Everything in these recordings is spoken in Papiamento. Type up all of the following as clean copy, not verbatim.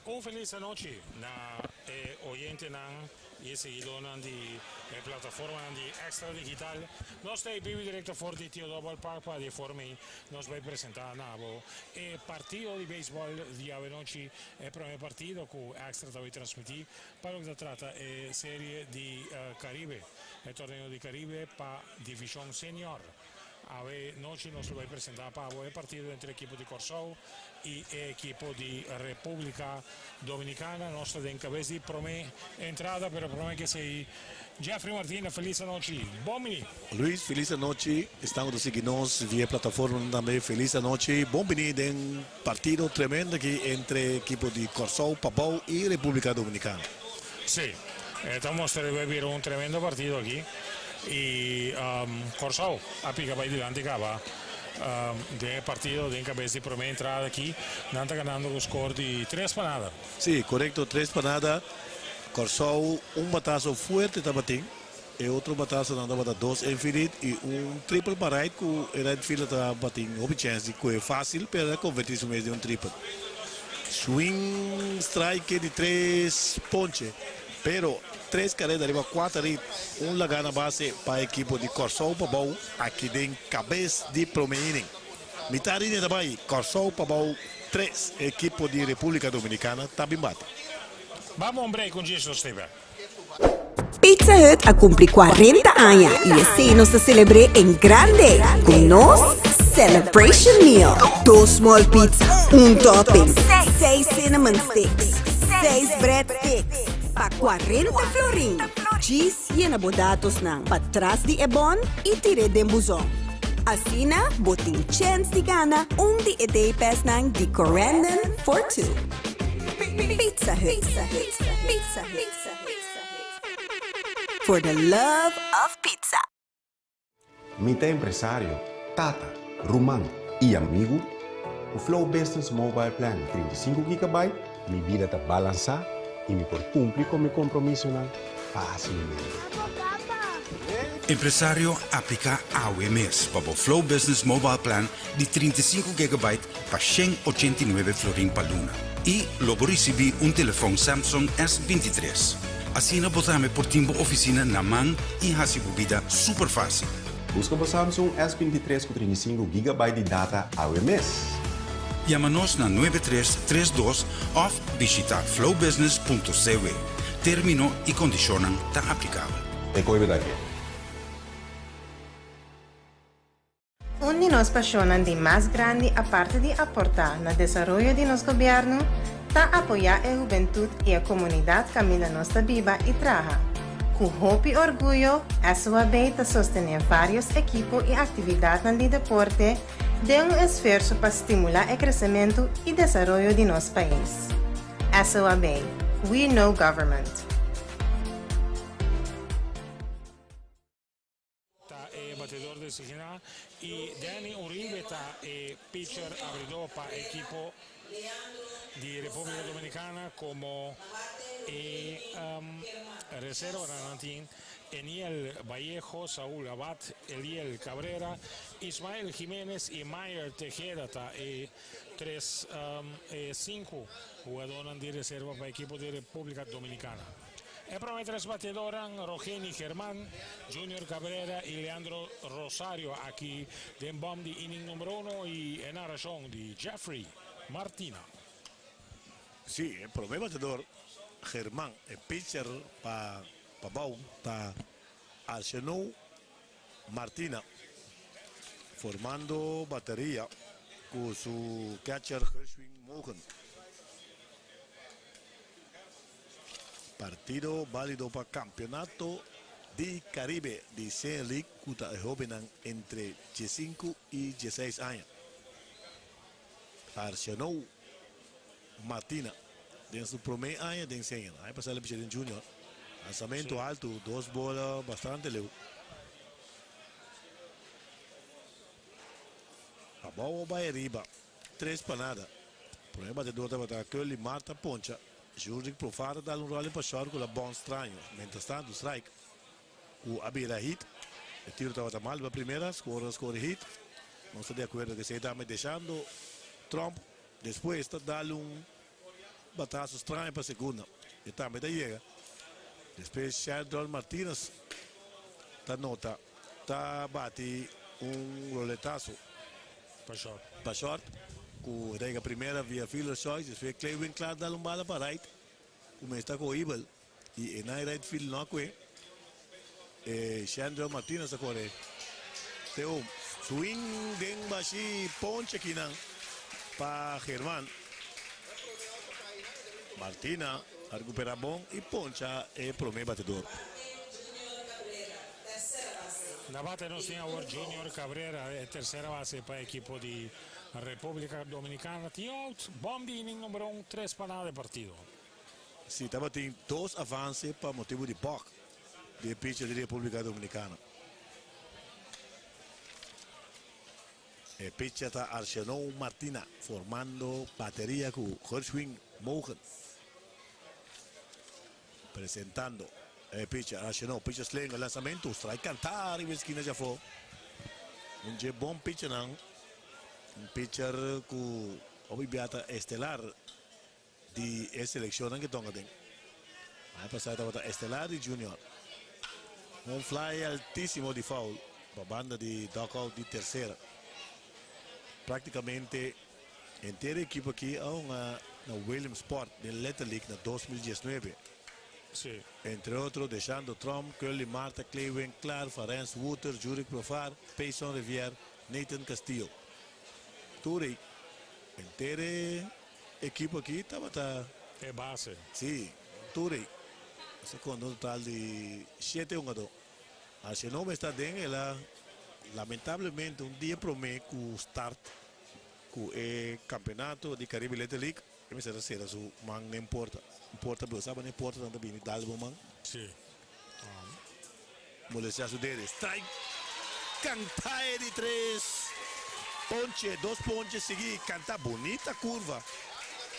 Un felis anochi na e oyentenan y e seguidornan di e plataformanan di Extra Digital. Nos ta e bibi directo for di Theodore Ballpark pa di forma ei nos bay presenta na bo e partido di baseball di awenochi, e prome partido cu Extra ta bay transmiti pa loke ta trata e serie di Caribe, e torneo di Caribe pa division senior. Awe nochi nos lo bai presenta pa abo e partido entre ekipo di Kòrsou i e ekipo di Repúblika Dominikana. Nos ta den kabes di promé entrada, pero promé ke esei Jeffrey Martina, felis anochi. Bon bini. Luis, felis anochi. Esnan ku ta sigui nos via e plataformanan tambe, felis anochi. Bon bini den partido tremendo aki entre ekipo di Kòrsou, Pabou i Repúblika Dominikana. Sí, e ta mustra riba e bira un tremendo partido aki y Kòrsou a pika bai dilanti kaba den e partido den kabes di prome entrada aki nan ta ganando ku skor di tres pa nada. Sí, korekto tres pa nada. Kòrsou un bataso fuerte tabatin, e otro batasonan tabata dos infinite y un triple pa right ku e right fielder tabatin hopi chèns di kohe fásil pero el a konvertí su mes den un triple. Swing strike di tres ponche, pero tres kareda riba kuater rit, un laga na base pa ekipo di Kòrsou Pabou aki den kabes di prome inning. Mitar inning ta bai, Kòrsou Pabou tres, ekipo di Repúblika Dominikana ta bin bate. Bamo un break un djis nos ta bek. Pizza Hut a cumpli 40 aña y esey nos ta celebr'é en grande cu nos Celebration Meal. Dos small pizza, un topping, seis cinnamon sticks, seis bread sticks pa 40 florin. Djis yena bo datosnan patras di e bon y tir'é den buzon. Asina bo tin chens di gana un di e day passnan di Corendon for Two. Pizza Hut. Pizza Hut. For the love of pizza. Mi ta empresario, tata, ruman i amigu. Ku Flow Business Mobile Plan di 35 gigabyte, mi bida ta balansá i mi por kumpli ku mi kompromisonan fásilmente. Empresario, apliká awe mes pa bo Flow Business Mobile Plan di 35 gigabyte pa 189 florin pa luna i lo bo risibí un telefòn Samsung S 23. Asina bo tambe por tin bo ofisina na man i hasi bo bida super fásil. Buska bo Samsung S 23 ku 35 gigabyte di data awe mes! Yama nos na 9332 òf bishitá flowbusiness punto cw. Término i kondishonnan ta aplikabel. E koe bida ke. Un di nos pasionnan di mas grandi aparte di aporta na desaroyo di nos gobierno ta apoya e hubentud y e comunidad caminda nos ta biba y traha. Cu hopi orguyo SOAB ta sostene varios ekipo y actividadnan di deporte den un esfuerso pa stimula e crecemento y desaroyo di nos pais. SOAB, We Know Government. Ta e batedor designá i Danny Uribe ta e pitcher abridó pa ekipo di Repúblika Dominikana komo e reservanan. Nan tin Eniel Vallejo, Saul Abad, Eliel Cabrera, Ismael Jimenez i Mayer Tejeda ta e tres e sinku hugadónan di reserva pa ekipo di Repúblika Dominikana. E prome tres batedoran, Rogeni German, Junior Cabrera y Leandro Rosario aki den bom di inning numero uno y e narashon di Jeffrey Martina. Sí, e prome batedor German, e pitcher pa Pabao ta Arsenou Martina, formando bateria cu su catcher Gershwin Mogen. Partido balido pa Campeonato di Caribe di Senior League cu ta e hobennan entre diesinku y dieseis aña. Arsenou Martina den su prome aña den Senior. Aña pasa el a bisha den Junior. Lanzamento alto, dos bola bastante leu. Abao o bay ariba. Tres pa nada. Prome batedor tabata Curly Marta poncha. Jurgen Profar a dal un rolling pa short cu la bon straño. Mientras tanto strike cu a bira hit. E tiro tabata mal riba primera, score a score hit. Nos ta di acuerdo cu esey tambe deshando Tromp despues ta dal un. bataso straño pa segunda. E tambe ta yega. Despues Sheldon Martinez ta nota, ta bati un roletazo. Pa short. Pa short, cu ta yega primera via fielder's choice. Despues Clay Winklaar dal un bala pa right, cu mester ta cohibel. Y e nan right field no a cue. E Sheldon Martinez a core te home. Swing den bashi ponche akinan pa German. Martina a recupera bon y poncha e prome batedor. Na bate nos tin awor Junior Cabrera, e tercera base pa ekipo di Republica Dominicana. Tin out, bom di inning number 1, 3 pa nada e partido. Si tabatin dos avance pa motibo di balk di e pitcher di Republica Dominicana. E pitcher ta Arceneaux Martina formando bateria cu Gershwin Mogen. Presentando e pitcher Arceneaux, pitcher slengo, lanzamento, strike canta riba e skina djafo. Un dje bon pitchernan, un pitcher cu hopi bia ta estelar di e seleccionnan cu tonga den. Aña pasa tabata estelar di Junior. Un fly altisimo di foul pa banda di dugout di tercera. Practicamente henter e ekipo aki a hunga na Williamsport den Little League na 2019. Entre otro Deshando Tromp, Curly Martha, Clay Winklaar, Farens Wouter, Jurick Profar, Payson Rivière, Nathan Castillo. Tur e henter e ekipo aki tabata. E base. Si, tur ei. Nos a konta un total di shete hungadó. Arsenome esta den el a lamentablemente un dia promé ku start ku e kampeonato di Caribe Little League e mester a sera su man den porta. Un porta bo sa bo porta nan ta bini dal bo man. Si. Molestia su dede. Strike kanta e di tres ponche, dos ponche sigui kanta bunita curva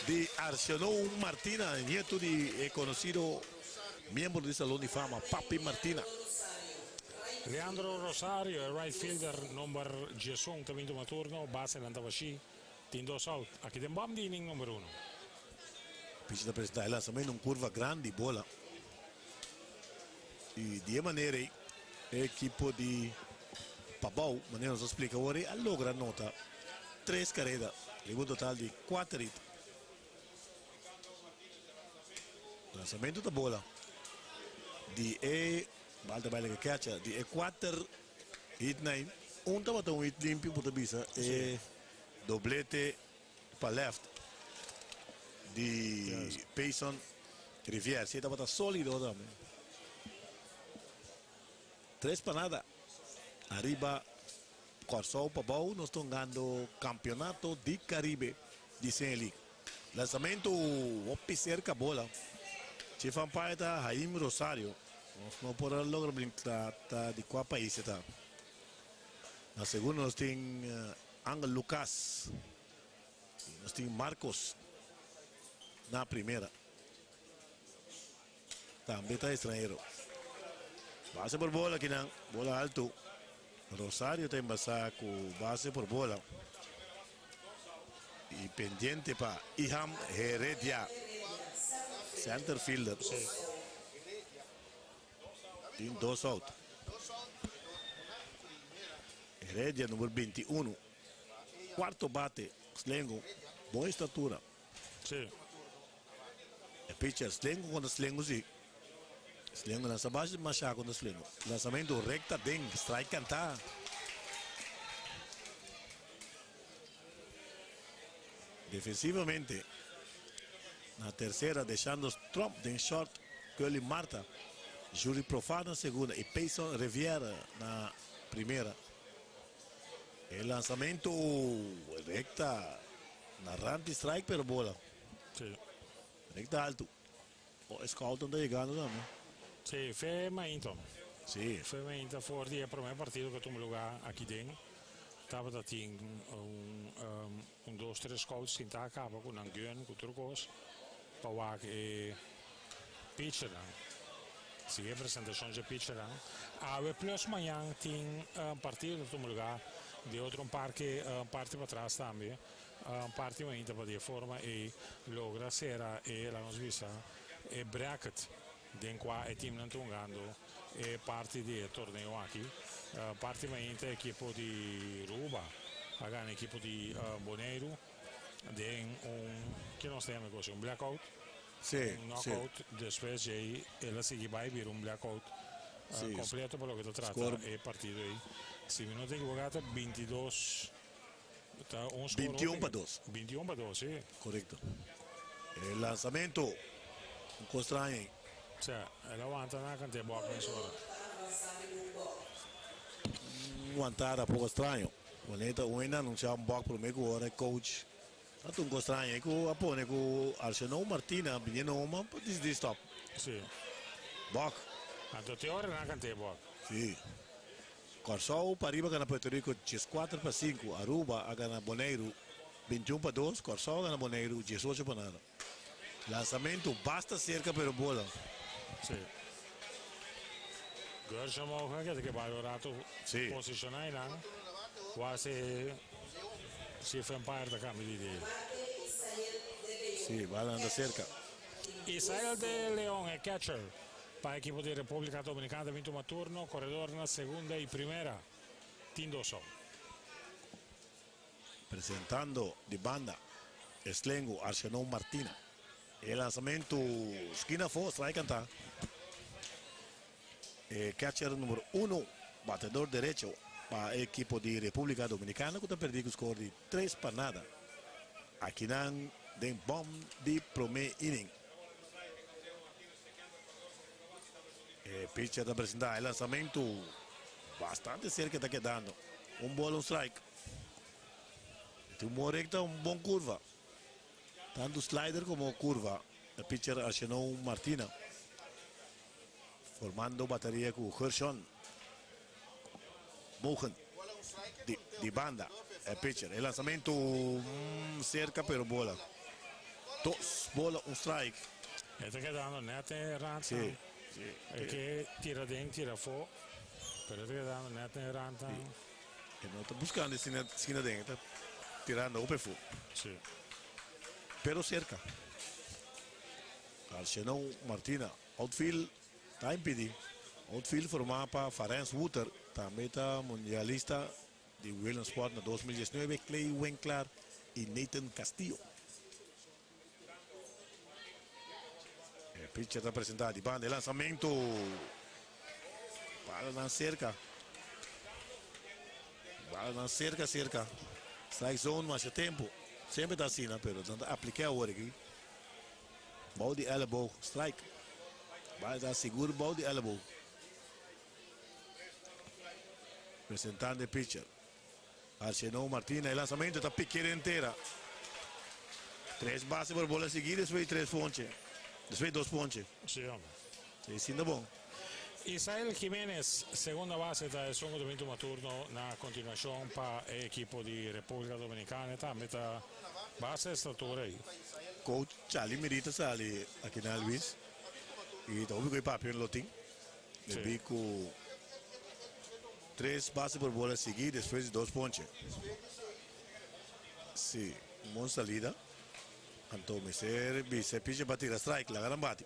di Arceneaux Martina, nieto di e conocido miembro di Salon di Fama, Papi Martina. Leandro Rosario, e right fielder number 11, ta bin tuma turno, base nan ta bashi, tin dos out. Aki den bom di inning number 1. Pitcher ta presenta e lanzamento, un curva grandi, bola. Y di e manera ey, e ekipo di Pabao, manera nos a splica awor, a logra nota tres careda, riba un total di cuater hit. Lanzamento ta bola di e bal ta baila cu catcher di e cuater hit na ey, un tabata un hit limpio por ta bisa e doblete pa left di Payson Rivière. Si e tabata solido tambe. Tres pa nada. Ariba Kòrsou pa bou nos ta hungando Campeonato di Caribe di Senior League. Lanzamento hopi cerca bola. Chief umpire ta Haim Rosario. Nos no por a logra brinca ta di cua pais e ta. Na segundo nos tin Angel Lucas y nos tin Marcos na primera. Tambe ta extranhero. Base por bola akinan, bola alto. Rosario ta embasa cu base por bola. Y pendiente pa Iham Heredia, center fielder. Tin dos out. Heredia number 21. Cuarto bate. Slengo. Bon estatura. E pitcher Slengo contra Slengo si. Slengo lansa bashi masha contra Slengo. Lanzamento recta den. Strike canta. Defensivamente na tercera deshando Tromp den short, Curly Marta, Juri Profar na segunda y Payson Riviera na primera. E lanzamento recta na rand di strike pero bola. Recta alto. Oh, scout ta yegando tambe. Si, Fe Mainton. Fe Mainton for di e prome partido cu a tuma lugar aki den. Tabata tin un dos tres scouts sinta a caba cu nan gun cu tur cos pa wak e pitchernan. Si e presentacion dje pitchernan. Awe plus mañan tin partido ta tuma lugar. Di otro un parke parti patras tambe, un parti mainta pa di e forma ei logra sera e laga nos bisa e bracket den kua e teamnan ta hungando e parti di e torneo aki. Parti mainta ekipo di Ruba a gana ekipo di Boneiru den un, ke nos ta yama e kos, un blackout? Sí, Un knockout, despues djei el a sigui bai bira un blackout completo pa loke ta trata e partido ei. Si mi no ta ekiboká ta bintidos, ta un score hopi. Bintiun pa dos. Bintiun pa dos, sí. Korekto. E lansamento, un kos straño ei. Sè, el a wanta na kant'e bòk mesora. Un wantada poko straño. Wanneer ta un hende anunsiá un bòk promé ku ora e coach Ta un cos straño cu a pone cu Arsenal Martina biniendo home pa dicidi stop. Sí. Bok. Anto te ora nan cant'e bok. Sí. Corsou pariba gana Puerto Rico 14-5, Aruba a gana Boneiru 21-2, Corsou a gana Boneiru 18-0. Lansamento basta cerca pero bola. Sí. Gershom Mogen keda ke bai un rato Sí. posiciona einan. Wak si chief umpire ta cambia di idea. Sí, bala anda cerca. Isael de Leon e catcher pa ekipo di Republica Dominicana ta bin tuma turno, corredor na segunda y primera. Tin dos out. Presentando di banda Eslengo Arsenal Martina. E lansamento skina afó, strike kantá. E catcher number 1, batedor derecho pa e ekipo di Republica Dominicana ku ta perdí ku score di 3-0. Akinan den bòm di promé inning. E pitcher ta presentá e lansamento bastante serka ta kedando. Un bola, un strike. Tin un bon recta, un bon curva. Tanto slider como curva. E pitcher Arsenal Martina. Formando bateria cu Gershon Mogen di, di banda. E pitcher. E lanzamento cerca pero bola. Dos bola, un strike. E ta kedando net den rand. Sí. E ke tira den, tira afó. Pero e ta kedando net den rand. E no ta buscando esquina, esquina den, ta tirando op afó. Pero cerca. Arsenal Martina. Outfield ta impedí. Outfield formá pa Farens Wouter, tambe ta mundialista di Williamsport na 2019, Clay Winkler i Nathan Castillo. E pitcher ta presentá di banda e lansamento. Balanan serka. Balanan serka serka. Strike zone masha tempu. Semper ta asina, pero nan ta apliká awor aki. Bou di elleboog, strike. Bala ta sigur bou di elleboog. Presentando e pitcher. Arsenal Martina, e lansamento ta pique den tera. Tres base por bola sigui, despues tres ponche. Despues dos ponche. Sí, hombre. Sí, sinta bon. Isael Jiménez, segunda base, ta esun ku ta bin tuma turno na kontinuashon pa e ekipo di Repúblika Dominikana. Tambe ta base estatura ei. Coach Charlie Merita sali aki na Luis. I ta hopi ku e papia lo tin. Debí ku tres base por bola sigui despues di dos ponche. Sí, un bon salida. Anto mester bisa e pitcher pa tira strike, laga nan bati.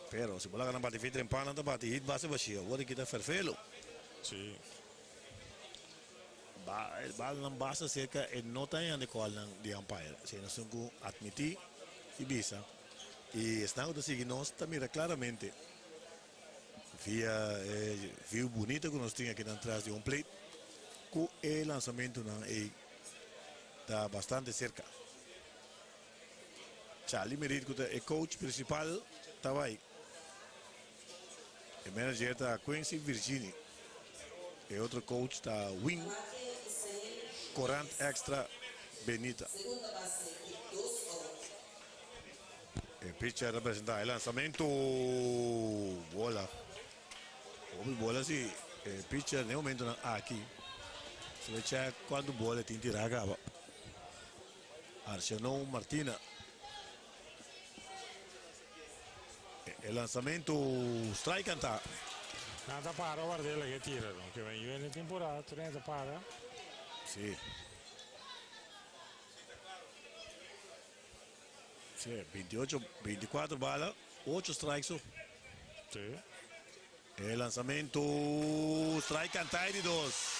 Pero si bo laga nan bati fin trempan nan ta bati hit base bashia. Awor aki ta ferfelo. Ba e balnan basta serka e no ta hende callnan di umpire. Esei nos tin ku admití i bisa. I esnan ku ta sigui nos ta mira klaramente via e view bunita ku nos tin akinan tras di home plate ku e lansamentunan ei ta bastante serka. Charlie Merit ku ta e coach prinsipal ta bai. E manager ta Quincy Virgini. E otro coach ta Win Corant Extra Benita. E pitcher ta presenta e lansamento. Bola. Hopi bola si. E pitcher den momentonan aki. Se bai check cuanto bola e tin tira caba. Arsenal Martina. E lansamento strike canta. Nan ta para ward'é laga e tira no. Ke men yuende temporada tur hende ta para. Sí. Sí, 28, 24 bala, 8 strikes so. Sí. E lanzamento, strike cantá di dos.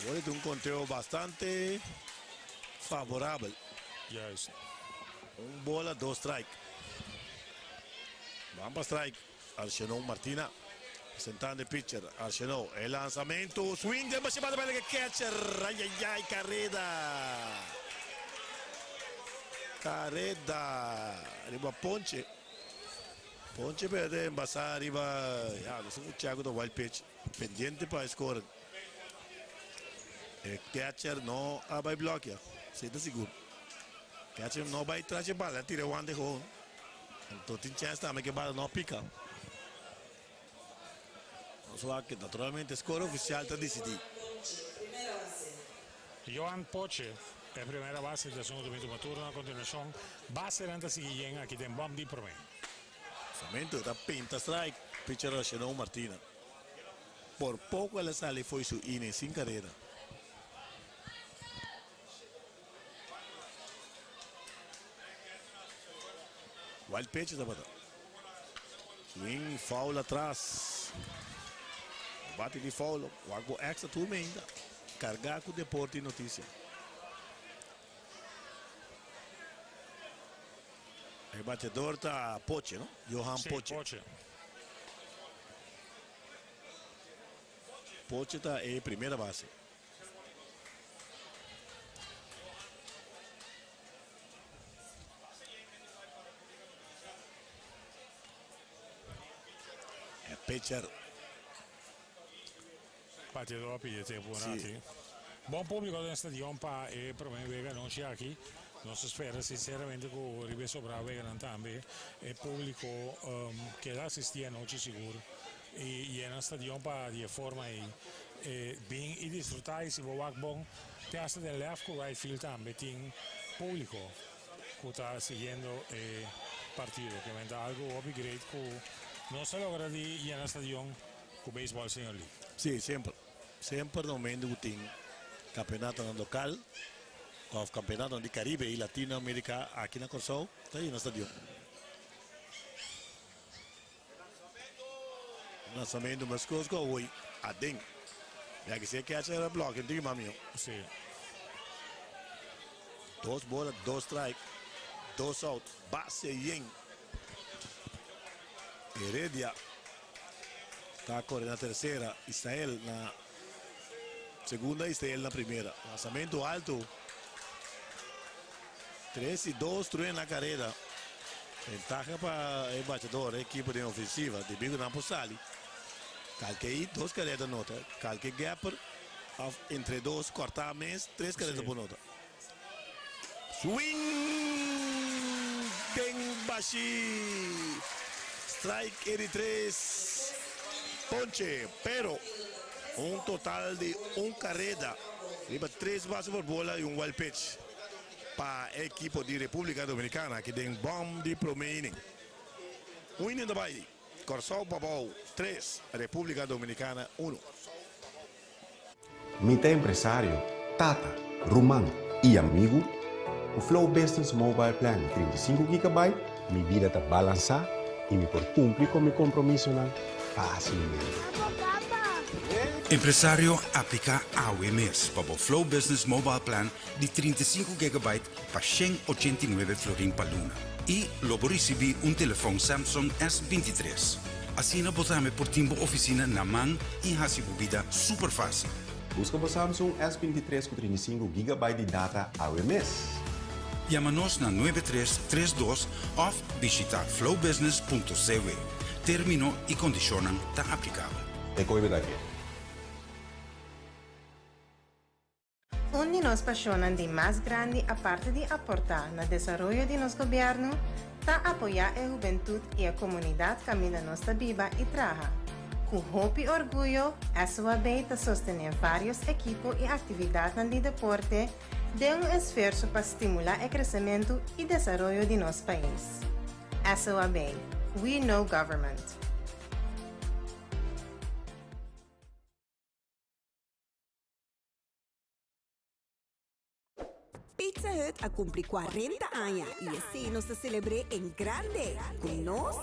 Awor ta un conteo bastante favorabel. Juist. Un bola, dos strike. Ban pa strike. Arsenal Martina. Presentando e pitcher. Arsenal. E lanzamento. Swing. Den base bate pa catcher. Ay, ay, ay. Careda. Careda. Riba Ponche. Ponche perde embasa riba. Ya, no un Thiago do wild pitch. Pendiente pa score. E catcher no a bay blokea. Esey ta sigur. Catcher no bay tras e bala. Tira wante gewoon. Anto tin chance tambe cu e bala no pica. Nos wak naturalmente score oficial ta dicidi. Johan Poche, e primera base di segundo minuto turno a continuacion. Basenan ta sigui yen aki den bom di prome. Lanzamento ta pinta strike. Pitcher Arsenal Martina. Por poco el a sali fo'i su inning sin carera. Wild pitch tabata. Swing foul atras. Bate di foul. Wak bo extra tur ainda. Carga cu deporte y noticia. E bateador ta Poche, no? Johan Sí, Poche. Poche. Poche ta e primera base. E pitcher. Bateador a pidi tempo Nati. Bon publico den stadion pa e prome wega anochi aki. Nos ta spera sinceramente cu riba sobra weganan tambe e publico keda asisti anochi sigur y yena stadion pa di e forma ey bin y disfruta y si bo wak bon te hasta den left cu right field tambe tin publico cu ta siguiendo e partido. Ke men ta algo hopi great cu nos ta logra di yena stadion cu Baseball Senior League. Si, semper. Semper na momento cu tin campeonatonan local of campeonatonan di Caribe y Latino America aki na Corsou, ta yena stadion. Lanzamento mescos cu awoy aden. Ya que si e catcher era blok, en tiki mami. Si. Dos bola, dos strike, dos out, base yen. Heredia ta core na tercera, Israel na segunda, Israel na primera. Lanzamento alto. 3-2 truena na carrera. Ventaha pa e bateador, equipo di ofensiva. Di bigo nan por sali. Calke ey, dos carrera nota. Calke gapper, of entre dos, corta mes, tres carrera por nota. Swing! Den bashi! Strike e di tres. Ponche, pero un total di un carrera. Riba tres base por bola y un wild pitch pa equipo di Republica Dominicana aki den bom di prome inning. Un inning ta bay. Corsou pabou 3, Republica Dominicana 1. Mi ta empresario, tata, ruman y amigo. Cu Flow Business Mobile Plan di 35 GB, mi bida ta balansa y mi por cumpli cu mi compromisonan facilmente. Empresario, aplica awe mes pa bo Flow Business Mobile Plan di 35 GB pa 189 florin pa luna. Y lo bo ricibi un telefon Samsung S23. Asina bo tambe por tin bo oficina na man y haci bo bida super facil. Busca bo Samsung S23 cu 35 GB di data awe mes. Yama nos na 9332 of bishita flowbusiness.cw. Termino y condicionnan ta aplicabel. E coibe daki. Un di nos pasionnan di mas grandi aparte di aporta na desaroyo di nos gobierno, ta apoya e hubentud y e comunidad caminda nos ta biba y traha. Cu hopi orguyo, SOAB ta sostene varios ekipo y actividadnan di deporte den un esfuerso pa stimula e crecemento y desaroyo di nos pais. SOAB, We Know Government. Pizza Hut a cumpli 40 aña y asina nos ta celebra en grande cu nos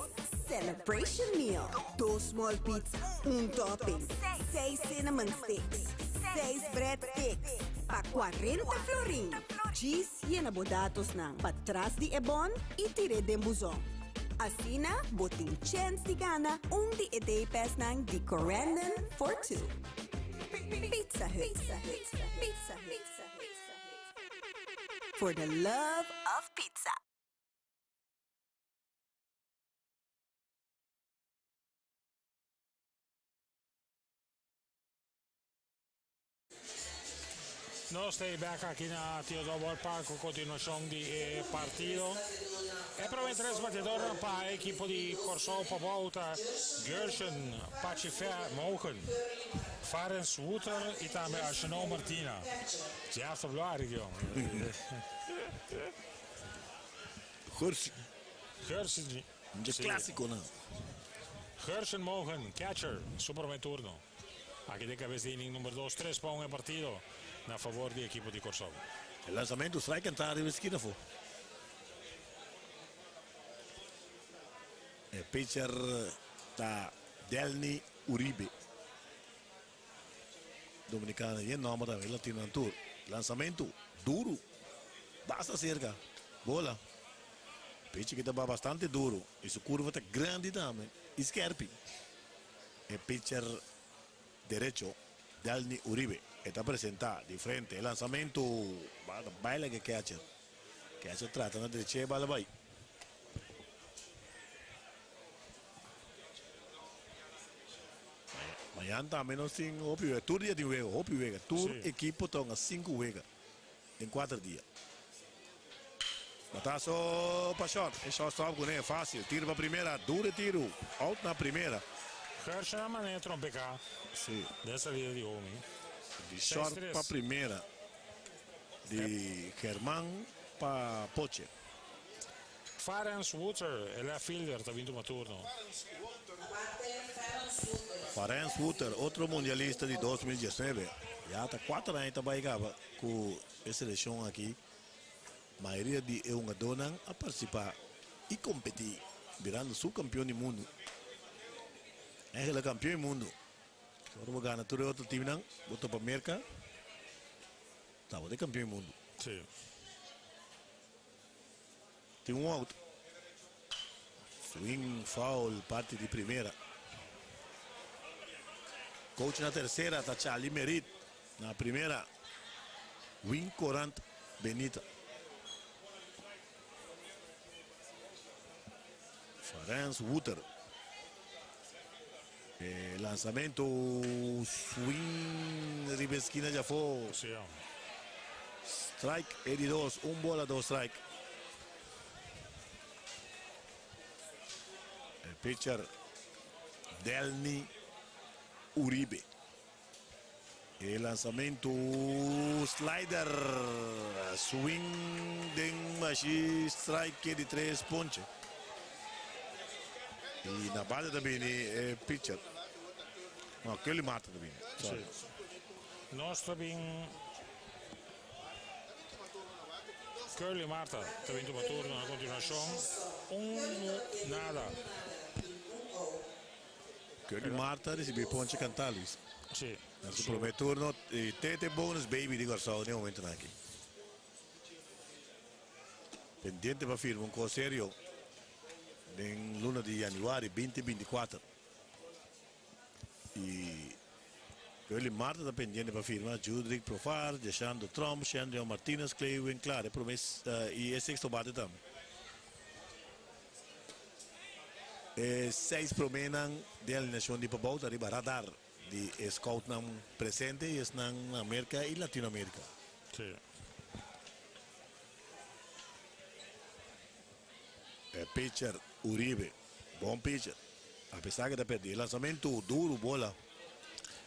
Celebration Meal. Dos small pizza, un topping, seis cinnamon sticks, seis breadsticks, pa 40 florin. Djis yena bo datosnan patras di e bon y tir'e den buzon. Asina, bo tin chance di gana un di e day passnan di Corendon for two. Pizza Hut. Pizza Hut. For the love of pizza. Nos ta bek aki na Theodore Ballpark ku kontinuashon di e partido. E promé tres batedornan pa e ekipo di Kòrsou pabou ta Gershon Pachifer Mogen, Farens Wouter i tambe Arsenal Martina. Jeff ta blari di homber. Gershon. Gershon. Un klasikonan. Gershon Mogen, catcher, su promé turno. Aki den kabes di inning number 2, 3-1 e partido na fabor di ekipo di Kòrsou. E lansamentu, strike kantá riba skina afó. E pitcher ta Delny Uribe. Dominicana e nòmber tambe latino tur. Lansamentu duru. Basta serka. Bola. Pitcher ku ta bastante duru. I su kurva ta grandi tambe. I skèrpi. E pitcher derecho Delny Uribe ta presentá di frente. E lansamentu baila ku catcher. Catcher trata na drecha bala bai. Mañan tambe nos tin hopi wega. Tur dia tin wega, hopi wega. Tur ekipo ta hunga sinku wega den kuater dia. Bataso pa short. E shortstop kuné fásil. Tiro pa primera. Duro e tiro. Out na primera. Gershon a manera trompeká den salida di home. Di short pa primera. Di German pa Poche. Farens Wouter, e left fielder, ta bin tuma turno. Farens Wouter, otro mundialista di 2019. Ya ta 4 aña ta bai kaba ku e selekshon aki. Mayoria di e hungadónan a partisipá i kompetí, birando supkampion di mundu. Eigenlijk kampion di mundu. Ora bo gana tur e otro timnan, bo topa Merka, ta bo ta kampion di mundu. Tin un out. Swing foul parti di primera. Coach na tersera ta Charlie Merit. Na primera, Win Corant Benita. Farens Wouter. E lansamentu, swing riba eskina djafó. Strike e di dos, un bola dos strike. E pitcher Delny Uribe. E lansamentu, slider, swing den mashi, strike di tres ponche. I na base ta bini e pitcher. No, Kelly Marta ta bini. Sorry. Nos ta bin Curly Marta ta bin tuma turno na kontinuashon. Un nada. Curly Marta a risibí ponche kantá, Luis. Sí. Na su promé turno i te bonus baby di Kòrsou den e momentunan aki. Pendiente pa firma un kos serio den luna di yanüari binti binti kuater. I Curly Marta ta pendiente pa firma Judrick Profar, Jeshando Tromp, Shendrion Martinez, Clay Winklaar e promé i e sexto bate tambe. E seis proménan den alineashon di pabou ta riba radar di e scoutnan presente i esnan na Merka i Latinoamerika. Sí. E pitcher Uribe, bon pitcher, apesar ke ta pèrdí e lansamentu duru bola.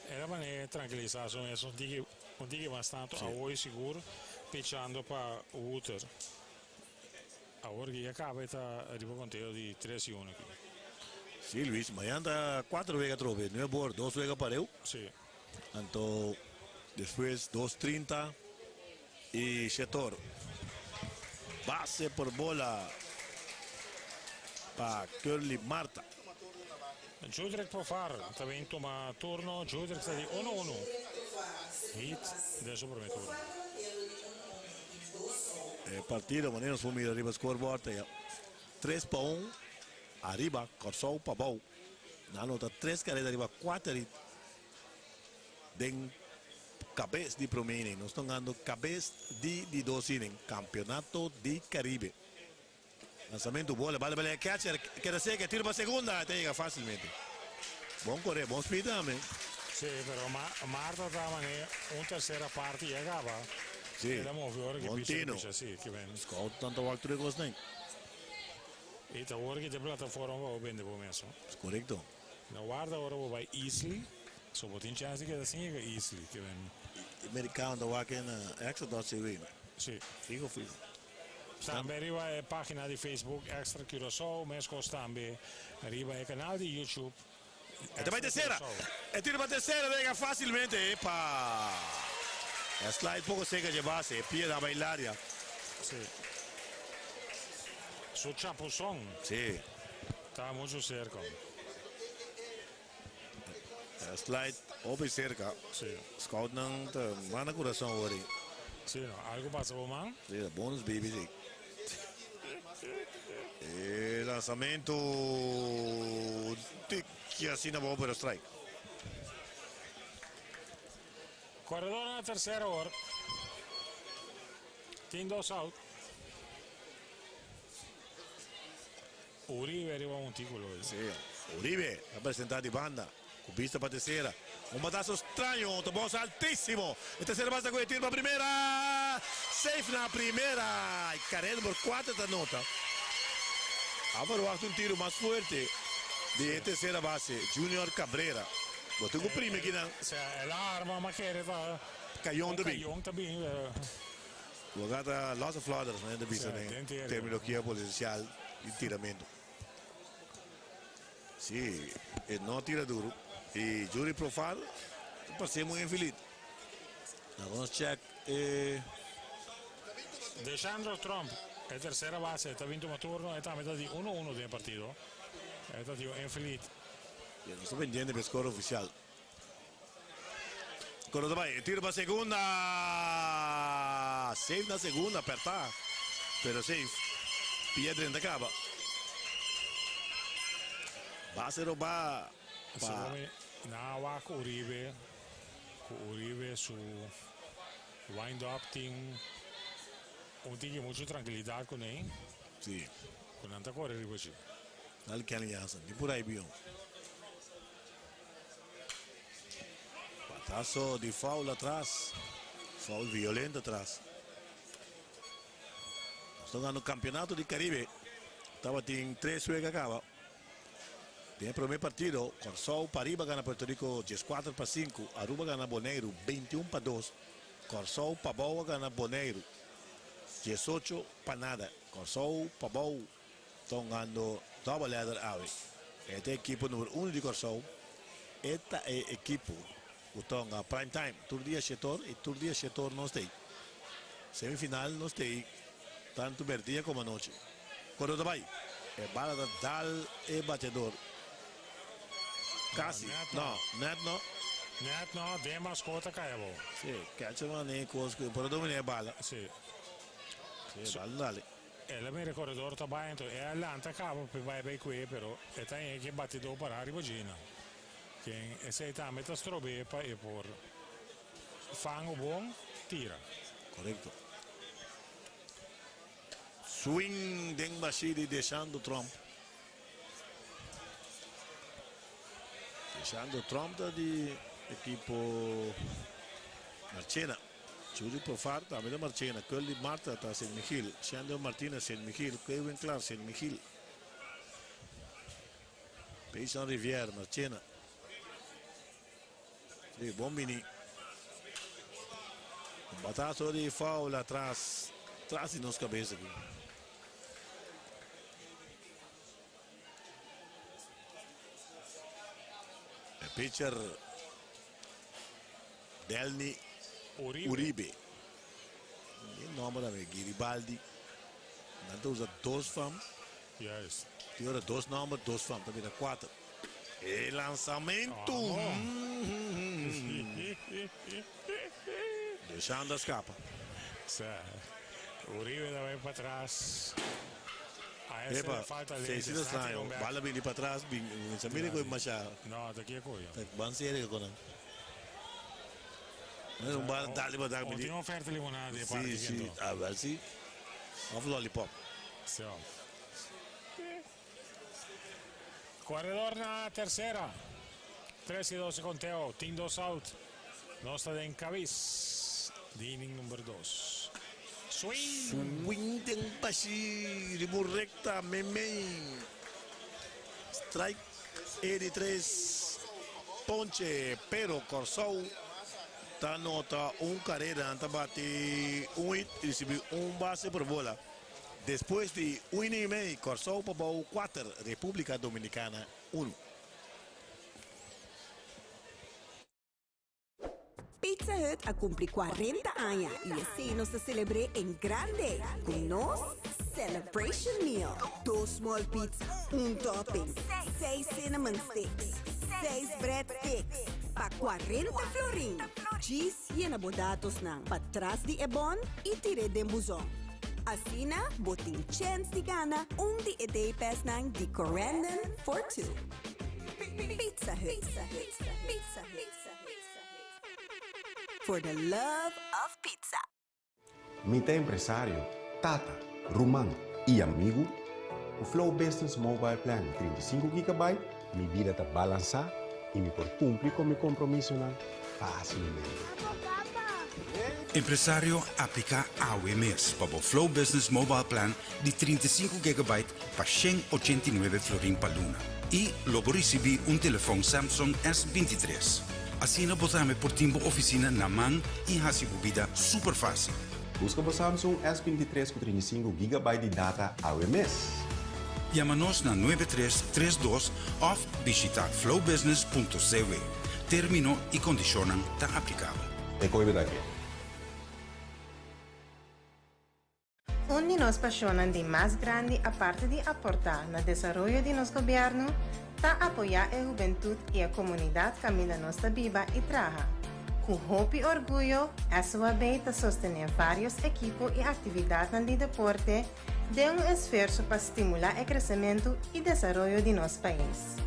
Era manera trankilisá su mes un tiki un tiki mas tantu awoy sigur pichando pa Wouter. Awor ki ya kaba e ta riba konteo di tres i uno aki. Sí Luis, mañan ta kuater wega atrobe, nuebe or, dos wega pareu. Sí. Anto despues dos trinta. I Shetor. Base por bola pa Curly Marta. Judrick Profar ta bin tuma turno. Judrick ta di uno uno. Hit den su prome turno. E partido manera nos por mira riba scoreboard ta ya tres pa un ariba Kòrsou pa bou. Nan a nota tres kareda riba kuater hit den kabes di prome inning. Nos ta hungando kabes di di dos inning Kampeonato di Karibe. Lanzamento bola bala bala e catcher keda seca e tiro pa segunda ta yega facilmente. Bon core bon speed tambe. Sí, pero Marta ta mane un tercera parti y a caba. Sí, Keda move ora ki bon picha tino. picha, sí, ki ben. Scout nan ta wak tur e cosnan. Y ta ora ki ta plataforma pa bo bende bo mes, no? Correcto. No warda ora bo bay easily, so bo tin chance di keda sin yega easily, ki ben. E mericano ta wak na extra dot cw, no? Sí. Fijo, fijo. Tambe riba e pagina di Facebook Extra Curaçao, meskos tambe riba e kanal di YouTube E ta bai Extra tercera. Curaçao. E tira pa tercera, ta yega facilmente. Epa! E slide poco cerca dje base, e pia ta bai laria. Sí. Su chapuzon. Sí. Ta mucho cerca. E slide hopi cerca. Sí. Scoutnan ta manda curason awor ei. Sí, no. Algo pasa bo man. Sí, ta bonus baby sí. E lanzamento tiki asina abou pero strike. Corredor na tercera awor. Tin dos out. Uribe riba un tikulo. Sí, Uribe a presenta di banda ku bista pa tercera. Un batazo straño, ta bounce altísimo. E tercera base ta coge tiro pa primera. Safe na primera. Y carrera number 4 ta nota. A verwacht un tiro mas fuerte di e tercera base, Junior Cabrera. Bo tin cu primi akinan. Sea, el a arma ma kere ta Cayon un ta bin. cayon ta bin, pero. Bo gata lots of flodders, manera ta bisa den terminologia policial di tiramento. Si, e no tira duro. Y Jury Profar ta parce muy infeliz. Laga nos check e. Deshandro Tromp, e tercera base, ta bin tuma turno. E tambe ta di uno uno den e partido. E ta di un infeliz. Nos ta pendiente pa e score oficial. Koro ta bai, e tiro pa segunda. Safe na segunda, apertá, pero safe. Pia drenta kaba. Base robá pa. Na wak Uribe, ku Uribe su wind up tin un tiki muchu trankilidat kuné. Sí. Ku nan ta kore riba dje. Dal Kenley Jansen, di por ahí bion. Batazo di foul atras. Foul violento atras. Nos ta jugando campeonato di Caribe. Tabatin tres wega caba. Den e prome partido, Kòrsou pariba gana Puerto Rico dieskuater pa sinku, Aruba gana Boneiru beintiun pa dos, Kòrsou pabou a gana Boneiru diesocho pa nada. Kòrsou pabou Ta hungando double header awe. E ta e ekipo number uno di Kòrsou. E ta e ekipo ku ta hunga prime time tur dia shetor i tur dia shetor nos ta ei. Semifinal nos ta ei tantu berdia komo anochi. Kòrdo ta bai. E bala ta dal e bateador. Kasi. No, net no. Net no, den maskota kai abou. Si, catcher mane kos ku e por a domina e bala. Si. Si, e bala dal. El a mira e koredor ta bai anto e a lanta kaba pa e bai bai kue pero e ta en ke batidó pará riba djina. Ken esei tambe ta strob'é pa e por fango bon tira. Korekto. Swing den bashí di Deshando Tromp. Deshando Tromp ta di ekipo Marchena. Judy Profar tambe ta Marchena, Curly Martha ta Sint Michiel, Shandon Martina Sint Michiel, Kewin Clark Sint Michiel, Payson Rivière Marchena. Sí, bon bini. Un batazo di foul atras, tras di nos cabeza aki. E pitcher Delny Uribe. Uribe. E nòmber tambe, Giribaldi. Nan ta usa dos fam. Tin ora dos nòmber, dos fam, ta bira kuater. E lansamentu! Deshando a skapa. Uribe ta bai patras. Epa, sesi ta straño. Bala bini patras, bin, sa mira ku e masha. No, ta kia koyo. Ta ban serio ku nan. No un bala dal riba dak bini. O tin oferta limonada di e parke Si, si, a wel si. Of lollipop. So. Koredor na tersera. 3 i 12 konteo. Tin dos out. Nos ta den kabes di inning number dos. Swing! Swing den bashi riba un rekta meimei. Strike e di tres ponche, pero Kòrsou ta nota un karera. Nan ta bati un hit i risibí un base por bola. Despues di un inning i mei, Kòrsou pa bou kuater, Repúblika Dominikana unu. Pizza Hut a cumpli 40 aña y esey nos ta celebr'é en grande cu nos Celebration Meal. Dos small pizza, un topping, seis cinnamon sticks, seis bread sticks pa 40 florin. Djis yena bo datosnan patras di e bon y tir'é den buzon. Asina bo tin chens di gana un di e day passnan di Corendon for Two. Pizza Hut. Pizza Hut. For the love of pizza. Mi ta empresario, tata, ruman i amigu. Ku Flow Business Mobile Plan di 35 gigabyte, mi bida ta balansá i mi por kumpli ku mi kompromisonan fásilmente. Empresario, apliká awe mes pa bo Flow Business Mobile Plan di 35 gigabyte pa 189 florin pa luna i lo bo risibí un telefòn Samsung S23. Asina bo tambe por tin bo ofisina na man i hasi bo bida super fásil. Buska bo Samsung S23 ku 35 gigabyte di data awe mes. Yama nos na 9332 òf bishitá flowbusiness.cw. Término i kondishonnan ta aplikabel. E koe bida ke. Un di nos pasionnan di mas grandi aparte di aporta na desaroyo di nos gobierno ta apoya e hubentud y e comunidad caminda nos ta biba y traha. Cu hopi orguyo, SOAB ta sostene varios ekipo y actividadnan di deporte den un esfuerso pa stimula e crecemento y desaroyo di nos pais.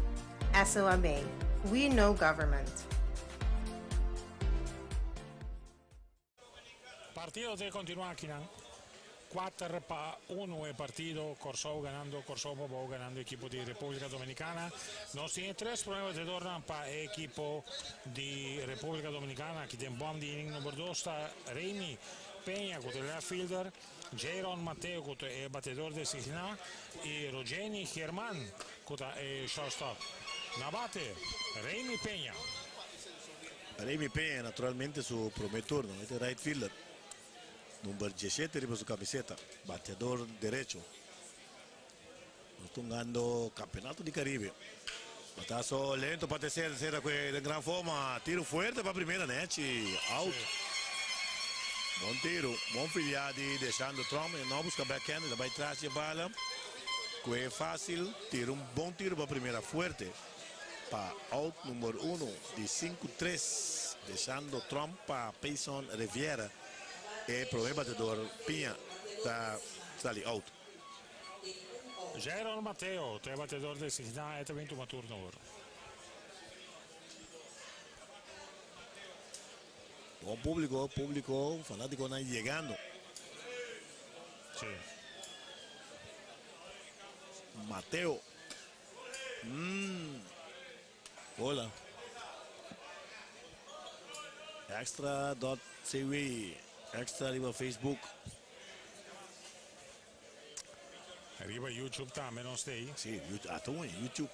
SOAB, We Know Government. Partido ta kontinuá akinan. 4-1 e partido. Kòrsou ganando, Kòrsou pa bou ganando ekipo di Repúblika Dominikana. Nos tin e tres promé batedornan pa e ekipo di Repúblika Dominikana. Aki den bòm di inning number dos ta Remy Peña ku ta e left fielder, Jayron Mateo ku ta e batedor designá i Rogeni German ku ta e shortstop. Na bate, Remy Peña. Remy Peña naturalmente su prome turno, e ta right fielder, number 17 riba su camiseta, bateador derecho. Nos ta hungando Campeonato di Caribe. Batazo lento pa tercera, tercera cu den gran forma, tiro fuerte pa primera, nechi, out. Bon tiro, bon filia di Deshando Trump, e no busca backhand, e ta bay tras di e bala, cu e facil, tiro un bon tiro pa primera fuerte. Pa out number uno di 5-3, deshando Trump pa Payson Riviera, e prome batedor Piña ta sali out. Jairon Mateo ta e batedor designá, e ta bin tuma turno awor. Bon publico, publico fanaticonan yegando. Sí. Mateo. Mm. Hola. Extra.cw Extra riba Facebook. Riba YouTube tambe nos ta ei. Sí, YouTube, ah, ta un YouTube.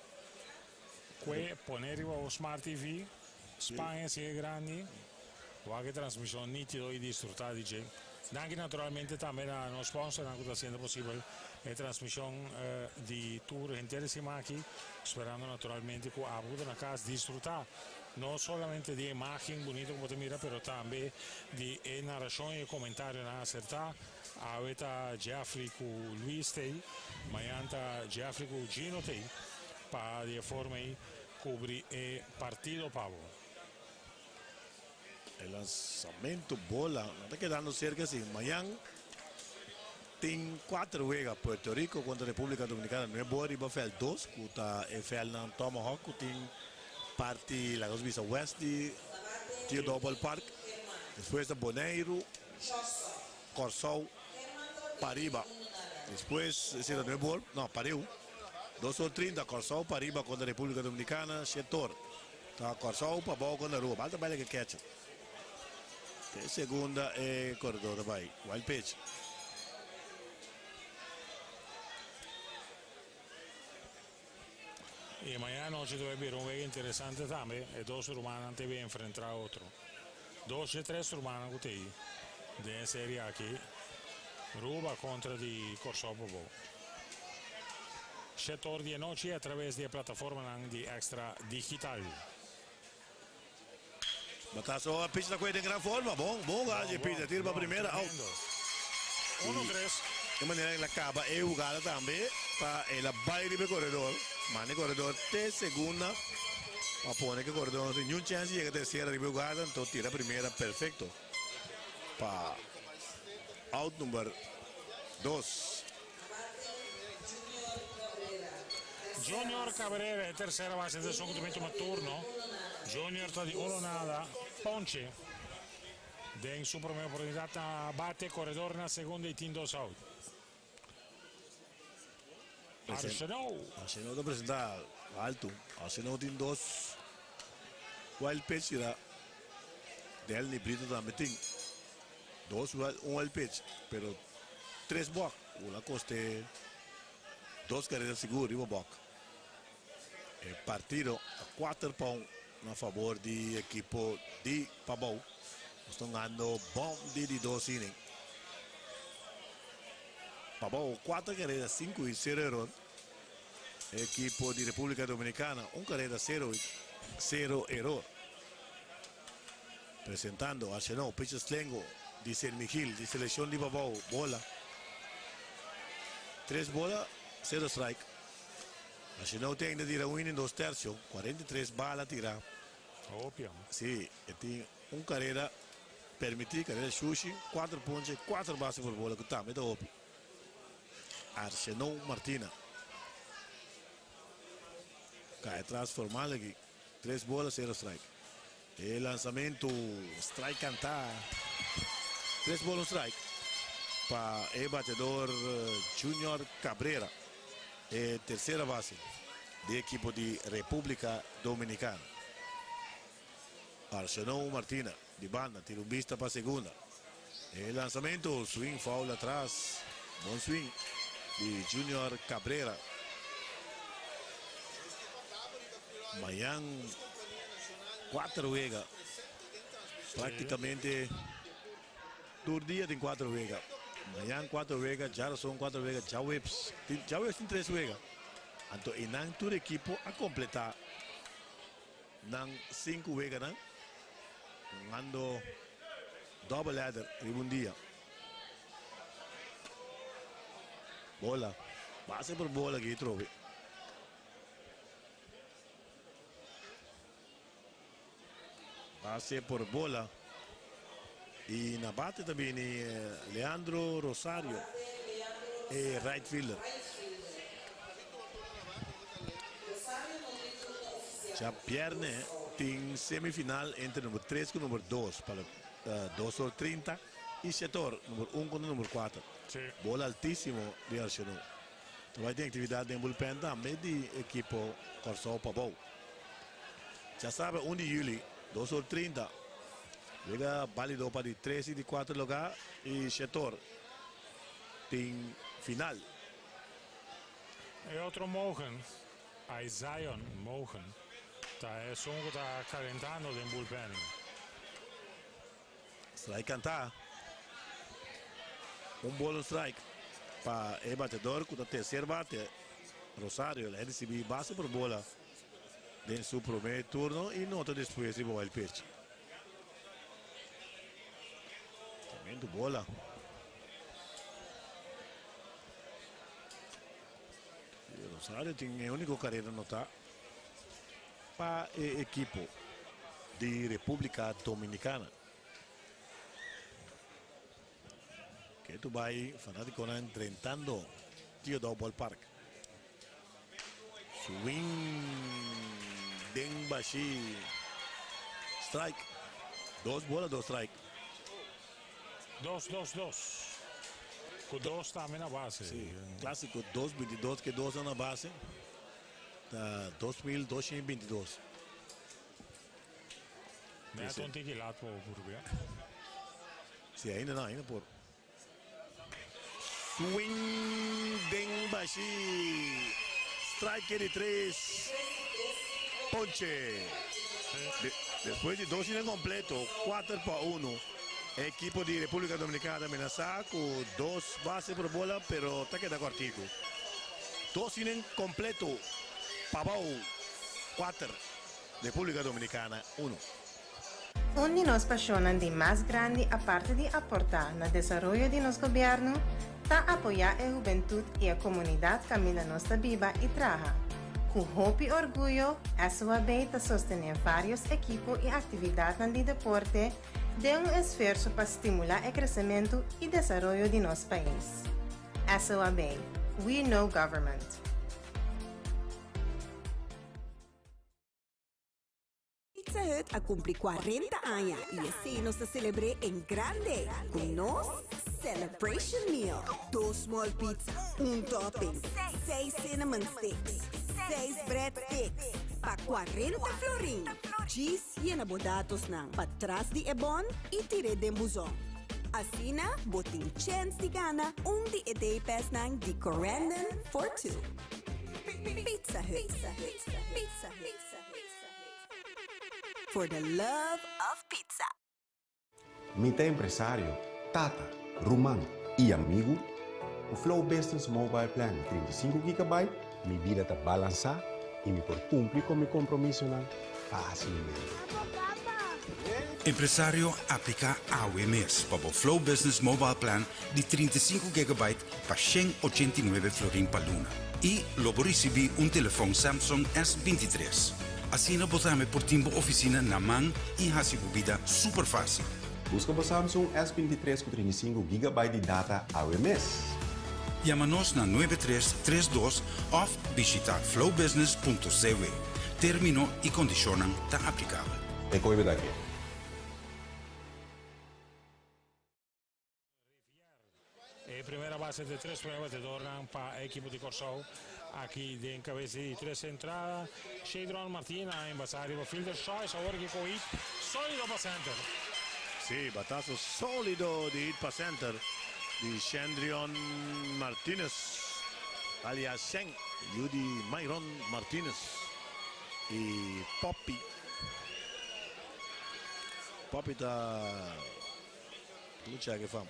Kue pone riba bo Smart TV, Spaña sigue grandi, wak e transmishon nítido i disfrutá di dje. Danki naturalmente tambe na nos sponsornan ku ta hasiendo posibel e transmishon di tur henter e siman aki, sperando naturalmente ku abo ku ta na kas disfrutá. No solamente di imagen bunita ku bo ta mira, pero tambe di e narashon i e komentarionan asertá. Awe ta Jeffrey ku Luis t'ei, mañan ta Jeffrey ku Gino t'ei pa di e forma ei kubri e partido pa bo. E lansamento bola no ta kedando cerca si. Mañan tin cuater wega, Puerto Rico contra Republica Dominicana nuebe ora riba veld dos cu ta e veldnan Tomahawk cu tin parti laga nos bisa west di Theodore Ballpark. Despues ta Boneiru, Corsou, pariba. Despues esei ta nuebe or, no pareu, dos or trinta Corsou pariba contra Republica Dominicana shete or. Ta Kòrsou pa bou kontra Aruba. Bal ta bai leke ketchup. Te segunda e koredor ta bai. Wild pitch. I mañana anochi ta bai bira un wega interesante tambe. E dos rumannan te bai enfrentá otro. Dos dje tres rumannan ku ta ei den e serie aki. Ruba kontra di Kòrsou pa bou. Shetor di e nochi a traves di e plataformanan di Extra Digital. Batazo a pitch ta koe den gran forma. Bon, bon hugada dje pitcher. Tira pa primera, out. Uno tres. E manera el a kaba e hugada tambe pa el a bai riba e koredor. Manda e koredor te segunda pa pone ku e koredor no tin niun chèns di yega tersera riba e hugada. Anto tira primera perfekto pa out number dos. Junior Cabrera e tercera base den su ku tuma turno. Junior ta di uno nada. Ponche den su prome oportunidad ta bate koredor na segunda y tin dos out. Arsenault. Arsenault ta presenta alto. Arsenault tin dos wild pitch tira. Delny Brito tambe tin dos wild, un wild pitch pero tres bok ku la koste dos karera sigur riba bok. E partido ta kuater pa un na fabor di ekipo di Pabou. Nos ta hungando bon di di dos inning. Pabou kuater karera sinku i sero eror. E ekipo di Republika Dominikana un karera sero i sero eror. Presentando Arsenal pitcher Slengo di San Miguel di seleccion di Pabou bola. Tres bola sero strike. Arsenal tin ainda tira un inning dos tercio 43 bala tira. Hopi. Si, e tin un carera permiti, carera shushi, cuater ponche, cuater base por bola cu tambe ta hopi. Arsenal Martina. Cae atras formal aki. Tres bola, sero strike. E lanzamento, strike canta. Tres bola, un strike pa e bateador Junior Cabrera. E tercera base di ekipo di Republica Dominicana. Arsenal Martina di banda tira un bista pa segunda. E lanzamento, swing foul atras. Bon swing di Junior Cabrera. Mañan cuater wega. Practicamente tur dia tin cuater wega. Mañan cuater wega, djarason cuater wega, djaweps. Djaweps tin tres wega. Anto einan tur ekipo a completa nan sinku weganan. Hungando double header riba un dia. Bola. Base por bola aki trobe. Base por bola. Y na bate ta bini Leandro Rosario, e right fielder. Djabierne tin semifinal entre number tres ku number dos pa dos or trinta y shete or number un kontra number kuater. Bola altisimo di Arsenal. Ta bai tin aktividat den bullpen tambe di ekipo Kòrsou Pabou. Djasabra un di yüli dos or trinta wega balido pa di tres y di kuater lugá y shete or tin final. E otro Mogen, Isaion Mogen, ta esun ku ta kalentando den bullpen. Strike kantá. Un bolo strike pa e batedor ku ta terser bate. Rosario el a risibí base por bola. Den su promé turno i nota despues riba wild pitch. Tremendo bola. Rosario tin e úniko karera notá pa e ekipo di Repúblika Dominikana. Ketu bai fanátikonan drentando Theodore Ballpark. Swing den bashi. Strike. Dos bola, dos strike. Dos, dos, dos. Ku dos tambe na base. Sí, klásiko dos bintidos ke dos na base. Ta 2222. Net un tiki lat pa bo purbe. Sí, ainda no, ainda por. Swing den bashi. Strike di tres. Ponche. Despues di dos inning kompleto, 4-1. Ekipo di Repúblika Dominikana ta menasá ku dos base por bola, pero ta keda kòrtiku. Dos inning kompleto, Pabou 4, Repúblika Dominikana 1. Un di nos pasionnan di mas grandi aparte di aporta na desaroyo di nos gobierno ta apoya e hubentud y e comunidad caminda nos ta biba y traha. Cu hopi orguyo, SOAB ta sostene varios ekipo y actividadnan di deporte den un esfuerso pa stimula e crecemento y desaroyo di nos pais. SOAB, We Know Government. Pizza Hut a cumpli 40 aña y esey nos ta celebr'e en grande cu nos Celebration Meal. Dos small pizza, un topping, seis cinnamon sticks, seis bread sticks pa 40 florin. Djis yena bo datosnan patras di e bon y tir'e den buzon. Asina bo tin chens di gana un di e day passnan di Corendon for Two. Pizza Hut. Pizza Hut. For the love of pizza. Mi ta empresario, tata, ruman i amigu. Ku Flow Business Mobile Plan di 35 gigabyte, mi bida ta balansá i mi por kumpli ku mi kompromisonan fásilmente. Empresario, apliká awe mes pa bo Flow Business Mobile Plan di 35 gigabyte pa 189 florin pa luna i lo bo risibí un telefòn Samsung S23. Asina bo tambe por tin bo ofisina na man i hasi bo bida super fásil. Buska bo Samsung S23 ku 35 gigabyte di data awe mes. Yama nos na 9332 òf bishitá flowbusiness.cw. Término i kondishonnan ta aplikabel. E koe bida ke. E primera base de tres prome batedornan pa e ekipo di Kòrsou aki den kabes di tres entrada. Shadron Martina a embasá riba fielder's choice awor ki ku hit sólido pa center. Sí, bataso sólido di hit pa center di Shandrion Martinez alias Shen, yu di Myron Martinez i Poppy. Poppy ta. Lucha ke fam.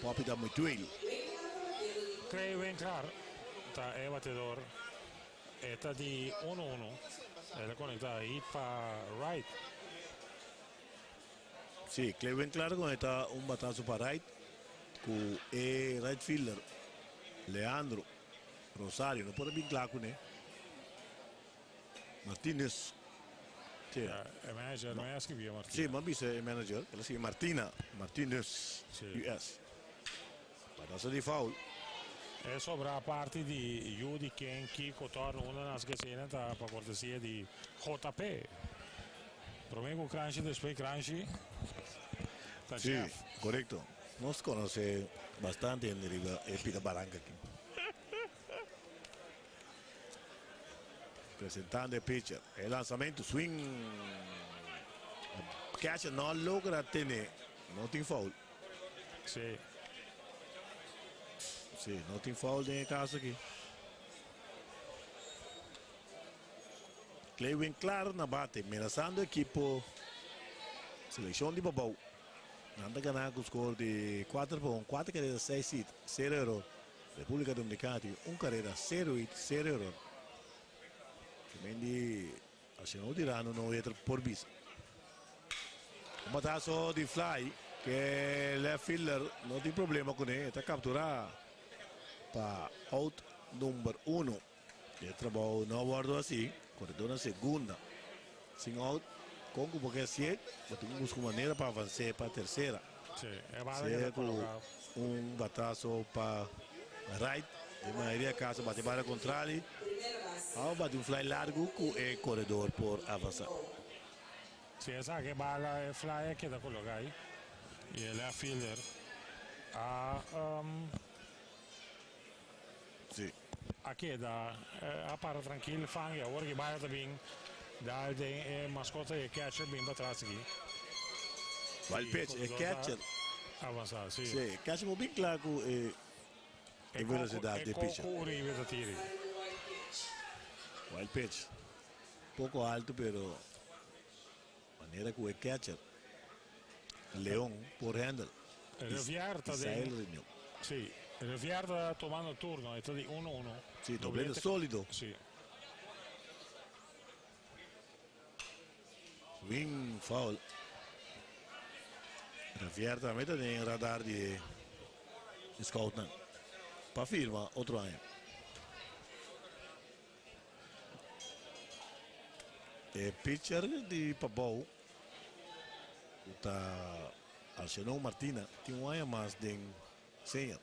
Poppy ta muy duel. Clay Winklar ta e batedor. E ta di uno uno. El a conecta hit pa right. Sí, Clay Winklar conecta un batazo pa right cu e right fielder Leandro Rosario no por a bin cla cune. Martinez. Sí. E manager no a scribí Martina. Sí, m'a bisa e manager. El a scribí Martina. Martinez. Sí. US. Batazo di foul. E sobra parti di yu di ken Kiko Torno unda nas gesena ta pa cortesia di JP. Prome cu Kranshi despues Kranshi ta Sí, Jeff. correcto. Nos conoce bastante hende riba e pida baranca aki. Presentando e pitcher. E lanzamento, swing. Catcher no logra tene. No tin foul. Sí. Sí, no tin foul den e caso aki. Clay Winklar na bate, menazando equipo selección di Pabou. Nan ta gana cu score di 4-1, 4 carrera, 6 hit, 0 error. Repúblika Dominikana tin un karera, sero hit, sero eror. Kimen di Arsenal Tirano no hitter por bisa. Un batazo di fly ke left fielder no tin problema kuné. E ta kapturá pa out number uno. E trabou no a wòrdu hasi. Koredó na segunda. Sin out, kon ku bo ke hasié, bo tin ku buska un manera pa avans'é pa tersera. Sea ku un batazo pa right, den mayoria kaso bati bala kontrali, òf bati un fly largu ku e koredor por avansá. Si e saka e bala, e fly a keda koloká ei i e left fielder a a keda a para trankil fan i awor ki bala ta bin dal den e maskota i e catcher bin patras aki. Wild pitch, e catcher. Avansa, si. Si, e catcher por bin kla ku e velosidat di e pitcher. E koko Uribe ta tiri. Wild pitch, poko alto pero manera ku e catcher Leon por handle. Rivier ta den. Si, Rivier ta tomando turno, e ta di uno uno. Si, doblete solido. Si. Swing foul. Rivier tambe ta den radar di e scoutnan pa firma otro aña. E pitcher di Pabou ku ta Alciono Martina tin un aña mas den seña.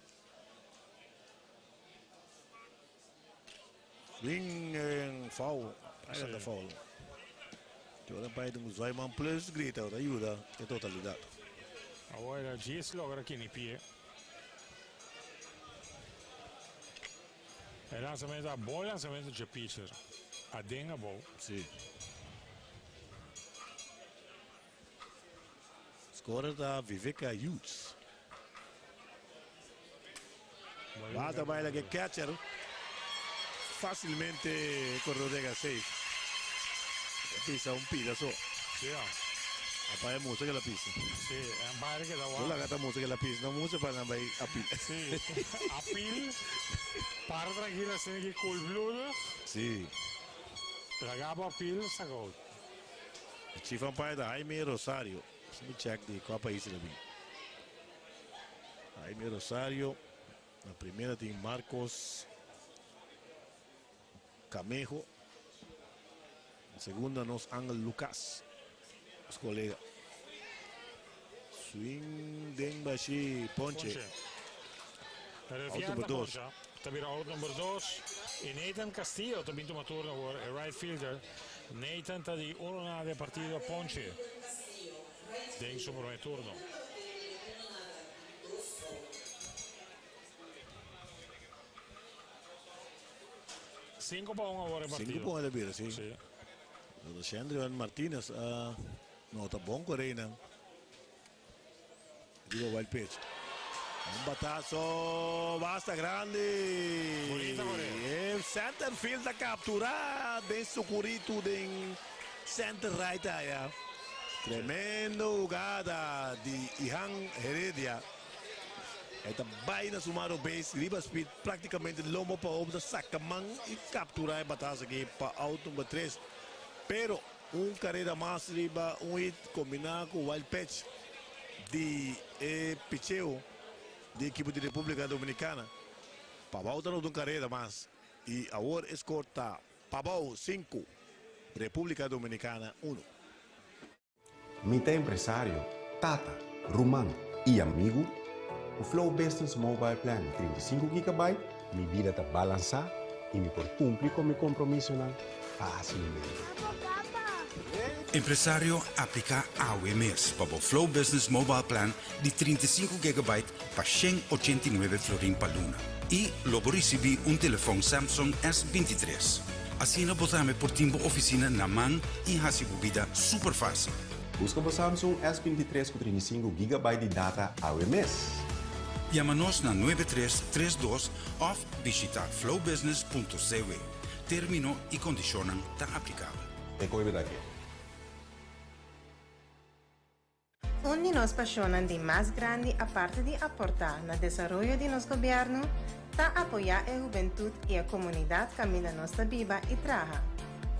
Swing en foul. Ay ta foul. Jordan Pai tin ku Zwaiman plus grita ta yuda e totalidat. Awor el a djis logra kini pie. E lansamento a bon lansamento dje pitcher aden abou. Si. Scorer ta Viveka Hughes. Bata baila ke catcher. Facilmente corredor llega safe. Pisa un pida so. Sí, ah. Apa e musa ke la pisa. Sí, en baile ke ta Yo wak. laga ta musa ke la pisa, no musa pa nan bai apil. Sí, apil. Para tranquilo asina ki koelbloedig. Sí. Laga bo apil saka out. E chief umpire ta Jaime Rosario. Mi check di kua pais el a bin. Jaime Rosario. Na primera tin Marcos Camejo. Na segunda nos Angel Lucas. Nos colega. Swing den bashi Ponche. Ponche. Out number dos. Ta bira out number dos. Y Nathan Castillo ta bin tuma turno awor. E right fielder. Nathan ta di uno na de partido Ponche. Den su primer turno. Cinco pa un awor e partido. Cinco pa un el a bira, si. Si. Lo Shendrion Martinez a nota bon coreinan. Riba wild pitch. Un batazo basta grandi. Bonita correa. E center field ta captura den sucurito den center right aya. Tremendo jugada di Ihan Heredia. E ta bai na su mano base riba speed practicamente lombo pa hopi ta saca man y captura e batazo aki pa out number 3. Pero un careda mas riba un hit combina cu wild pitch di e picheo di ekipo di Republica Dominicana. Pabao ta nota un careda mas y awor e score ta Pabao 5, Republica Dominicana 1. Mi ta empresario, tata, ruman i amigu. Ku Flow Business Mobile Plan di 35 gigabyte, mi bida ta balansá i mi por kumpli ku mi kompromisonan fásilmente. Empresario, apliká awe mes pa bo Flow Business Mobile Plan di 35 gigabyte pa 189 florin pa luna i lo bo risibí un telefòn Samsung S23. Asina bo tambe por tin bo ofisina na man i hasi bo bida super fásil. Buska bo Samsung S23 ku 35 gigabyte di data awe mes! Yama nos na nuebe tres tres dos òf bishitá flowbusiness punto cw. Término i kondishonnan ta aplikabel. E koe bida ke. Un di nos pasionnan di mas grandi aparte di aporta na desaroyo di nos gobierno. ta apoyá e hubentut i e komunidat kaminda nos ta biba i traha.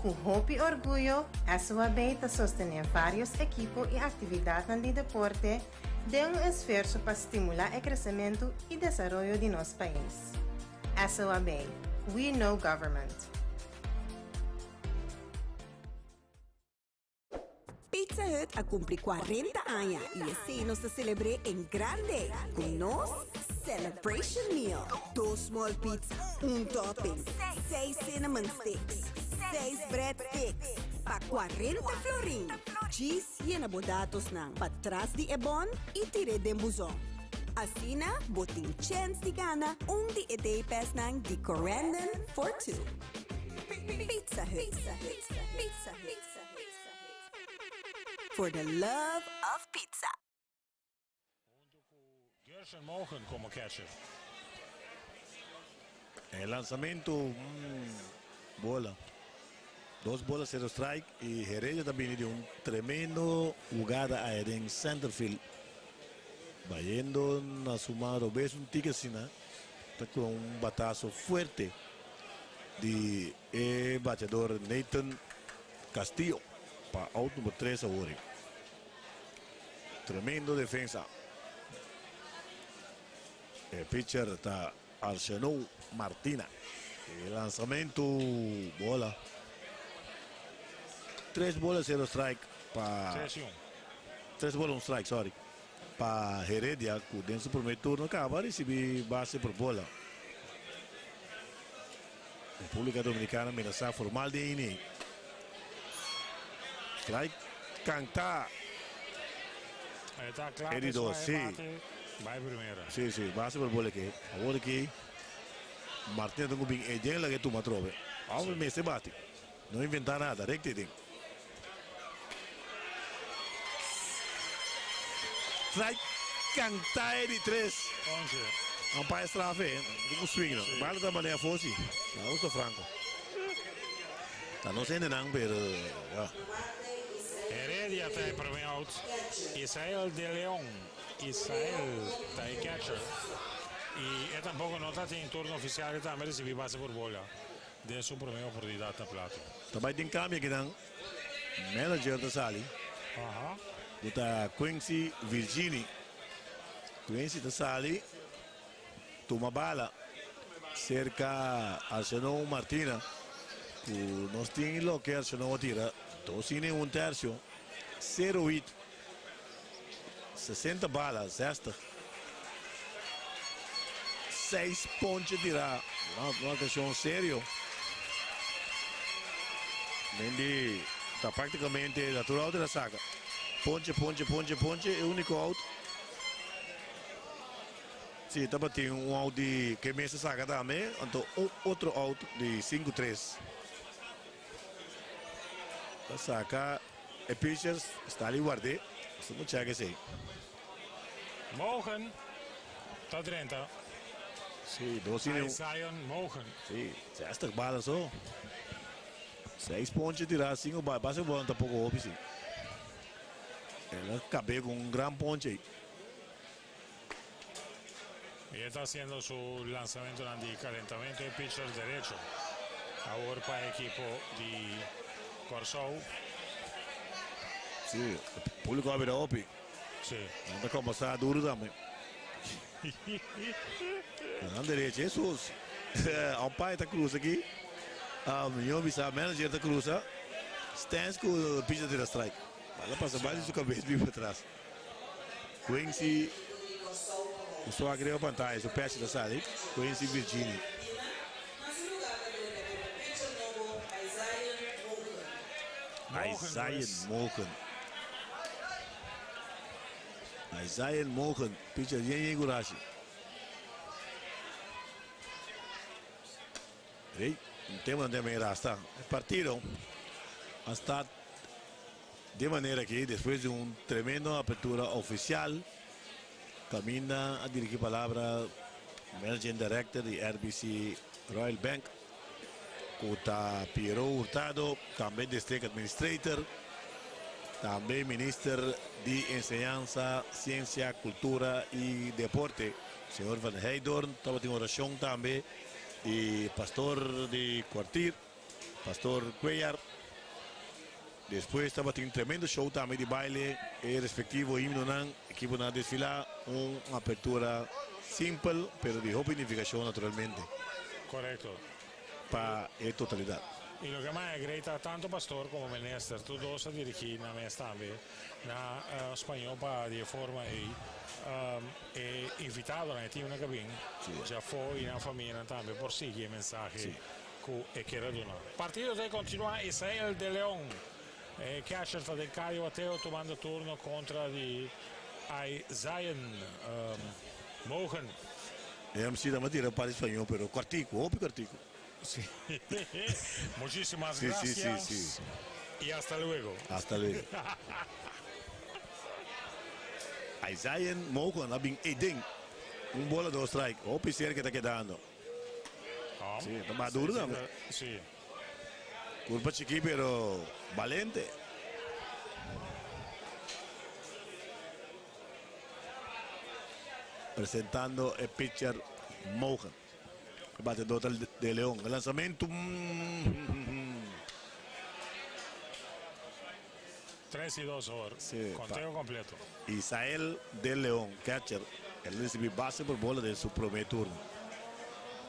Ku hopi orguyo, SOAB ta sostené vários ekipo i aktividatnan di deporte den un esfuerso pa stimulá e kresementu i desaroyo di nos pais. SOAB, We Know Government. Pizza Hut a cumpli 40 aña y esey nos ta celebr'e en grande cu nos Celebration Meal. Dos small pizza, un topping, seis cinnamon sticks, seis bread sticks pa 40 florin. Djis yena bo datosnan patras di e bon y tir'e den buzon. Asina bo tin chens di gana un di e day passnan di Corendon for Two. Pizza Hut. Pizza Hut. For the love of pizza. Gershon Mogen como catcher. E lansamento, bola. Dos bola, cero strike y Heredia ta bini di un tremendo hugada ey den centerfield. Bayendo na su man robes un tiki asina, ta cu un batazo fuerte di e bateador Nathan Castillo pa out number 3 awor. Tremendo defensa. E pitcher ta Arsenal Martina. E lansamento, bola. Tres bola, cero strike pa 3-1. Tres bola, un strike, sorry. Pa Heredia, cu den su prome turno caba ricibi base por bola. Republica Dominicana menasa formal di inning. Strike canta. Está claro. E di dos, si. Bay primera. Si, base por bola aki. Awor aki, Martina tin cu bin e la cu tuma trobe. Awor mester bati. No inventa nada, recto ding. Strike canta e di tres. 11. Umpire straf, un swing no. Bala ta maneha fosi. Augusto Franco. Ta no sende nang, pero ja. Heredia ta e prome out. Isael de Leon. Isael ta e catcher. Y e tampoco no ta den turno oficial y tambe a ricibi base por bola. Den su prome oportunidad na plato. Tambe tin cambio aki dan. Manager ta sali. Ta Quincy Virgini. Quincy ta sali. Tuma bala. Cerca Arsenal Martina. Cu nos tin loke Arsenal a tira. Dos inning un tercio. 0 hit. 60 bala, 60. 6 ponche tira. Un ocasion serio. Mendy ta practicamente natural di saca. Ponche, ponche, ponche, ponche. E unico out. Si, ta bati un out di cu mester saca tambe. Anto, otro out di 5-3. Ta saca e pitchers, ta ey warda. Estamos check esey. Mogen. Ta 30. Si, dos inning. Zion Mogen. Si, 60 bala so. 6 ponche tira, 5 bala. Pasa bon, tampoco hopi, si. El a caba cu un gran ponche ey. Y está haciendo su lanzamiento de calentamiento de pitcher derecho. Awor pa e ekipo di Corsou. Si, publico a bira hopi. No ta cuminsa duro tambe. Na derecho, Jesus. Umpire ta cruza aki. Mi bisa manager ta cruza. Stance cu pitcher tira strike. Bala pasa banda di su cabes bin patras. Quincy so agrega pantalla, su peste ta sali. Quincy Virginia. Isaiah Mogen. Isaiah Mogen, pitcher Yen Yen Gurashi. Hey, un tema di manera hasta e partido hasta di manera cu despues di un tremendo apertura oficial caminda a dirigi palabra Managing Director di RBC Royal Bank, cu ta Piero Hurtado, tambe District Administrator, tambe Minister di Enseñansa, Ciencia, Cultura y Deporte. Señor Van Heidorn, tabatin oracion tambe di pastor di Kwartier, Pastor Cuellar. Despues tabatin tremendo show tambe di baile, e respectivo himnonan, ekiponan a desfila, un apertura simpel pero di hopi nificacion naturalmente. Correcto. Pa e totalidad. Y loke mas e grei ta tanto pastor como minister tur dos a dirigi nan mes tambe na spañó pa di e forma ey e invitadonan, e teamnan ke bin djafó y nan famianan tambe por sigui e mensahe ku e kier a duna. Partido ta kontinuá, Israel de Leon, e catcher ta den Cayo Ateo tumando turno kontra di Isaiah Mogen. E MC ta tira un par di spañó pero kòrtiku, hopi kòrtiku. Sí. Muchísimas gracias. Sí, sí, sí. Y hasta luego. Hasta luego. Isaiah Mogen a bin eden. Un bola, dos strike. Hopi cerca ta kedando. Oh. Sí, ta maduro tambe. Sí. Kurpa chikí pero balente. Presentando e pitcher Mogen. E batedor ta De Leon. E lanzamento. 3 y 2 or. Sí, Conteo completo. Isael De Leon, catcher. El a risibí base por bola den su promé turno.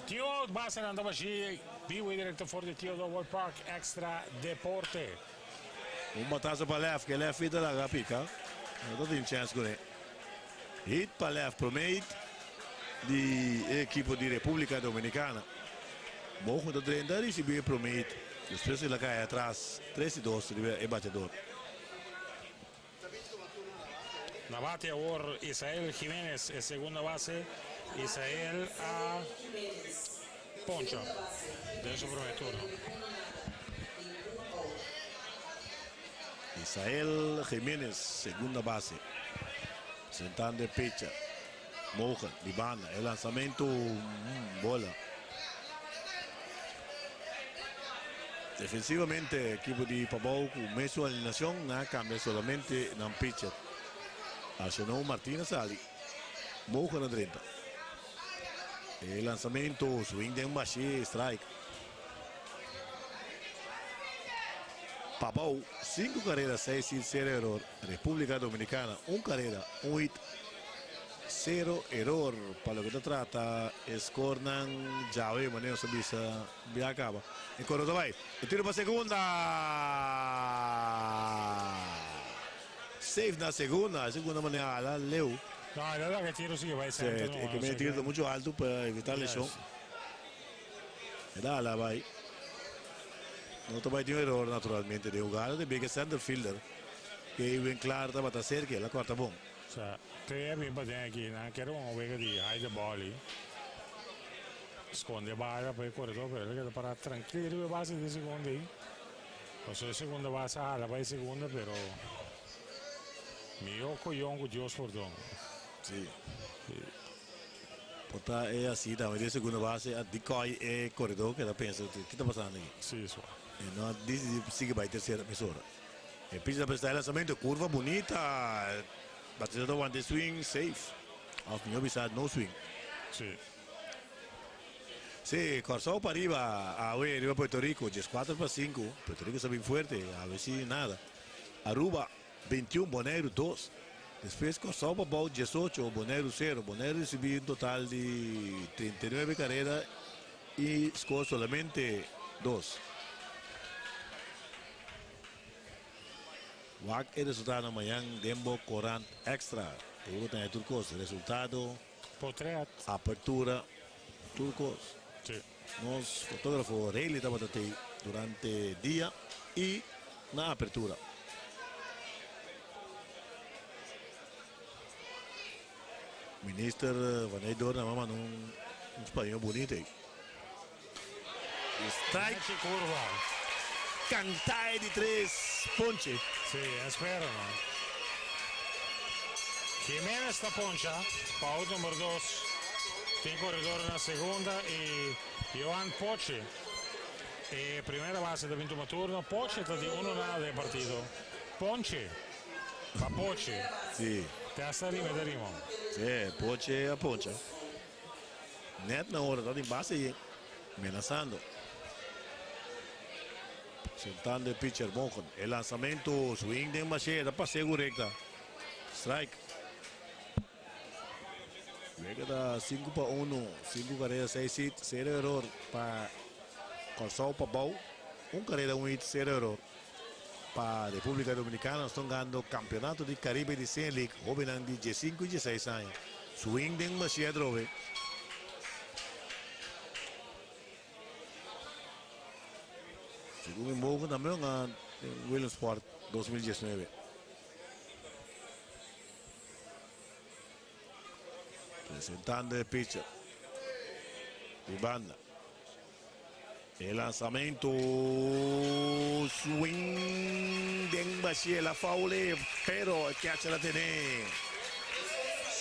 Tio out base nan tabashi biwa directo for di Theodore World Park Extra Deporte. Un batazo pa left, ku left fielder a pika. No tin chance kuné. Hit pa left, promé hit di ekipo di Repúblika Dominikana. Mogen ta 30 risibí promé hit. Despues el a kai atras 3 y 2 e batedor. Na bate awor Isael Jiménez, e segunda base. Isael a poncha den su promé turno. Isael Jiménez, segunda base. Presentando e pitcher. Mogen, di banda. E lanzamento, bola. Defensivamente, ekipo di Pabou ku mesun alineashon, nan a kambia solamente nan pitcher. Arsenal Martinez sali. Mogen na 30. E lanzamento, swing den bashí, strike. Pabou, 5 karera, 6 hit, 0 error. Repúblika Dominikana, 1 karera, 1 hit, 0 error. Pa loke ta trata, score nan djawe, manera nos bisa, ya kaba. E koredó bai. E tiro pa segunda. Safe na segunda. Segunda manera ala, leu. No, e la tiro sí bai Sí, center. e ku mi tiro muchu altu pa evitá leshon. E ta ala bai. No ta bai tin error naturalmente. E hugada di big center fielder. Ku ben kla tabata serka, el a kòrta bon. Osea, te bin pa den aki, nan ke un wega di hide the ball. Skonde bala pa e koredó, pero el a keda pará trankil riba base di segunda ei. Osea, segunda base hala bai segunda, pero mihó koyon ku Dios pordon. Sí. Por ta e asina tambe di segunda base a decoy e koredó ku ta pensa kiko ta pasando aki. Sí, so. E no a disidí sigui bai tersera mesora. E pitcher ta prestá e lanzamento, kurva bunita. Batedó wanta swing safe. Òf mihó bisa no swing. Sí. Sí, Kòrsou pariba, awe riba Puerto Rico, 14 pa 5. Puerto Rico ta bin fuerte, awe sí nada. Aruba 21, Boneiru 2. Despues Kòrsou pabou 18, Boneiru 0. Boneiru a risibí un total di 39 karera i score solamente 2. Wak e resultado mañan den bo korant Extra. Puro tin tur kos. Resultado, Portret. Apertura, tur kos. Sí. Nos fotógrafo Rayleigh tabata durante dia i na apertura. Minister Van Heidorn a manda un spañó bunita ei. Strike. Strike kurva. Kanta di tres ponche. Sí, spera, no? Jiménez ta poncha, pa out number 2. Tin koredó na segunda i Johan Poche. E primera base ta bin tuma turno. Poche ta di 1-0 den partido. Ponche. Pa Poche. Sí. Te hasta rima, te rima. Sí, Poche a poncha. Net na ora, ta den base yen. Menasando. Presentando e pitcher Mogen. E lansamento, swing den bashé, ta pas'é ku rekta. Strike. Wega ta 5-1, 5 kareda, 6 hit, 0 eror pa Kòrsou Pabou. Un kareda, un hit, 0 eror pa Repúblika Dominikana. Nos ta hungando Kampeonato di Karibe di Senior League, hóbennan di 15 i 16 aña. Swing den bashé atrobe. Segun mi mogen tambe hunga den Williamsport 2019. Presentando e pitcher di banda. E lansamento swing den bashé la foul pero e catcher a tene.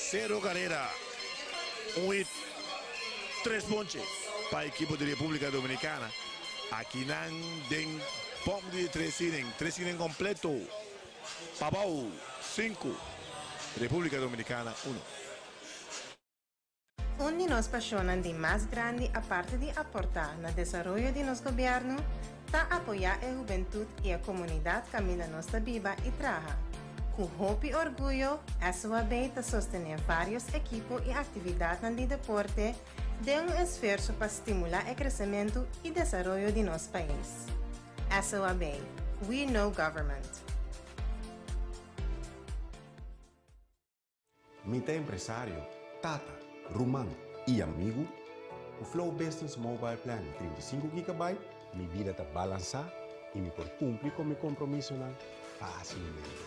Cero carrera, un hit, tres ponche pa equipo di República Dominicana. Akinan den bom di tres inning, tres inning completo. Pabou 5, República Dominicana 1. Un di nos pashonnan di mas grandi aparte di aportá na desaroyo di nos gobièrnu ta apoyá e hubentut i e komunidat kaminda nos ta biba i traha. Ku hopi orguyo, SOAB ta sostené vários ekipo i aktividatnan di deporte den un esfuerso pa stimulá e kresementu i desaroyo di nos pais. SOAB, We Know Government. Mi ta empresario, tata, ruman i amigu. Ku Flow Business Mobile Plan di 35 GB, mi bida ta balansá i mi por kumpli ku mi kompromisonan fásilmente.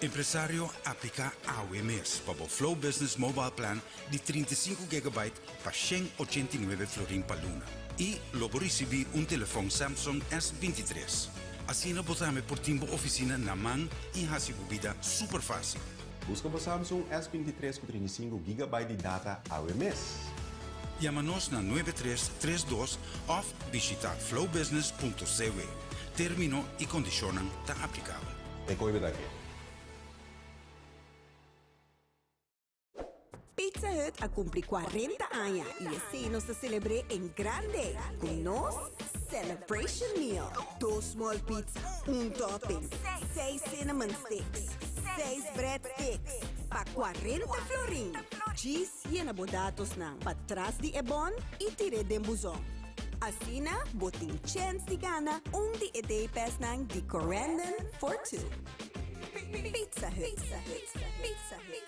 Empresario, apliká awe mes pa bo Flow Business Mobile Plan di 35 GB pa 189 florin pa luna. I lo bo risibí un telefòn Samsung S23. Asina bo tambe por tin bo ofisina na man i hasi bo bida super fásil. Buska bo Samsung S23 ku 35 GB di data awe mes. Yama nos na 9332 òf bishitá flowbusiness.cw. Término i kondishonnan ta aplikabel. E koe bedake. Pizza Hut a cumpli 40 aña y asina nos ta celebr'e en grande cu nos Celebration Meal. Dos small pizza, un topping, seis cinnamon sticks, seis breadsticks, pa 40 florin. Djis yena bo datosnan patras di e bon y tir'e den buzon. Asina, bo tin chance di gana un di e day passnan di Corendon for Two. Pizza Hut. Pizza Hut.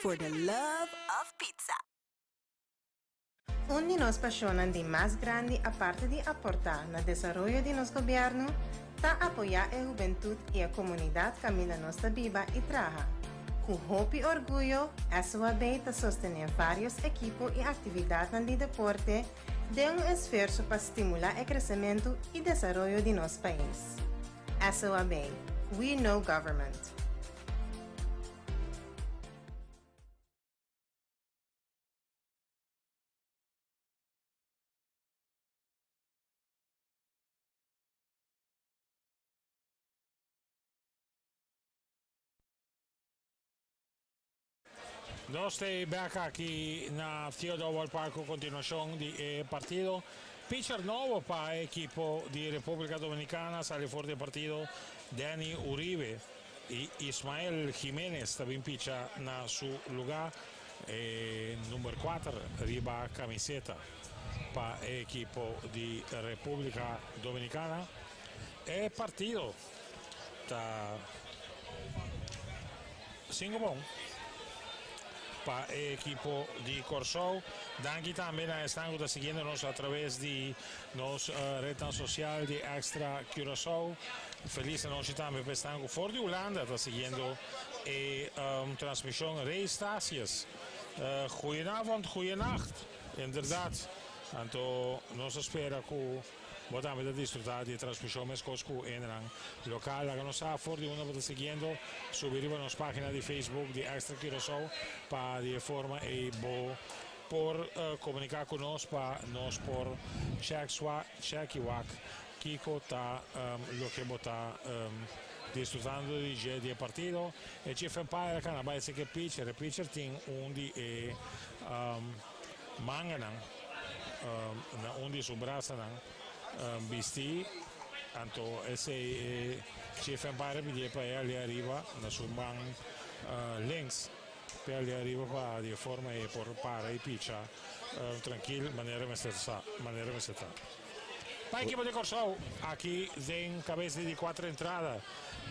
For the love of pizza. Un di nos pashonnan di mas grandi aparte di aportá na desaroyo di nos gobièrnu ta apoyá e hubentut i e komunidat kaminda nos ta biba i traha. Ku hopi orguyo, SOAB ta sostené vários ekipo i aktividatnan di deporte den un esfuerso pa stimulá e kresementu i desaroyo di nos pais. SOAB, We Know Government. Nos ta back aki na Theodore World Park ku kontinuashon di e partido. Pitcher nobo pa e ekipo di Repúblika Dominikana sali for di e partido Danny Uribe i Ismael Jimenez ta bin picha na su lugá. E number 4 riba kamiseta pa e ekipo di Repúblika Dominikana. E partido ta 5-1 pa e ekipo di Kòrsou. Danki tambe na esnan ku ta siguiendo nos a traves di nos retnan sosial di Extra Curaçao. Felis anochi tambe pa esnan ku for di Hulanda ta siguiendo e transmishon. Ray Stasius, goedenavond, goeienacht. Inderdaad. Anto nos ta spera ku bo tambe ta disfrutá di e transmishon meskos ku hendenan lokal. Laga nos sa for di unda bo ta siguiendo. Subi riba nos página di Facebook di Extra Curaçao pa di e forma ei bo por komuniká ku nos pa nos por chèk swa chèk i wak kiko ta loke bo ta. Disfrutando di dje di e partido. E chief umpire a cana bay esaki e pitcher. E pitcher tin un di e manganan na un di su brasanan bisti. Anto esey e chief umpire a pidié pa e ali ariba na su man links. P'e ali ariba pa di e forma e por para y picha trankil manera mester sa, manera mester ta. Pa ekipo di Kòrsou aki den kabes di di kuater entrada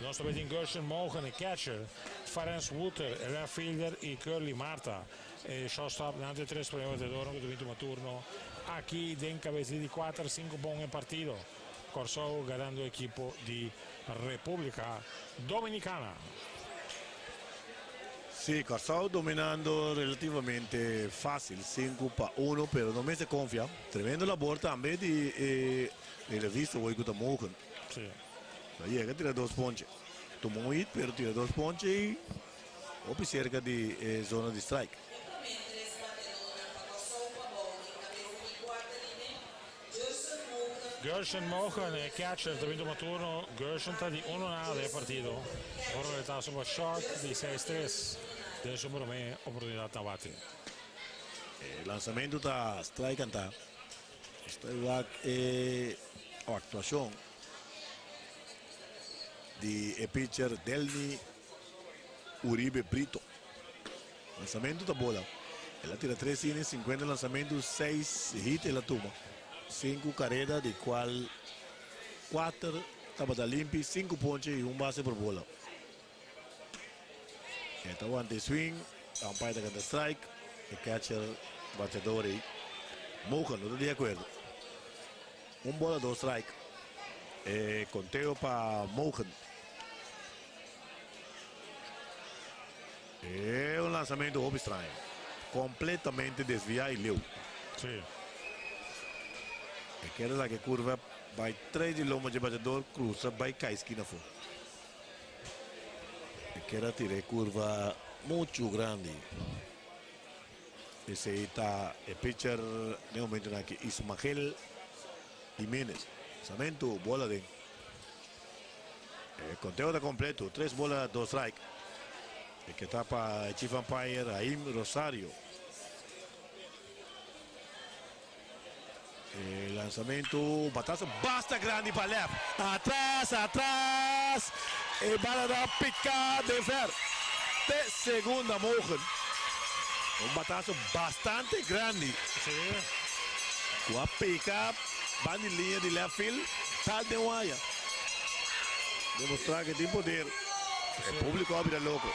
nos ta tin Gershon Mogen e catcher, Farens Wouter e left fielder y Curly Martha e shortstop. Nan ta e tres prome batedornan ku ta bin tuma turno aki den kabes di di kuater, sinku bon e partido. Kòrsou ganando ekipo di Repúblika Dominikana. Sí, Kòrsou dominando relativamente fásil, 5-1, pero no mester konfia. Tremendo labor tambe di e relevista hoy ku ta Mogen. Sí. A yega tira dos ponche. Tuma un hit, pero tira dos ponche i hopi serka di e zona di strike. Gershon Mogen, e catcher, ta bin tuma turno. Gershon ta di uno nada den e partido. Ora retaso pa short di 6-3 den su prome oportunidat na bate. E lansamento ta strike kanta. Esta wak e aktuashon di e pitcher Delny Uribe Brito. Lansamento ta bola. El a tira tres inning, 50 lansamento, 6 hit el a tuma. 5 careda di cual 4 tabata limpi, 5 ponche y un base por bola. E ta wanta e swing, umpire ta canta strike, e catcher bateador ey Mogen no ta di acuerdo. Un bola, dos strike. E conteo pa Mogen. E un lansamento hopi straño. Completamente desvia y leu. Sí. E kere laga e curva bay tres di lomba dje bateador cruza bay cay skina afo. E kere a tira e curva mucho grandi. Esey ta e pitcher den momentonan aki Ismagel Jimenez. Lansamento bola den. E conteo ta completo, tres bola, dos strike. E ke ta pa e chief umpire Haim Rosario. E lansamento, batazo basta grandi pa left. Atras, atras. E bala ta pica den ver. Te segunda Mogen. Un batazo bastante grandi. Sí. Cu a pica ban di linea di left field, tal den waya. Demostra cu tin poder. E publico a bira loco.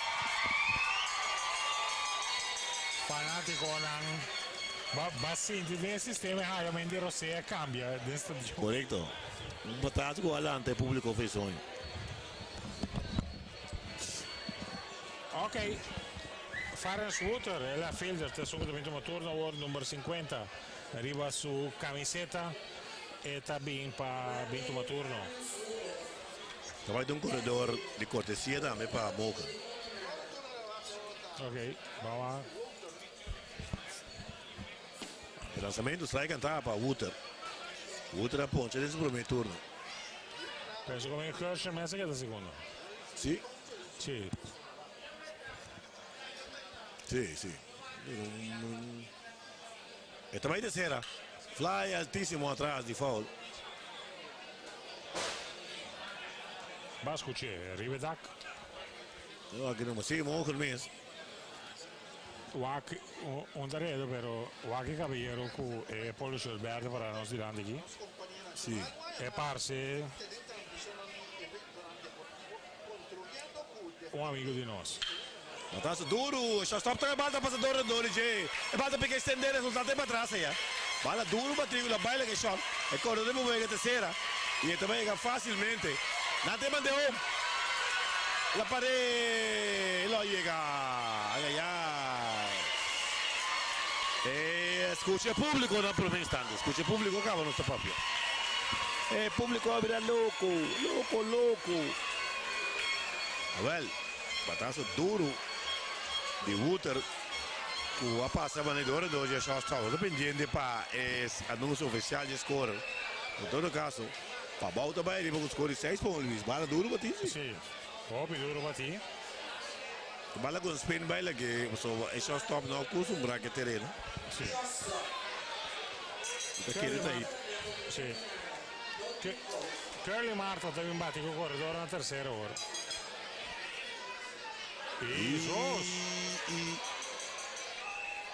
Fanaticonan ba sinti den e sistema e hagamento di rosea cambia den stadion. Corecto. Un batazo cu a lanta e publico fe soño. Ok. Farens Wouter, e left fielder, ta esun cu ta bin tuma turno awor, number 50 riba su camiseta. E ta bin pa bin tuma turno. Ta bai den un corredor di cortesia tambe pa Mogen. Ok, ban wak. E lanzamento strike canta pa Wouter. Wouter a poncha den su primer turno. Penso como e Kershaw mes a keda segundo. Si. Si. Si, si. E ta bai tercera. Fly altísimo atras di foul. Ba scuché riba e dak. No, aki no, si, mogen mes. Wak un ta redo, pero wak e caballero cu e polo shirt berde para nos dilanti aki. Si. E parce un amigo di nos. Batazo duro, shortstop toca e bala ta pasa door door di dje. E bala ta pica extender resultante pa atras aya. Bala duro pa Trigula baila cu e short. E corredor di Bubega tercera y e ta bay yega facilmente. Nan ta e mande home. La pare lo yega. Ayayay. E scucha e publico na prome instante. Scucha e publico caba nos ta papia. E publico a bira loco, loco, loco. Awel, batazo duro di Wouter cu a pasa manera di ora dos dje shortstop. Ta pendiente pa e anuncio oficial dje score. En todo caso, Pabao ta bay riba cu score di 6 pa 1 Luis. Bala duro bati si. Si. Hopi duro bati. E bala con spin bai lag'e pasobra e shortstop no a custumbra cu e tereno. Si. E ta kere ta hit. Si. Curly Marta ta bin bati cu coredor na tercera ora. Y dos. Y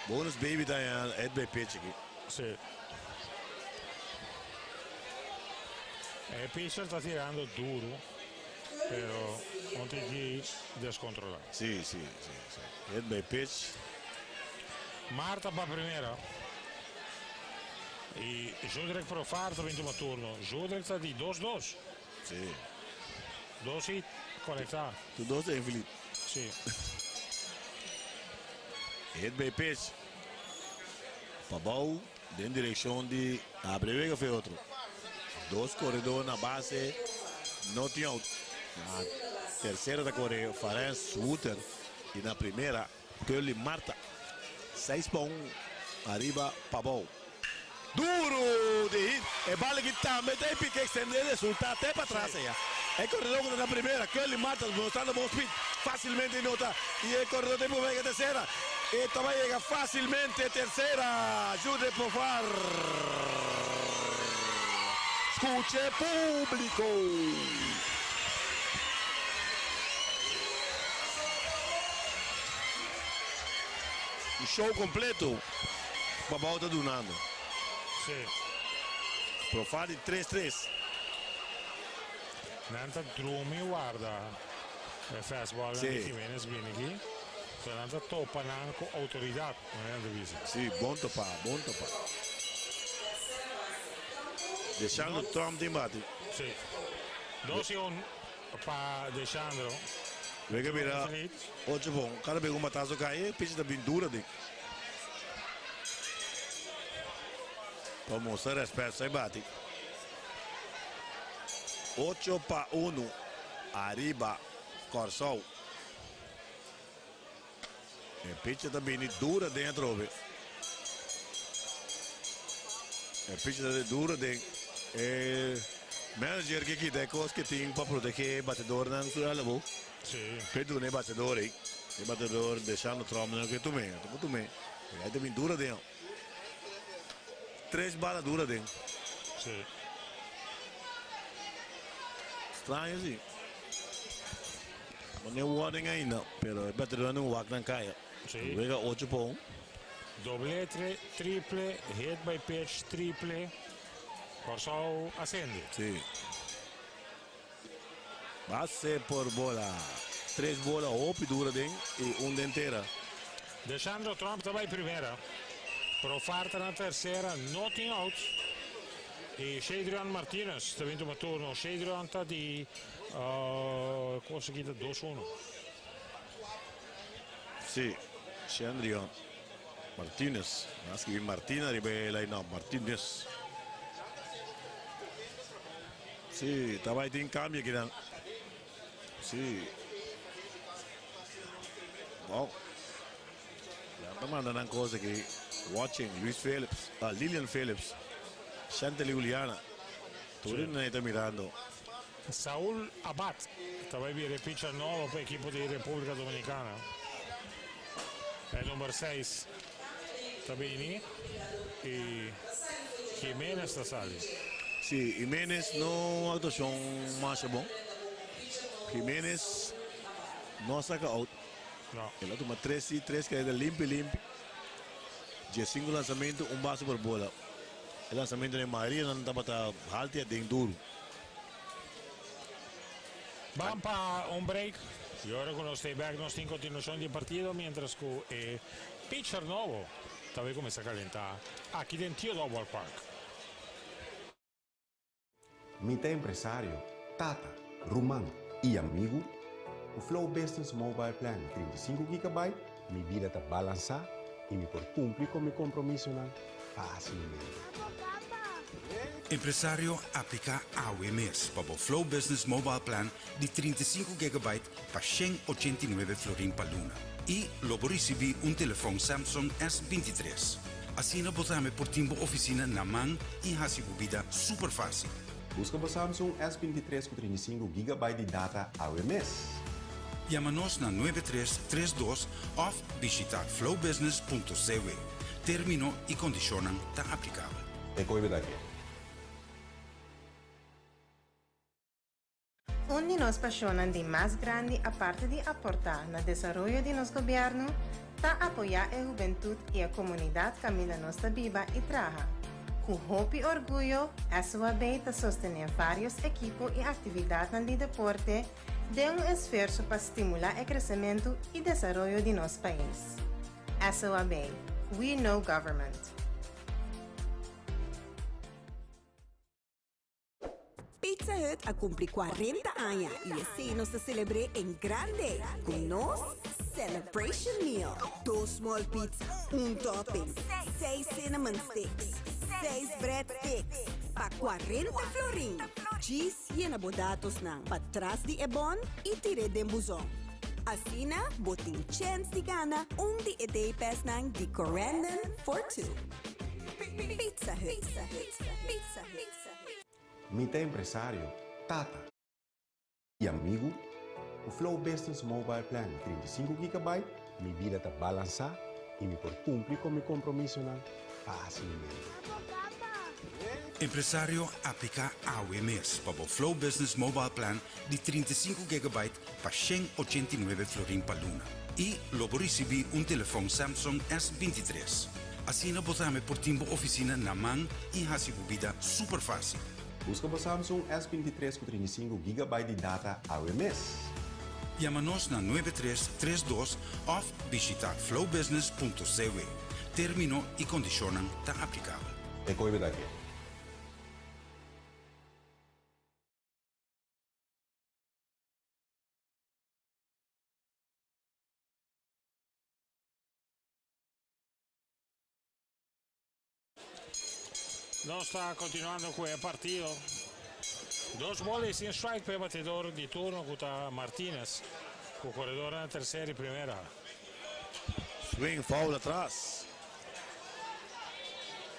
bonus baby ta hit by pitch aki. Si. E pitcher ta tirando duro, pero un tiki descontrola. Si, si, si, si. Hit by pitch. Marta pa primera. Y Judrek Profar ta bin tuma turno. Judrek ta di 2-2. Si. Dos hit conecta. Tur dos ta infeliz. Si. Hit by pitch. Pabou den direccion di habri wega fe otro. Dos corredor na base, no tin out. Na tercera ta core Farens Wouter y na primera Curly Marta. 6-1 ariba Pabou. Duro di hit. E bala aki tambe ta e pique extende resulta te patras aya. E corredor cu ta na primera, Curly Marta, mostrando bon speed. Facilmente nota y e corredor ta purba yega tercera. E ta bay yega facilmente tercera. Jude Profar. Scucha e publico. Un show completo Pabao ta dunando. Si. Profar di tres tres. Nan ta drumi warda e fastball nan di Jimenez bini aki. So nan ta topa nan ku outoridat, manera nan ta bisa. Si, bon topa, bon topa. Deshandro Trump tin bati. Si. 2 y 1 pa Deshandro. Wega bira ocho bon. Kada bes ku un batazo kai, e pichi ta bin dura den. Pa mustra respet sai bati. 8 pa 1 ariba Kòrsou. E pichi ta bini dura den atrobe. E pichi ta dura den. E manager ke kita e kos ke tin pa protegé e batedornan su elbow. Si. Pe duna e batedor ei. E batedor Deshano Trump nan ke tum'é. Ta por tum'é. E ta bini dura den. Tres bala dura den. Si. Straño si. No tin warning ainda, pero e batedor nan wak nan kaya. Si. Wega 8 pa 1. Doblete, triple, hit by pitch, triple. Kòrsou a sende. Si. Base por bola. Tres bola hopi dura den i un den tera. Deshandro Trump ta bai primera. Profar ta na tersera, no tin out. I Shadrian Martinez ta bin tuma turno. Shadrian ta di kos aki ta 2-1. Si, Shandrion Martinez. Nan skibi Martina riba e line-up. Martinez. Si, ta bai tin kambio aki nan. Si. Bon. Ya ta manda nan kos aki. Watching Luis Phillips, ah, Lilian Phillips, Chantal Juliana. Tur nan ta mirando. Saul Abad ta bai bira pitcher nobo pa ekipo di Repúblika Dominikana. E number 6 ta bini i Jimenez ta sali. Si, Jimenez no aktuashon mas bon. Jimenez no saka out. No. El a tuma tres i tres kareda limpi limpi. 15 lansamentu, un base por bola. E lansamentu den mayoria nan tabata haltu i aden duru. Ban pa un break. I ora ku nos ta back, nos tin kontinuashon di partido, mientras ku e pitcher nobo ta bai kuminsá kalentá aki den Theodore Ballpark. Mi ta empresario, tata, ruman i amigu. Ku Flow Business Mobile Plan 35 GB, mi bida ta balansá i mi por kumpli ku mi kompromisonan fásilmente. Empresario, apliká awe mes pa bo Flow Business Mobile Plan di 35 GB pa 189 florin pa luna. I lo bo risibí un telefòn Samsung S23. Asina bo tambe por tin bo ofisina na man i hasi bo bida super fásil. Buska bo Samsung S 23 ku 35 gigabyte di data awe mes. Yama nos na 9332 òf bishitá flowbusiness.cw. Término i kondishonnan ta aplikabel. E koe beta ke. Un di nos pasionnan di mas grandi aparte di aporta na desaroyo di nos gobierno ta apoya e hubentud y e comunidad caminda nos ta biba y traha. Cu hopi orguyo, SOAB ta sostene varios ekipo y actividadnan di deporte den un esfuerso pa stimula e crecemento y desaroyo di nos pais. SOAB, We Know Government. Pizza Hut a cumpli 40 aña y asina nos ta celebra en grande cu nos Celebration Meal. Dos small pizza, un topping, seis cinnamon sticks, seis breadsticks, pa 40 florin. Cheese yena bo datosnan patras di e bon y tir'e den buzon. Asina, bo tin chance di gana un di e day passnan di Corendon for two. Pizza Hut. Pizza Hut. Mi ta empresario, tata i amigu. Ku Flow Business Mobile Plan di 35 GB, mi bida ta balansá i mi por kumpli ku mi kompromisonan fásilmente. Empresario, apliká awe mes pa bo Flow Business Mobile Plan di 35 GB pa 189 florin pa luna. I lo bo risibí un telefòn Samsung S23. Asina bo tambe por tin bo ofisina na man i hasi bo bida super fásil. Buska bo Samsung S23 ku 35 GB di data awe mes. Yama nos na 9332 òf bishitá flowbusiness.cw. Término i kondishonnan ta aplikabel. E koe beta ke. Nos ta kontinuando ku e partido. Dos ball i sin strike pa e batidor di turno ku ta Martinez, ku koredor na tersera i primera. Swing foul atras.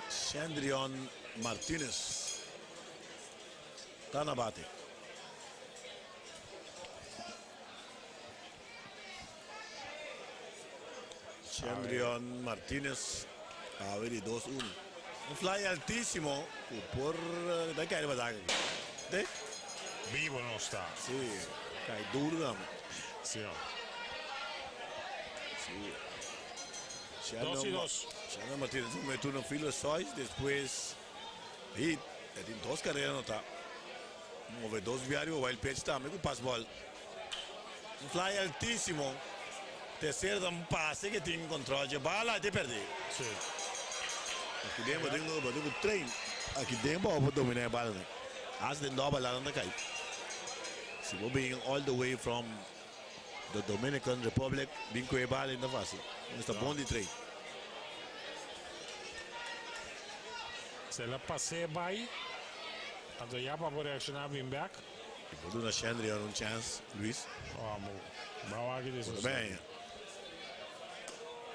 Shendrion Martinez ta na bate. Shendrion Martinez awe di 2-1. Un fly altísimo ku por ta kai riba dak aki. Te? Bibo no sta. Si, kai duro tambe. Si. Si. 2-2. Shendrion Martinez un mete un filo sois despues hit. E tin dos karera anotá. Move dos bia riba wild pitch tambe ku pass ball. Un fly altísimo. Tersero ta un pase ku tin kontrol dje bala i te pèrdè. Si. Aki den bo tin bo tin ku train. Aki den bo por dominá e balanan. Asta den dòbel nan ta kai. Si bo bin all the way from the Dominican Republic bin ku e bala ta fásil. Nos ta bon di train. Se la pas'é bai, anto ya pa bo reakshoná bin bèk. I bo duna Shendrion un chèns, Luis. Amo, bao aki di Bo ta su ben.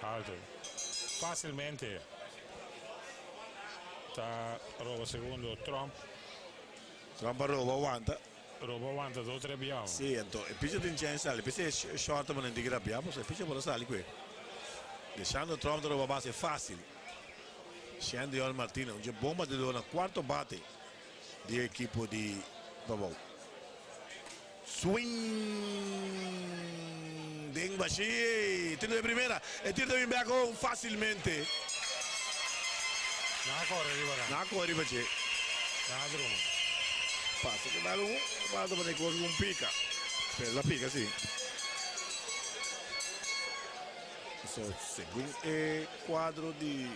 Alto. Fásilmente ta roba segundo Trump. Trump a roba wanta. Roba wanta dos tres biaha. Si, anto e picha tin chèns sali. P'esei e short ta manera di grabia, pasobra e picha por a sali ku e. Deshando Trump ta roba base fásil. Shendrion Martinez, un dje bon batidor na kuarto bate di e ekipo di Pabou. Swing den bashí, tiro di primera, e tiro ta bin bek home fásilmente. Nan a kore riba nan. Nan a kore riba dje. Nan a drumi. Pasa ku dal un bal ta pone kos ku un pika, pero la pika si. So, segun e kuadro di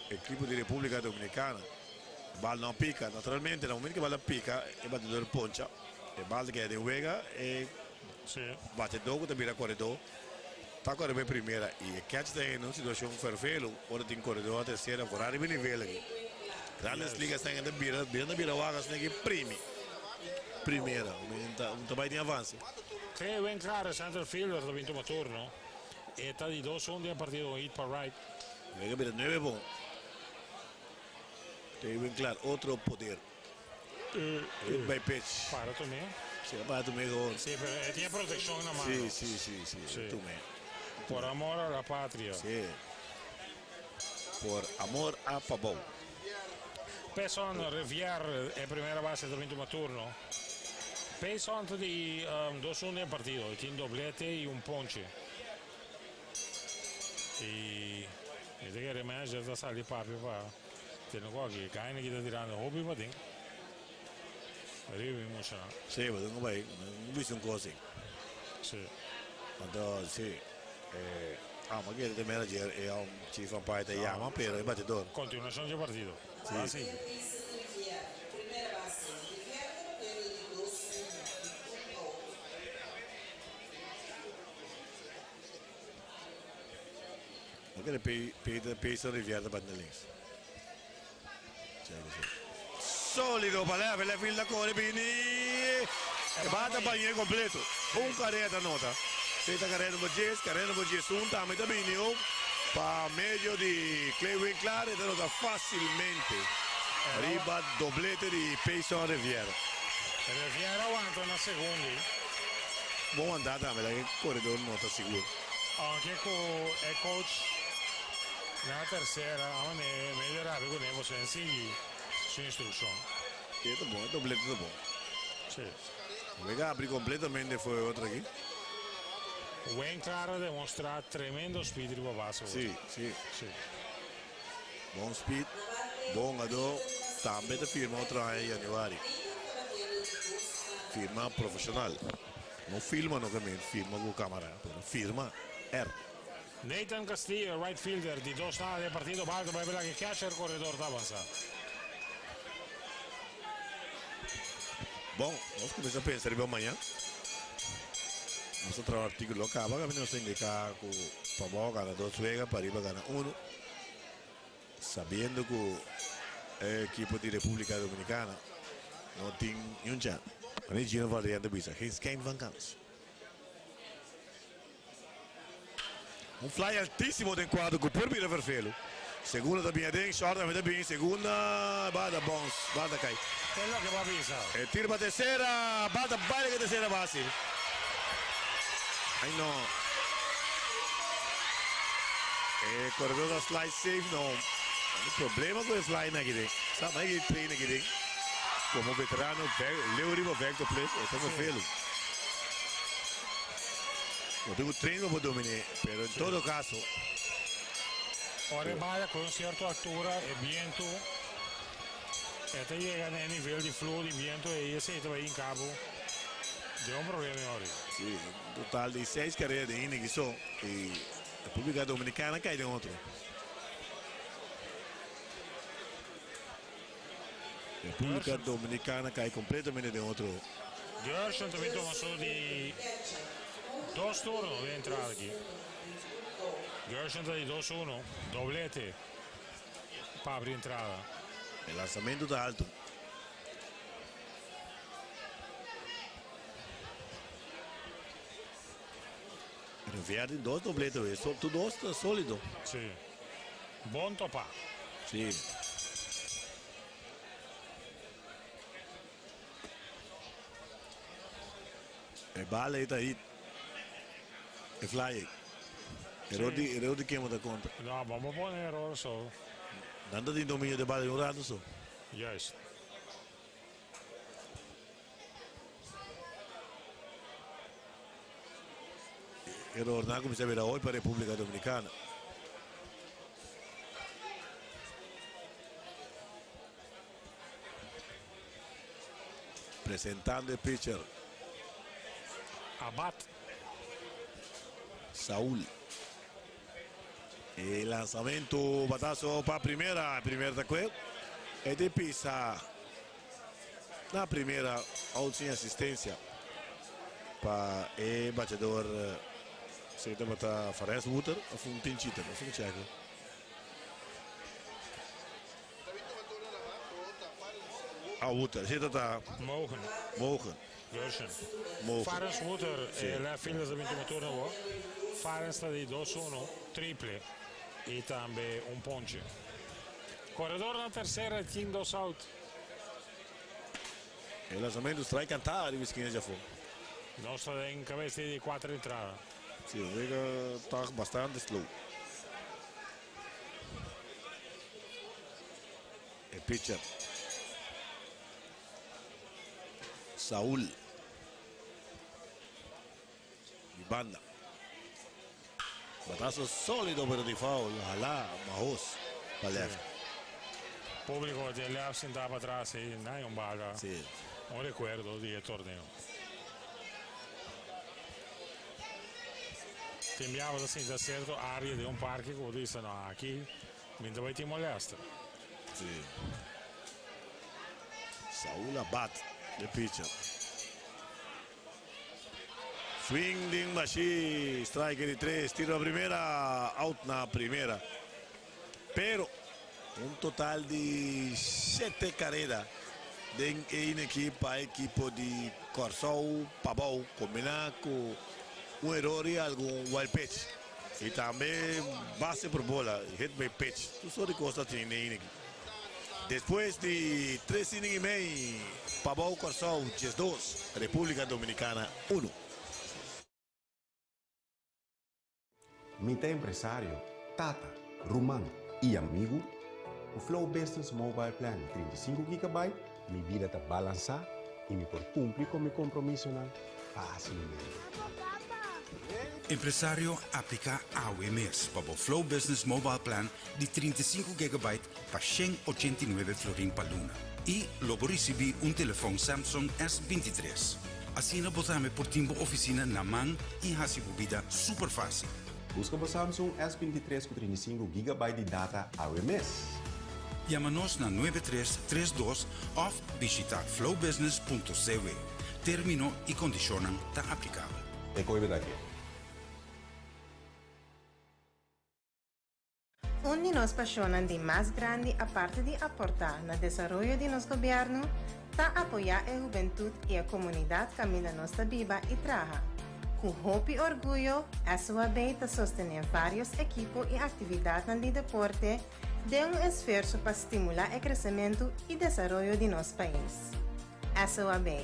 ekipo di Repúblika Dominikana, e bal no a pika. Naturalmente, na momento ku e bal a pika, e batidor poncha. E bal ta keda den wega, e batidó ku ta bira koredó ta kore pa e primera. I e catch ta hende un situashon fervelu ora tin koredó na tersera for ariba e nivel aki. Grandes Ligas ta hende bira bira ta bira wak asina ki primi primera. Un ta bai tin avanse. Kevin Claro, center fielder, ta bin tuma turno. E ta di 2-1 den e partido, un hit pa right. Wega bira nuebe bon. Kevin Clar, otro poder. Hit by pitch. Para tum'é. Si, a para tum'é gewoon. Si, pero e tin e protekshon na mano. Si, si, si, si, Si. tum'é. Por amor a la patria. Si. Por amor a Pabou. Payson Rivière e primera base ta bin tuma turno. Payson ta di dos un den partido. E tin doblete y un ponche. Y mi ta kere manager ta sali papia pa tene cu aki. Gaina ki ta tirando hopi pa den. Riba mi muchanan. Sí, bo tin cu bay. No bisa un cos ei. Sí. Anto, sí. E amo kere ta manager e om chief umpire ta yama, pero e batidor. Continuacion dje partido. Sí. Ban sigui. Bo kere Peter Payson Rivière ta bati na links. Solido pa left, left field ta kore bini. E bata bañ'é kompleto. Un karera ta nota. Esei ta karera number dies, karera number diesun tambe ta bini ook pa medio di Clay Winklaar. E ta nota fásilmente riba doblete di Payson Rivière. Rivière a wanta na segundi. Bon wantá tambe, laga e koredor nota sigur. Aunke ku e coach na tersera a manera medio rabia kuné pasobra e sigui su instrukshon. E ta bon, e doblete ta bon. Si. Wega abri kompletamente fo'i otro aki. Wayne Clark a demostrá tremendo speed riba base otro. Si, si. Si. Bon speed, bon hungadó, tambe ta firma otro aña yanüari. Firma profeshonal. No filma no ke men firma ku kamara, pero firma er. Nathan Castillo, right fielder, di dos nada den partido bal ta bai bela ke catcher koredor ta avansa. Bon, nos kuminsá pensa riba mañan. Nos ta traha un artíkulo kaba kaminda nos ta indiká ku pabou gana dos wega, pariba gana unu. Sabiendo ku e ekipo di Repúblika Dominikana no tin niun chans. Wanneer Gino Valerian ta bisa, Geen schijn van kans. Un fly altísimo den kuadro ku por bira vervelu. Segunda ta bin aden, short tambe ta bin. Segunda, bal ta bounce, bal ta kai. Te loke bo a bisa. E tiro pa tercera, bal ta bai den e tercera base. Ay no. E corredor ta slide safe no. Tin problema cu e fly na kiden. Sa mai ki train na kiden. Como veterano leu riba vector place e ta vervelu. No tin cu train pa por domine, pero en todo caso. Ora e baya cu un cierto altura e biento e ta yega na e nivel di fluho di biento ey esey ta bay hinca bo den un problema e ora. Si, un total di seis carera den inning so y Republica Dominicana cay den otro. Republica Dominicana cay completamente den otro. Gershon ta bin tuma su di dos turno den entrada aki. Gershon ta di dos uno, doblete pa abri entrada. E lansamento ta alto. Rivier tin dos doblete hoy. So, tur dos ta solido. Sí. Bon topa. Sí. E bala ei ta hit. E fly ei. Error di, error di ken bo ta konta? No, bo no pone error so. Nan ta tin dominio de bala un rato so. Juist. Errornan a kuminsá bira hoy pa Repúblika Dominikana. Presentando e pitcher. Abad. Saul. E lanzamento, batazo pa primera. Primera ta kue. E te pisa na primera out sin asistencia pa e bachador si tabata Fares Wouter of un Tinchita, no sé check. Ah, Wouter, si ta Mogen. Mogen. Gershon. Mogen. Fares Wouter, Sí. e left fielder ta binti motor na bo. Fares ta di 2-1, triple y tambe un ponche. Corredor na tercera, tin dos out. E lanzamento strike cantá riba esquina di afó. Nos ta den cabes di cuater entrada. Sí, wega ta bastante slow. E pitcher Saul di banda. Batazo sólido pero di foul. Hala mahos pa left. Público di left sintá patras i nan un bala. Sí. Un recuerdo di e torneo. Tin biaha bo ta sinta cierto area den un parke cu bo ta bisa no aki mi no ta bay tin molester. Sí. Saul Abad e pitcher. Swing den bashí, strike di tres, tiro a primera, out na primera. Pero un total di shete kareda den e inning pa ekipo di Kòrsou Pabou kombiná ku un eror i algun wild pitch. I tambe base por bola, hit by pitch. Tur sort di kos ta tin den inning. Despues di tres inning i mei, Pabou Kòrsou 12, Repúblika Dominikana 1. Mi ta empresario, tata, ruman i amigu. Ku Flow Business Mobile Plan di 35 gigabyte, mi bida ta balansá i mi por kumpli ku mi kompromisonan fásilmente. Empresario, apliká awe mes pa bo Flow Business Mobile Plan di 35 gigabyte pa 189 florin pa luna. I lo bo risibí un telefòn Samsung S23. Asina bo tambe por tin bo ofisina na man i hasi bo bida super fásil. Buska bo Samsung S23 ku 35 gigabyte di data awe mes. Yama nos na 9332 òf bishitá flowbusiness.cw. Término i kondishonnan ta aplikabel. E koi bida ke. Un di nos pasionnan di mas grandi aparte di aporta na desaroyo di nos gobierno ta apoya e hubentud y e comunidad caminda nos ta biba y traha. Cu hopi orguyo, SOAB ta sostene varios ekipo y actividadnan di deporte den un esfuerso pa stimula e crecemento y desaroyo di nos pais. SOAB,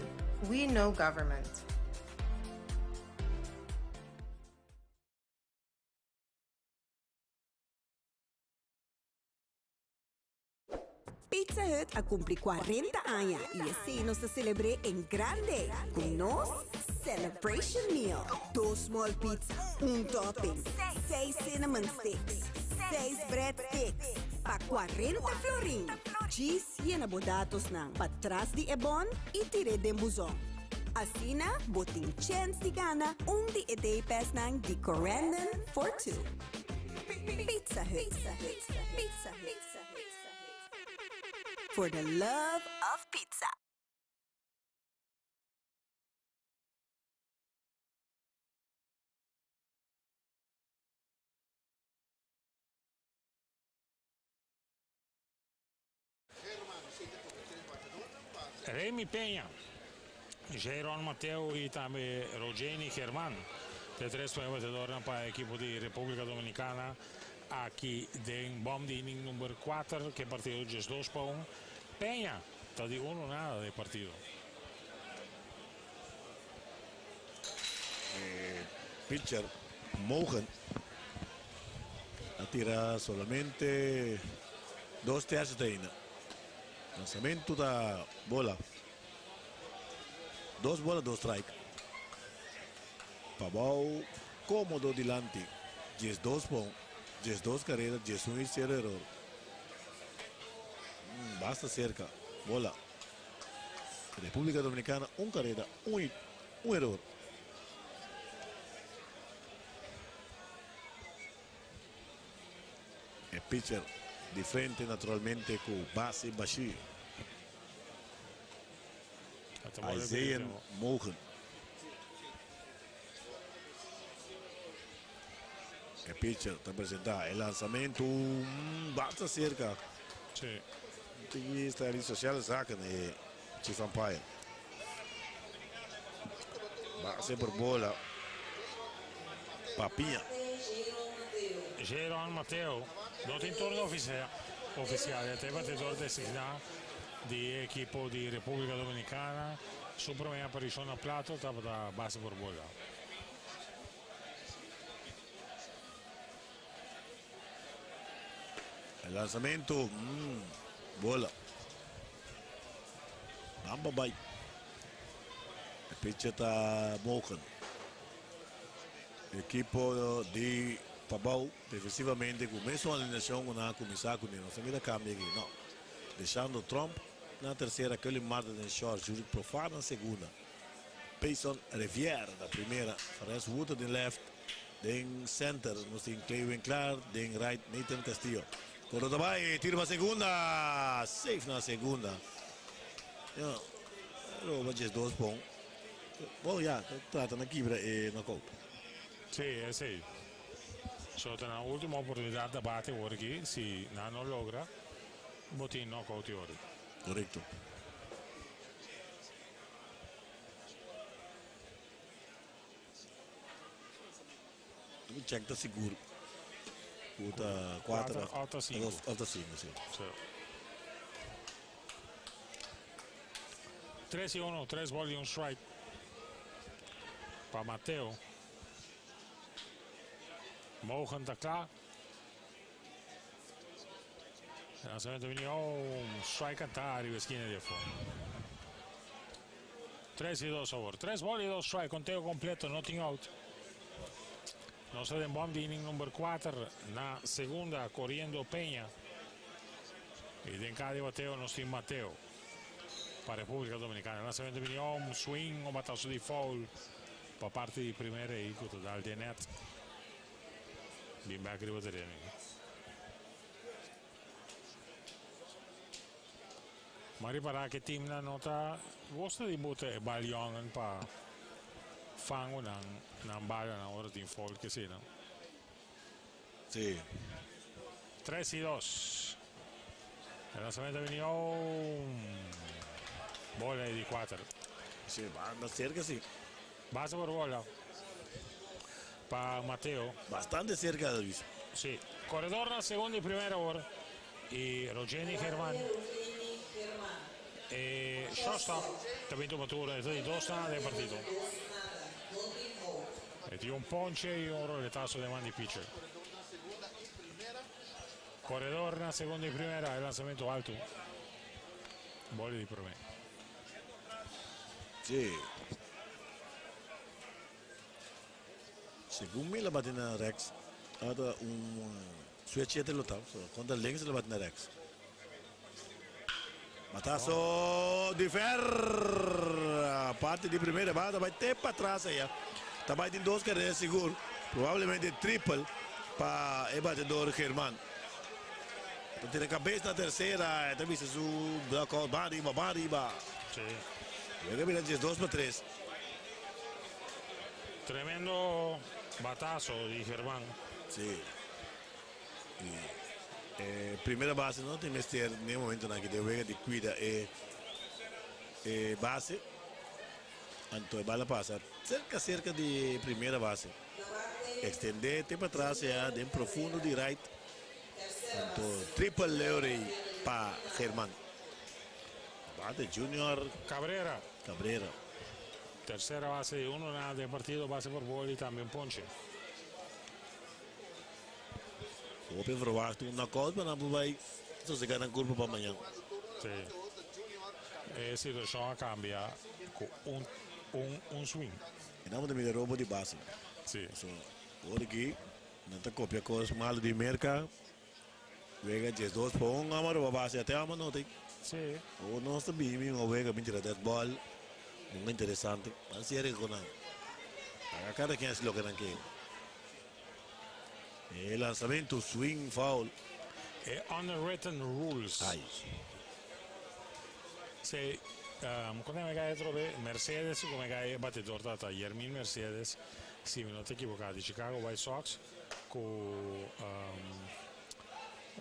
We Know Government. Pizza Hut a cumpli 40 aña y asina nos ta celebra en grande cu nos Celebration Meal. Dos small pizza, un topping, seis cinnamon sticks, seis breadsticks, pa 40 florin. Djis yena bo datosnan patras di e bon y tir'e den buzon. Asina, bo tin chance di gana un di e day pass nan di Corendon for two. Pizza Hut. Pizza Hut. For the love of pizza. Remy Peña, Jairon Mateo y tambe Rogeni Germán. E tres batedornan pa ekipo di Repúblika Dominikana aki den bòm di inning number 4, ku partido 12-1. Peña ta di 1-0 di partido. Pitcher Mogen a tira solamente dos tercios ainda. Lanzamento da bola. Dos bola, dos strike. Pabou cómodo dilanti. 12 bon. 12 carrera, 11 y 0 error. Basta cerca. Bola. Repúblika Dominikana, un karera, un error. E pitcher di frente naturalmente ku base bashí. Isaiah Mogen. E pitcher ta presentá e lanzamento basta cerca. Tin sta sociale zaken e chief umpire. Base por bola. Pa Piña. Jeron Mateo no tin turno ofisial, e batedor designá. Di e ekipo di Repúblika Dominikana, su promé aparishon na plato tabata base por bola. E lanzamento, bola. Bamba bai. E pitcher ta Mogen. Ekipo di Pabou defensivamente ku mesun alineashon ku nan a kuminsá kuné. Nos ta mira kambio aki. No. Deshando Tromp na tersera, Kelly Martin den short, Jurick Profar na segunda, Payson Rivière na primera, Fares Wooter den left, den center nos tin Clay Winklaar, den right Nathan Castillo. Koro ta bai, tiro pa segunda, safe na segunda. Ya, roba 12 pon. Bon ya, ta trata na kibra e knockout. Sí, esei. So ta nan ultimo oportunidad ta bate awor aki, si nan no logra, bo tin knockout y ori. Correcto. Tur check ta sigur cu ta cuatro Cuatro of cinco. Of ta cinco, si. Sí. Tres y uno, tres ball y un strike pa Mateo. Mogen ta kla. Lanzamento bini, oh, strike cantá riba esquina di afó. 3 y 2 awor. 3 ball y 2 strike. Conteo completo, no tin out. Nos ta den bòm di inning number 4 na segunda, coriendo Peña. Y den cada bateo nos tin Mateo pa República Dominicana. Lanzamento bini, oh, un swing, un batazo di foul pa parti di primera y cu ta dal den net. Bin back riba terreno. M'a ripará ku e timnan no ta gusta di buta e balionnan pa fangu nan nan balanan ora tin foul ke asina. Sí. 3 y 2. E lanzamento a bini, oh, bola di 4. Sí, banda cerca, sí. Base por bola pa Mateo. Bastante cerca, Luis. Sí. Corredor na segunda y primera awor. Y Rogeni Germán. Shortstop tambe tuma turno. E di dos na e partido. E tin un ponche y un roletazo di man di pitcher. Corredor na segunda y primera. E lanzamento alto. Bola di prome. Sí. Segun mi, el a bati na rechts. Tabata un switch hitter lo ta. So, contra links el a bati na rechts. Batazo di ver. Parti di primera base bai te pa atras aya. Ta bai tin dos carrera sigur. Probablemente triple pa e batedor Germán. Tira cabeza na tercera. Ta bisa su blockout. Ba riba, ba riba. Sí. Llega mira 12 pa 3. Tremendo batazo di Germán. Sí. Y primera base no tin mester den momento na cu den wega di cuida e base. Anto e bala pasa cerca cerca di primera base. Extende te pa atras ya den profundo di right. Anto triple Leori pa Germán. Bate Junior Cabrera. Cabrera. Tercera base di 1 na den partido, base por bola y tambe un ponche. Hopi verwacht un knockout, maar dan bai so se gana curva pa mañan. Sí. E situacion a cambia cu un swing. Y nan mira robo di base. Sí. So, awor aki, nan ta copia cos malo di Merca. Wega 12 pa 1, amo roba base te amo no te. Sí. O nos ta bimi un wega mentira dead ball. Muy interesante. Así era con a cada quien hace lo que quiere. El lanzamiento, swing, foul. Unwritten rules. Ai. Sí, con mi a troba Mercedes, como e batedor ta Yermin Mercedes, si mi no ta ekivoca, di Chicago White Sox, cu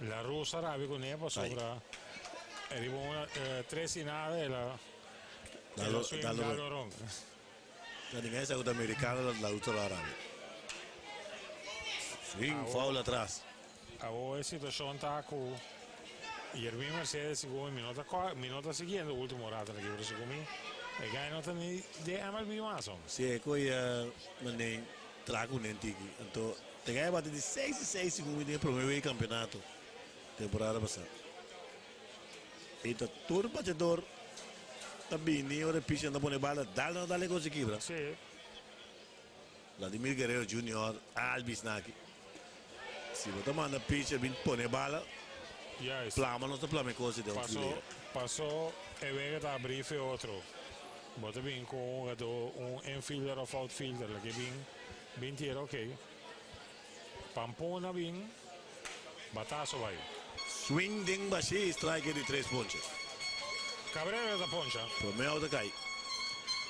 La Russa rabia cu ne sobre riba un tres y nada el a swing dalo wrong. Ninguém sabe americano la lucha la rabia. Swing, foul atras. Awor e situacion ta cu Yermin Mercedes segun mi no ta mi no ta siguiendo ultimo rato aki pero segun mi e guy no ta ni den MLB mas hom. Si e koe mane traha ku nen tiki anto e guy a bati di seis i seis segun mi den e prome wei kampeonato temporada pasa. E ta tur batedor ta bini ora e picha nan ta pone bala dal nan ta dal e kos di kibra. Si. Vladimir Guerrero Junior Albies na aki. Si bo ta manda pitcher bin pone bala, Juist. plama nos ta plama e kos di den un Paso, filera. paso e wega ta abri fe otro. Bo ta bin ku un hugadó, un infielder of outfielder, loke bin, bin tira ok. Pampuna bin, bataso bai. Swing den bashí, strike di tres ponche. Cabrera ta poncha. Promé out a kai.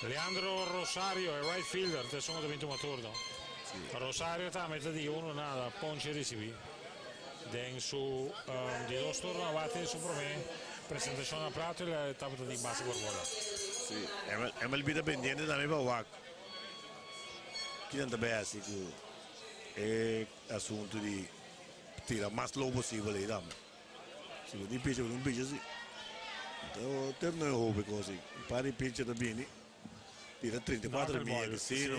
Leandro Rosario, e right fielder, ta esun ku ta bin tuma turno. Rosario tambe ta di uno nada, ponche risibí den su di dos turno a bate su promé presentashon na plato i la tabata tin base por bola. Sí, MLB ta pendiente tambe pa wak kinan ta bay hasi ku e asuntu di tira mas low posibel ei tambe. Si bo tin picha bo tin un picha si. Anto terno e hopi kos ei. Un par di picha ta bini tira 34 mia Knuckleball, si si. no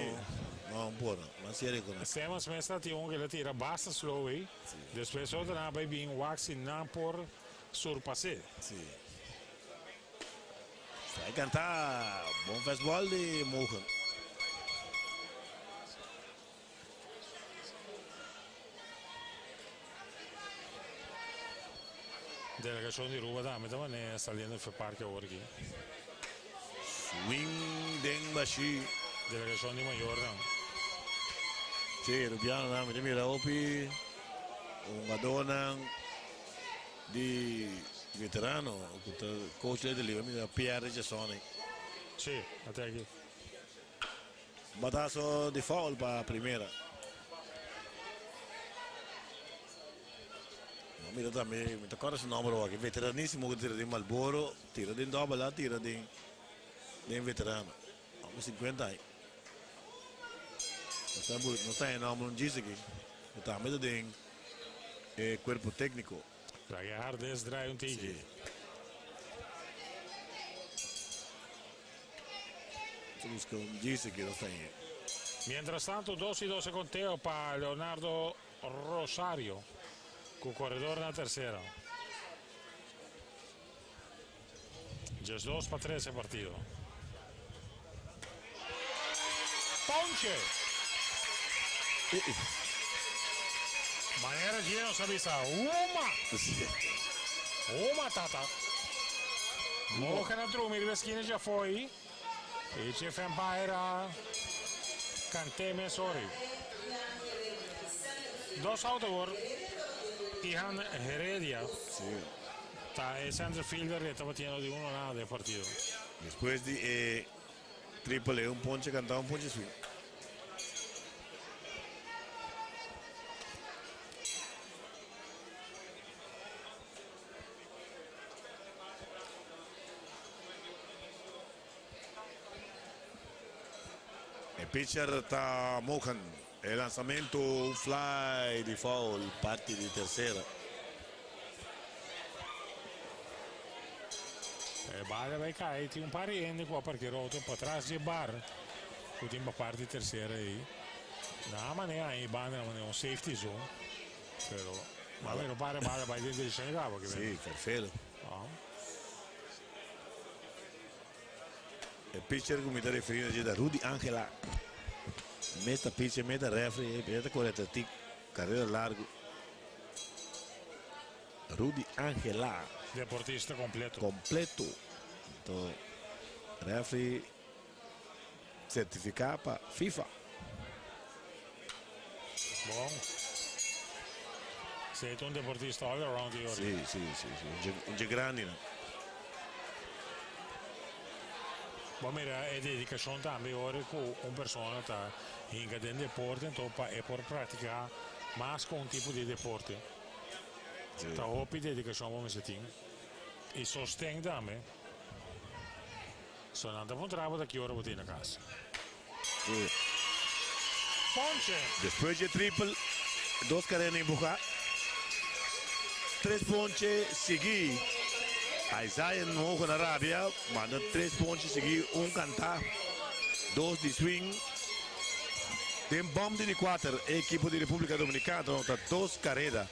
no por no. Mas serio ku nan. Simmons mes ta tin un ku el a tira basta slow ei. Despues otronan a bai bin wak si nan por surpas'é. Si. Strike kantá. Bon fastball di Mogen. Delegacion di Aruba tambe ta manera saliendo for parke awor aki. Swing den bashi. Delegacion di mayornan. Sí, Rubianonan mi ta mira hopi hungadornan di veterano ku ta coach Little League. Mi mira Pierre Richardson. Sí, ate aki. Bataso di foul pa primera. No mira tambe, mi ta corda su nomber awor aki, veteranisimo cu tira den Marlboro, tira den Double A, tira den den veterano. Hombre 50 aña. No sa bu, no sa e nomber un djis aki. Pero tambe ta den e cuerpo tecnico. Laga e hard draai un tiki. Si. Ta busca un djis aki nos ta haya. Mientras tanto dos y dos e conteo pa Leonardo Rosario cu coredor na tercera. 12 pa 3 e partido. Ponche! Manera Gino sa bisa, Huma! Huma tata! Mogen na drumi riba eskina dja foi i Chief Empire a kant'é mesori. Dos out awor, Ihan Heredia ta e center fielder i e ta batiendo di uno nada den partido. Despues di e triple e un ponche kantá un ponche swing. E pitcher ta Mohan. E lanzamento un fly di foul parti di tercera. E bala bai kai, tin un par di hende ku a parkera outo patras di e bar ku tin pa parti tercera ei. Na manera ei banda na manera un safety zone, pero Bala. Pero para bala bai den direccion di cabo. Sí, perfecto. E pitcher ku mi ta referí na dje ta Rudy Angela. Mes ta pitcher, mes ta referee, e ta kore atletik, karera largu. Rudy Angela. Deportista kompleto. Kompleto. Anto referee sertifiká pa FIFA. Bon. Esei ta un deportista all around di ori. Sí, sí, sí, sí. Un dje grandi nan. Bo mira e dedikashon tambe ora ku un persona ta hinka den deporte anto pa e por praktiká mas ku un tipo di deporte. Ta hopi dedikashon bo mester tin i sosten tambe. So nan ta puntra bo ta ki ora bo tin na kas. Ponche! Despues dje triple, dos karena empuhá. Tres ponche sigui. Isaiah Nojo na rabia. Manda tres ponche sigui. Un kantá. Dos di swing. Den bòm di di kuater ekipo di Repúblika Dominikana ta nota dos kareda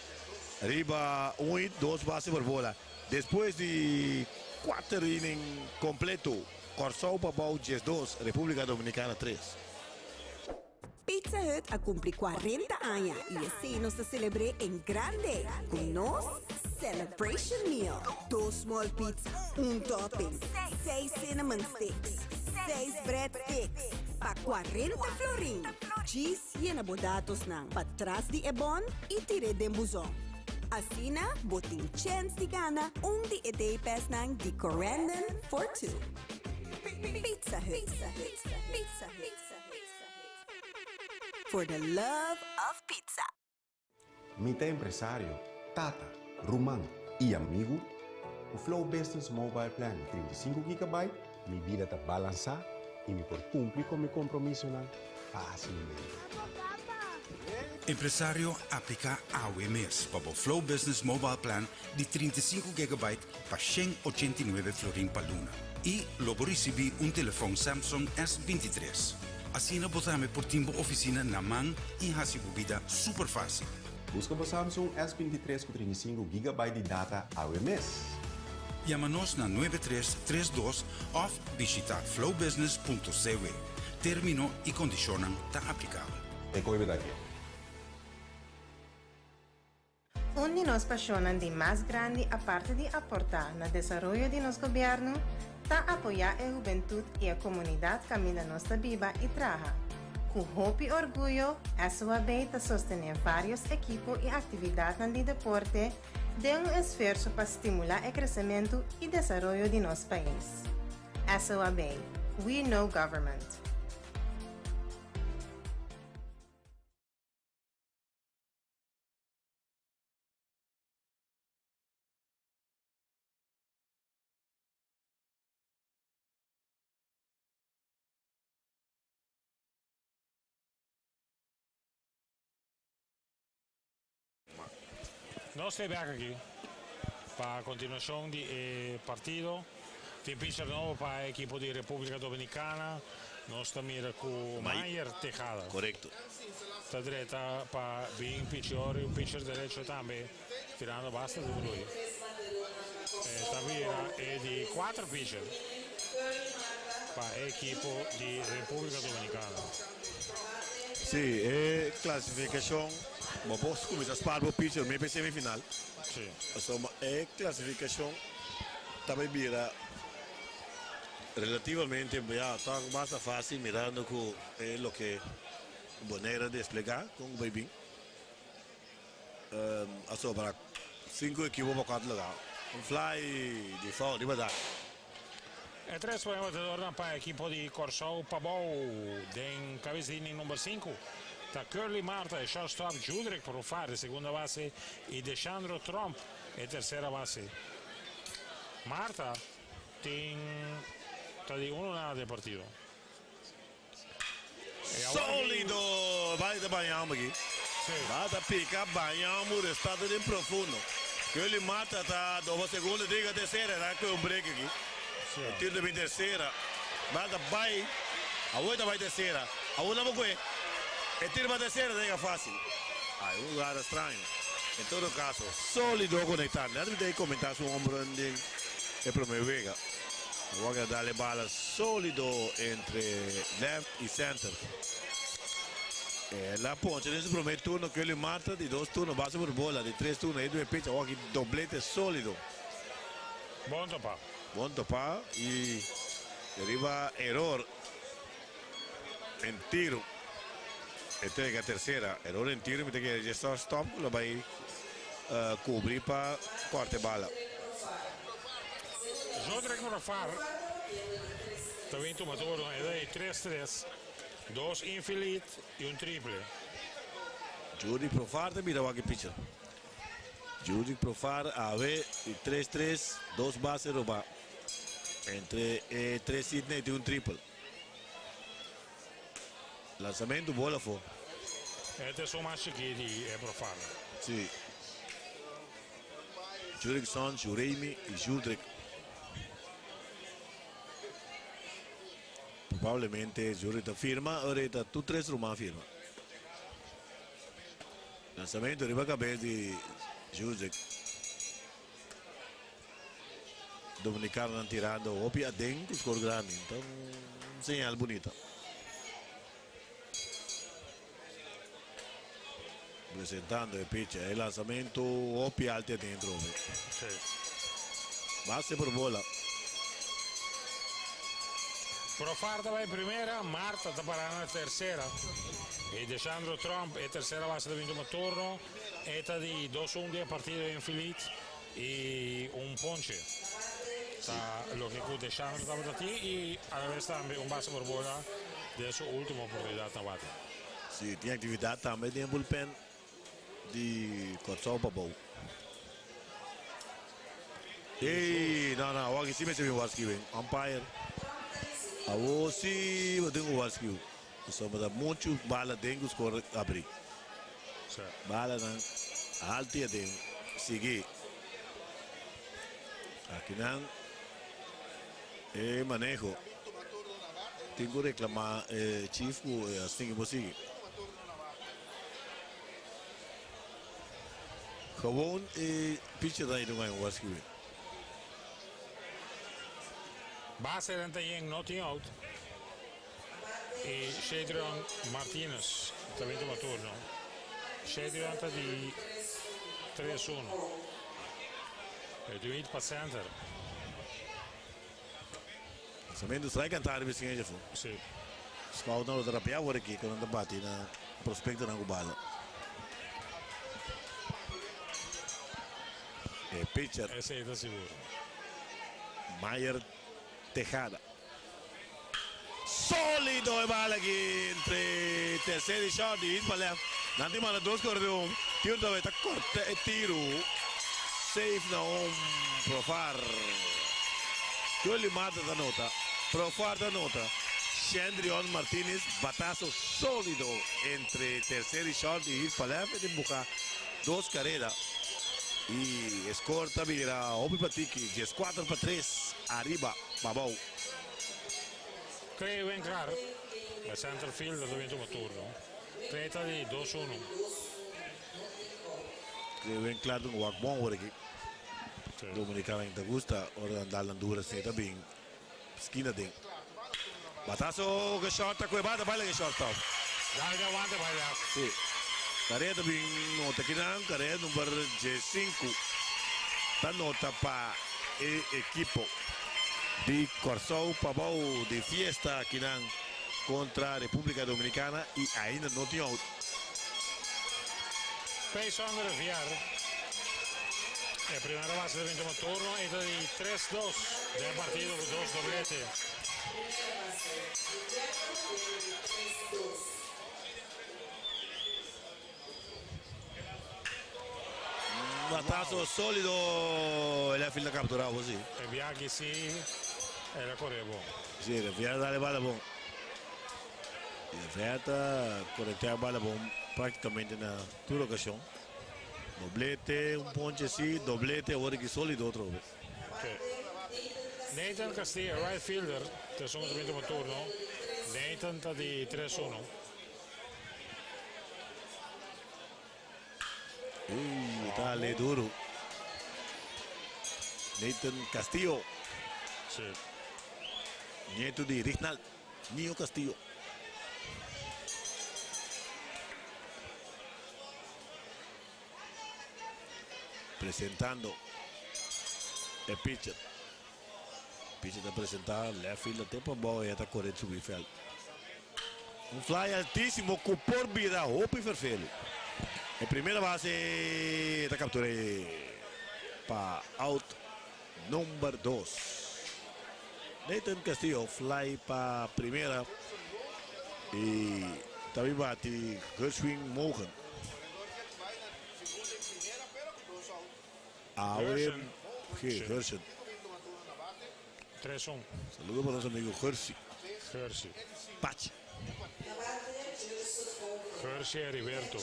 riba un hit, dos base por bola. Despues di kuater inning kompleto, Kòrsou pa bou 12, Repúblika Dominikana tres. Pizza Hut a cumpli 40 aña y esey nos ta celebra en grande cu nos Celebration Meal. Dos small pizza, un topping, seis cinnamon sticks, seis breadsticks, pa 40 florin. Djis yena bo datosnan patras di e bon y tir'e den buzon. Asina, bo tin chens di gana un di e day passnan di Corendon for two. Pizza Hut. Pizza Hut. For the love of pizza. Mi ta empresario, tata, ruman y amigo. Cu Flow Business Mobile Plan 35 GB, mi bida ta balansa y mi por cumpli cu mi compromisonan facilmente. Empresario, aplica awe mes pa Flow Business Mobile Plan di 35 GB pa 189 florin pa luna. Y lo bo ricibi un telefon Samsung S23. Asina bo tambe por tin bo oficina na man y haci bo bida super facil. Busca bo Samsung S23 cu 35 GB di data awe mes. Yama nos na 9332 of bishita flowbusiness.cw. Termino y condicion ta aplicabel. E coibe daqui. Un di nos pasionnan di mas grandi aparte di aporta na desaroyo di nos gobierno, ta apoya e hubentud y e comunidad caminda nos ta biba y traha. Cu hopi orguyo, SOAB ta sostene varios ekipo y actividad di deporte den un esfuerso pa stimula e crecemento y desaroyo di nos pais. SOAB, We Know Government. Nos ta back aki pa continuacion di partido. Tin pitcher nobo pa ekipo di Republica Dominicana. Nos ta mira cu Mayer Tejada. Correcto. Ta drenta pa bin pitcher, un pitcher derecho tambe, tirando basta duro. Ta bira e di cuater pitcher pa ekipo di Republica Dominicana. Si, e clasificacion, bo por cuminsa spaar pa pitcher, mi semifinal. So, e clasificacion tambe bira relativamente ya ta mas facil mirando cu e loke Bonaire a desplega cu bay. A sobra cinco ekipo pa cuater lugar. Un fly di foul, di berdad. E tres batedor pa ekipo di Corsou pabou den cabes di number 5. Ta Curly Marta e shortstop, Judrick Profar, di segunda base y Deshandro Tromp e tercera base. Marta tin ta di 1-0 di partido. Solido! Bay di bañamo aki. Bay ta pica bañamo, estado den profundo. Curly Marta ta doba segunda, diga tercera, ta cu un break aki. Tiro di tercera. Bay ta bay, awor ta bay tercera. Awor no e. E tiro pa tercera, diga facil. Ay, un lugar straño. En todo caso, solido conecta. Laat me comenta su hombro den e prome wega. Bay a dal bala solido entre left y center. El a poncha den prome turno cu el mata, di dos turno, base por bola, di tres turno, y dos pitch, aki doblete solido. Bon topa. Bon topa y riba error en tiro. Entrega tercera, error en tiro, mi ke ya stop, lo bay cubri pa corte bala. Jodrek Profar tambe tuma turno, e 3-3, dos infield y un triple. Judy Profar tambe ta aki pitcher. Judy Profar a ber 3-3, dos base roba. Entre tres hits y un triple. Lansamento, bola afo. Esaki ta mas chikito di Profar. Si. Jurickson, Juremi i Jurdrick. Probablemente Jurdrick ta firma, ora e ta tur tres ruman firma. Lansamento riba kabes di Jurdrick. Dominicanonan tirando hopi aden ku skor grandi. Ta un señal bunita. Presentando e pitcher. E lansamento hopi alto aden trobe. Base por bola. Profar ta bai primera, Marta ta para na tercera. E Deshandro Tromp e tercera base ta bin tuma turno. E ta di 2-1 di e partido infilit y un ponche. Ta loke cu Deshandro tabata tin y a la vez tambe un base por bola den su ultimo oportunidad na bate. Si, tin actividad tambe den bullpen di Kòrsou Pabou. Ey, no, no, awor aki si mester bin waarschuwing. Umpire, awor si bo tin ku waarschuw. Pasobra ta muchu bala den ku skor abri. Balanan haltu i aden. Sigui. Akinan e maneho. Tin ku reklamá e chief ku asina bo sigui. Gewoon e pitcher ta un aña waarschuwing. Base den ta yen no tin out. Y Shadrian Martinez ta bin tuma turno. Shadrian ta di 3-1. E tin hit pa center. Lansamento strike cantá riba esquina dje afó. Si. Scoutnan lo ta rapia awor aki cu nan ta bati na prospectonan cu bala. E pitcher. Esey ta sigur. Mayer Tejada. Solido e bala aki entre tercer y short di hit pa left. Nan tin manda dos corre di home. Tiro ta ta corta e tiro. Safe na home. Profar. Curly Marta ta nota. Profar ta nota. Shendrion Martinez batazo solido entre tercer y short di hit pa left. E tin buca dos carrera. Y e score ta bira hopi pa tiki. 14-3 ariba pa abou. Clay Winkler, e center fielder ta bin tuma turno. Clay ta di 2-1. Clay Winkler ta un wak bon ora aki. Dominicana ta gusta ora nan dal nan dura asina ta bin skina den. Batazo ke short ta kue bata bai laga e shortstop. Dal di awante bai left. Si. Karea ta bin nota kinan, karea number 15 ta nota pa e ekipo di Kòrsou pabou di fiesta kinan kontra Repúblika Dominikana i ainda no tin out. Payson Rivier, e primera base ta bin tuma turno e ta di 3-2 den e partido ku dos doblete. Un batazo sólido, el a filda capturado bo si. E biaha si el a corre bon. Si, Rivier a dale bala bon. Rivier ta conecta bala bon practicamente na tur ocasion. Doblete, un ponche si, doblete, awor aki sólido otro vez. Nathan Castillo, right fielder, ta esun ku ta bin tuma turno. Nathan ta di 3-1. Uy, ta ale duro. Nathan Castillo. Si. Nieto di Rignald Nio Castillo. Presentando e pitcher. Pitcher ta presenta left fielder te pabou y e ta core subi veld. Un fly altisimo cu por bira hopi ferfelu. E primera base ta captura pa out number 2. Nathan Castillo fly pa primera y ta bin bati Gershwin Mogen. Awe Gershon. 3-1. Saludo pa nos amigo Gersi. Gersi. Pachi. Gersi Heriberto.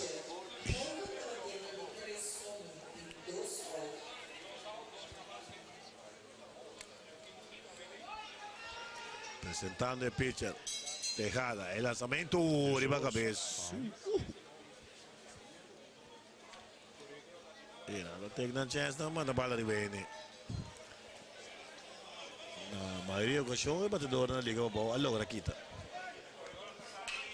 Presentando e pitcher Tejada. E lansamento riba cabes. E nan ta take nan chance nan manda bala riba hende. Na mayoria ocasion e batedornan a liga pabou a logra kita.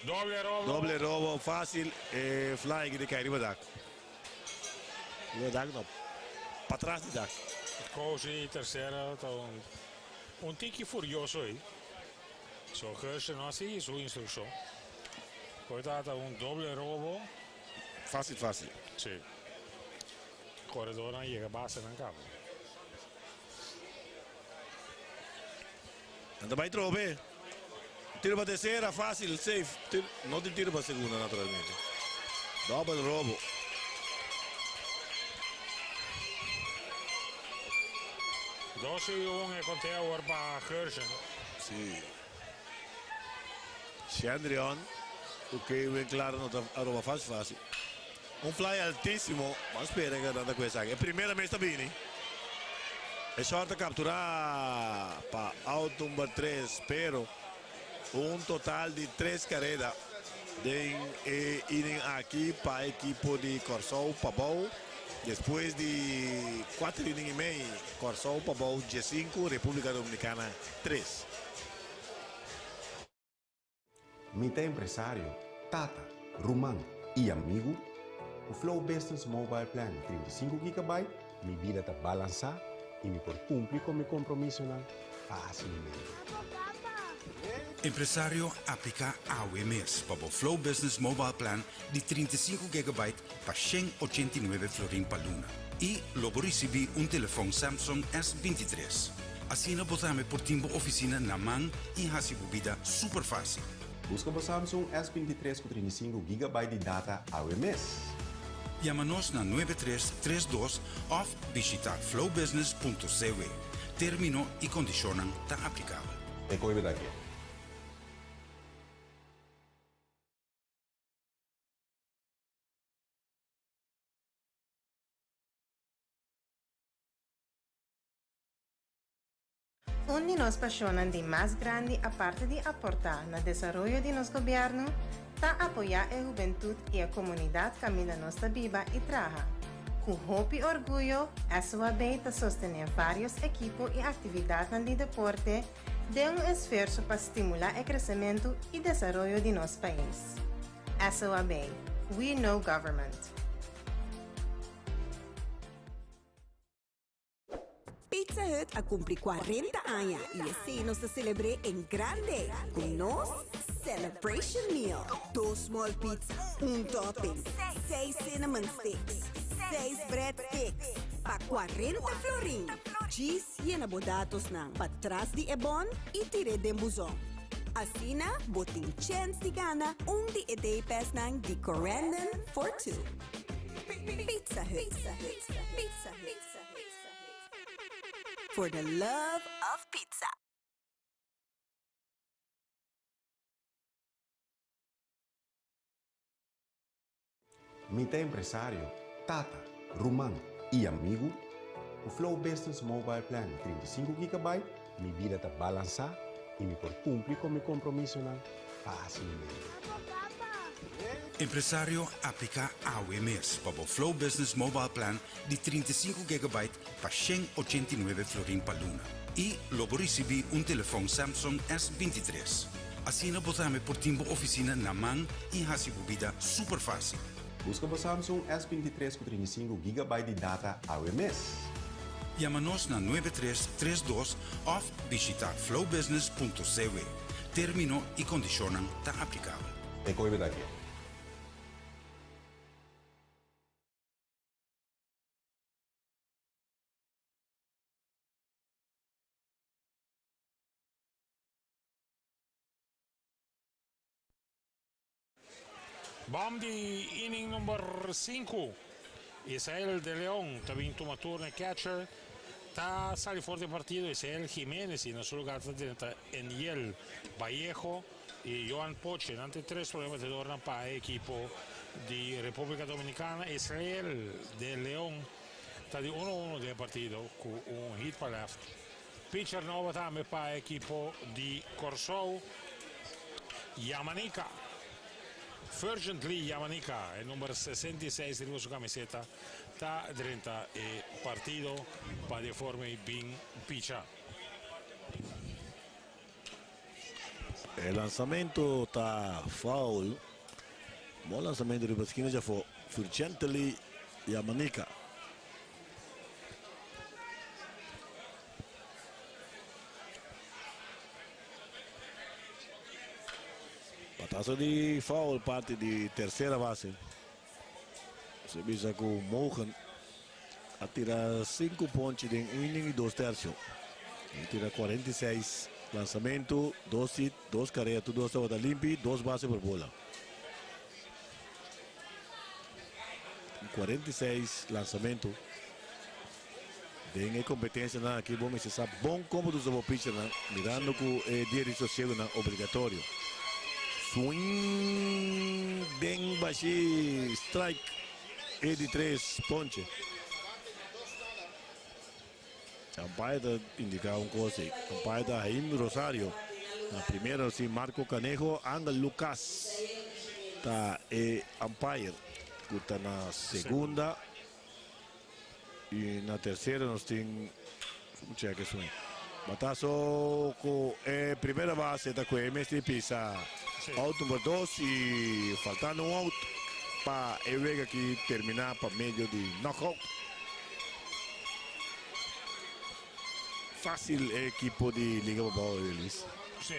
Doble robo. Doble robo facil e fly ki ta cay riba dak. Riba dak no, patras di dak. Coach di tercera ta un un tiki furioso ey. So Gersje no a sigui su instruccion. Por ta ta un doble robo. Facil facil. Si. Corredornan yega base nan cabo. Nan ta bai trobe. Tiro pa tercera, facil, safe. No tin tiro pa segunda naturalmente. Dobel robo. Dos y un e conteo awor pa Gershon. Si. Shendrion cu Kevin Claro no ta a roba facil facil. Un fly altisimo, ban spera cu nan ta cu esaki. E primera mes ta bini. E short ta captura pa out number tres, pero un total di tres careda den e inning aki pa ekipo di Corsou Pabou. Despues di cuater inning y mei, Corsou Pabou diescinco, Republica Dominicana tres. Mi ta empresario, tata, ruman i amigu. Ku Flow Business Mobile Plan di 35 gigabyte, mi bida ta balansá i mi por kumpli ku mi kompromisonan fásilmente. Empresario, apliká awe mes pa bo Flow Business Mobile Plan di 35 gigabyte pa 189 florin pa luna i lo bo risibí un telefòn Samsung S23. Asina bo tambe por tin bo ofisina na man i hasi bo bida super fásil. Buska bo Samsung S23 ku 35 gigabyte di data awe mes. Yama nos na 9332 òf bishitá flowbusiness.cw. Término i kondishonnan ta aplikabel. E koe ta ke. Un di nos pasionnan di mas grandi aparte di aporta na desaroyo di nos gobierno ta apoya e hubentud y e comunidad caminda nos ta biba y traha. Cu hopi orguyo, SOAB ta sostene varios ekipo y actividadnan di deporte den un esfuerso pa stimula e crecemento y desaroyo di nos pais. SOAB, We Know Government. Pizza Hut a cumpli 40 aña y esey nos ta celebr'e en grande cu nos Celebration Meal. Dos small pizza, un topping, seis cinnamon sticks, seis bread sticks pa 40 florin. Djis yena bo datosnan patras di e bon y tir'e den buzon. Asina bo tin chens di gana un di e day passnan di Corendon for Two. Pizza Hut. Pizza Hut. For the love of pizza. Mi ta empresario, tata, ruman i amigu. Ku Flow Business Mobile Plan di 35 gigabyte, mi bida ta balansá i mi por kumpli ku mi kompromisonan fásilmente. Empresario, apliká awe mes pa bo Flow Business Mobile Plan di 35 gigabyte pa 189 florin pa luna i lo bo risibí un telefòn Samsung S23. Asina bo tambe por tin bo ofisina na man i hasi bo bida super fásil. Buska bo Samsung S23 ku 35 gigabyte di data awe mes. Yama nos na 9332 òf bishitá flowbusiness.cw. Término i kondishonnan ta aplikabel. E koe ta ke. Bom di inning number 5. Israel de Leon ta bin tuma turno e catcher. Ta sali for di partido Israel Jimenez y na su lugar ta drenta Eniel Vallejo y Johan Poche. Nan tin tres prome batedornan pa e ekipo di Republica Dominicana. Israel de Leon ta di 1-1 den e partido cu un hit pa left. Pitcher nobo tambe pa ekipo di Kòrsou, Yamanika. Fergently Yamanika, e number 66 riba su kamiseta, ta drenta e partido pa di forma ei bin picha. E lansamento ta foul. Bon lansamento riba skina djafó. Fergently Yamanika. Batazo di foul parti di tercera base. Se bisa ku Mogen a tira 5 ponchi den un inning y 2 tercio. El tira 46 lanzamento, 2 hit, 2 carrera, tur dos tabata limpi, 2 base por bola. 46 lanzamento. Den e competencianan aki bo mester sa bon como ta usa bo pitchernan, mirando cu e dia di sosiegonan obligatorio. Swing den bashi strike e di tres ponche. Umpire ta indica un cos ey. Umpire ta Jaime Rosario. Na primera nos tin Marco Canejo, Angel Lucas ta e umpire cu ta na segunda. Y na tercera nos tin un cheque swing. Batazo cu e primera base ta cu e mester pisa out number 2 y faltando un out pa e wega aki termina pa medio di knockout. Facil e equipo di Liga Pabao, Luis. Sí.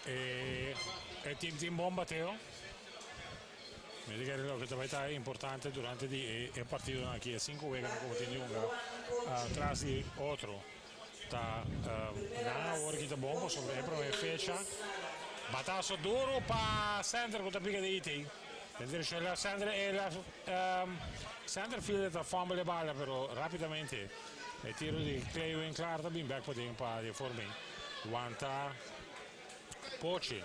E team tin bon bateo. Mi ta kere loke ta bai ta importante durante di e partidonan aki, e sinku weganan ku bo tin di hunga tras di otro ta nan awor ki ta bon pasobra e prome fecha bataso duro pa center ku ta pica di IT den direkshon left center e left center fielder ta fumble e bala pero rapidamente e tiro di Clay Winklaar ta bin bek paden pa di forma wanta Pochi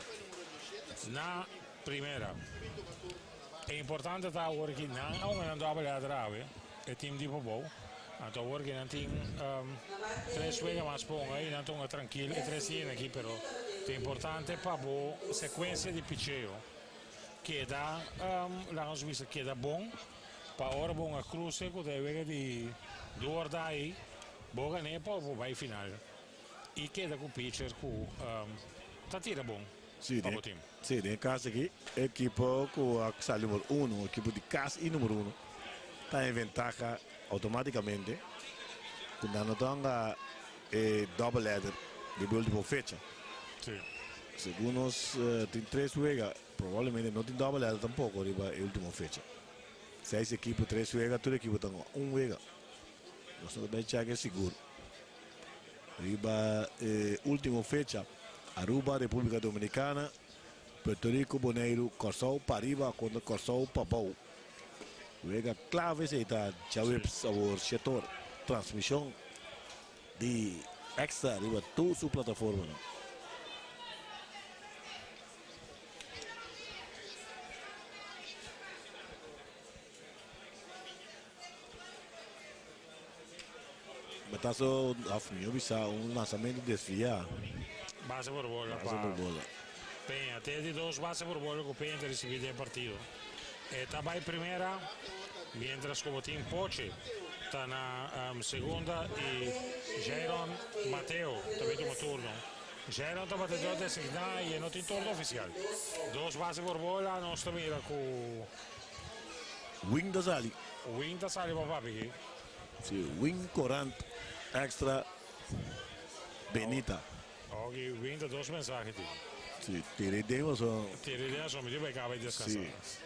na primera. E importante ta awor ki nan a hunga nan dobbel header awe, e team di Pabou. Anto awor ki nan tin tres wega mas pa hunga y nan ta hunga trankil e tres dianan aki, pero ta importante pa bo secuencia di picheo keda, laga nos bisa keda bon pa ora bo hunga cruce cu ta e wega di do or die, bo gane pa bo bay final y keda cu pitcher cu ta tira bon. Sí, pa den, bo team. sí, den e kas aki, e ekipo ku a sali numero uno, ekipo di kas i numero uno, ta en ventaha outomátikamente ku nan no ta hunga e double header riba e ultimo fecha. Sí. Segun nos tin tres wega, probablemente no tin double header tampoko riba e ultimo fecha. Seis ekipo, tres wega, tur ekipo ta hunga un wega. Nos no ta bai chèk e sigur. Riba e ultimo fecha, Aruba, Republica Dominicana, Puerto Rico, Boneiru, Kòrsou pariba kontra Kòrsou pabou. Wega klave esei ta djaweps awor shetor. Transmishon di Extra riba tur su plataformanan. Batazo of mihó bisa un lanzamento desviá. Base por bola Base pa por bola. Peña. Te di dos base por bola ku Peña ta risibí den partido. E ta bai primera, mientras ku bo tin Poche ta na segunda i Jairon Mateo ta bin tuma turno. Jairon ta batedor designá i e no tin turno ofisial. Dos base por bola nos ta mira ku. Wing ta sali. Wing ta sali pa papi ki. Si, Wing Corant Extra Benita. Oki, Wing ta dos mensahe tin. Si, tira e den pasobra. Tira e den pasobra mi tin bai kaba e deskansa. Si.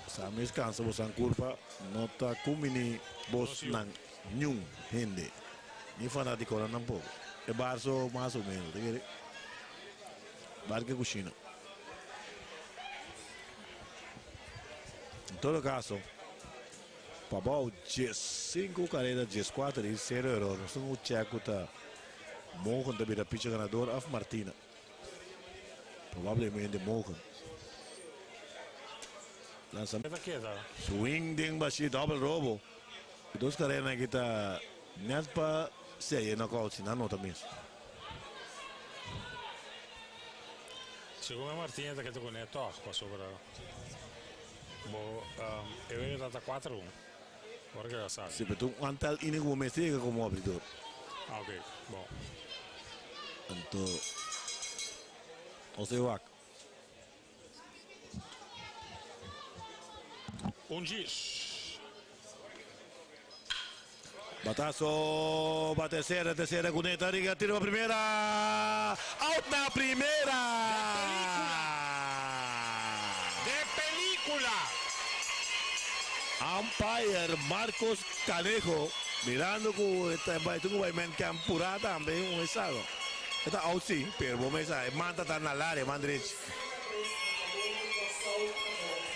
Sa mes kansa bosan kurpa no ta kumini bos nan niun hende, ni fanatikonan tampoko. E bar so mas o menos, ta kere? Bar ke kushina. En todo caso, Pabao 15 carrera, 14 y 0 error. Nos tin un check cu ta Mogen ta bira pitcher ganador of Martina. Probablemente Mogen. Lanzamiento. Swing den bashi, double robo. Dos carrera aki ta net pa. Sei e knockout si nan nota mes. Segun e Martinez ta keda kuné tòg pasobra bo e wega ta ta kuater un ora ke a sali. Si pero ta un antal inning ku bo mester yega komo abridor. Ah ok bon. Anto nos ta wak. Un djis. Batazo pa tercera, tercera cu neta riga tira pa primera, out na primera! De pelicula! Umpire Marcos Canejo mirando cu ta bay tin cu bay men camp pura tambe un estado. E ta out si, pero bo mesa e man ta ta na laria, man derechi.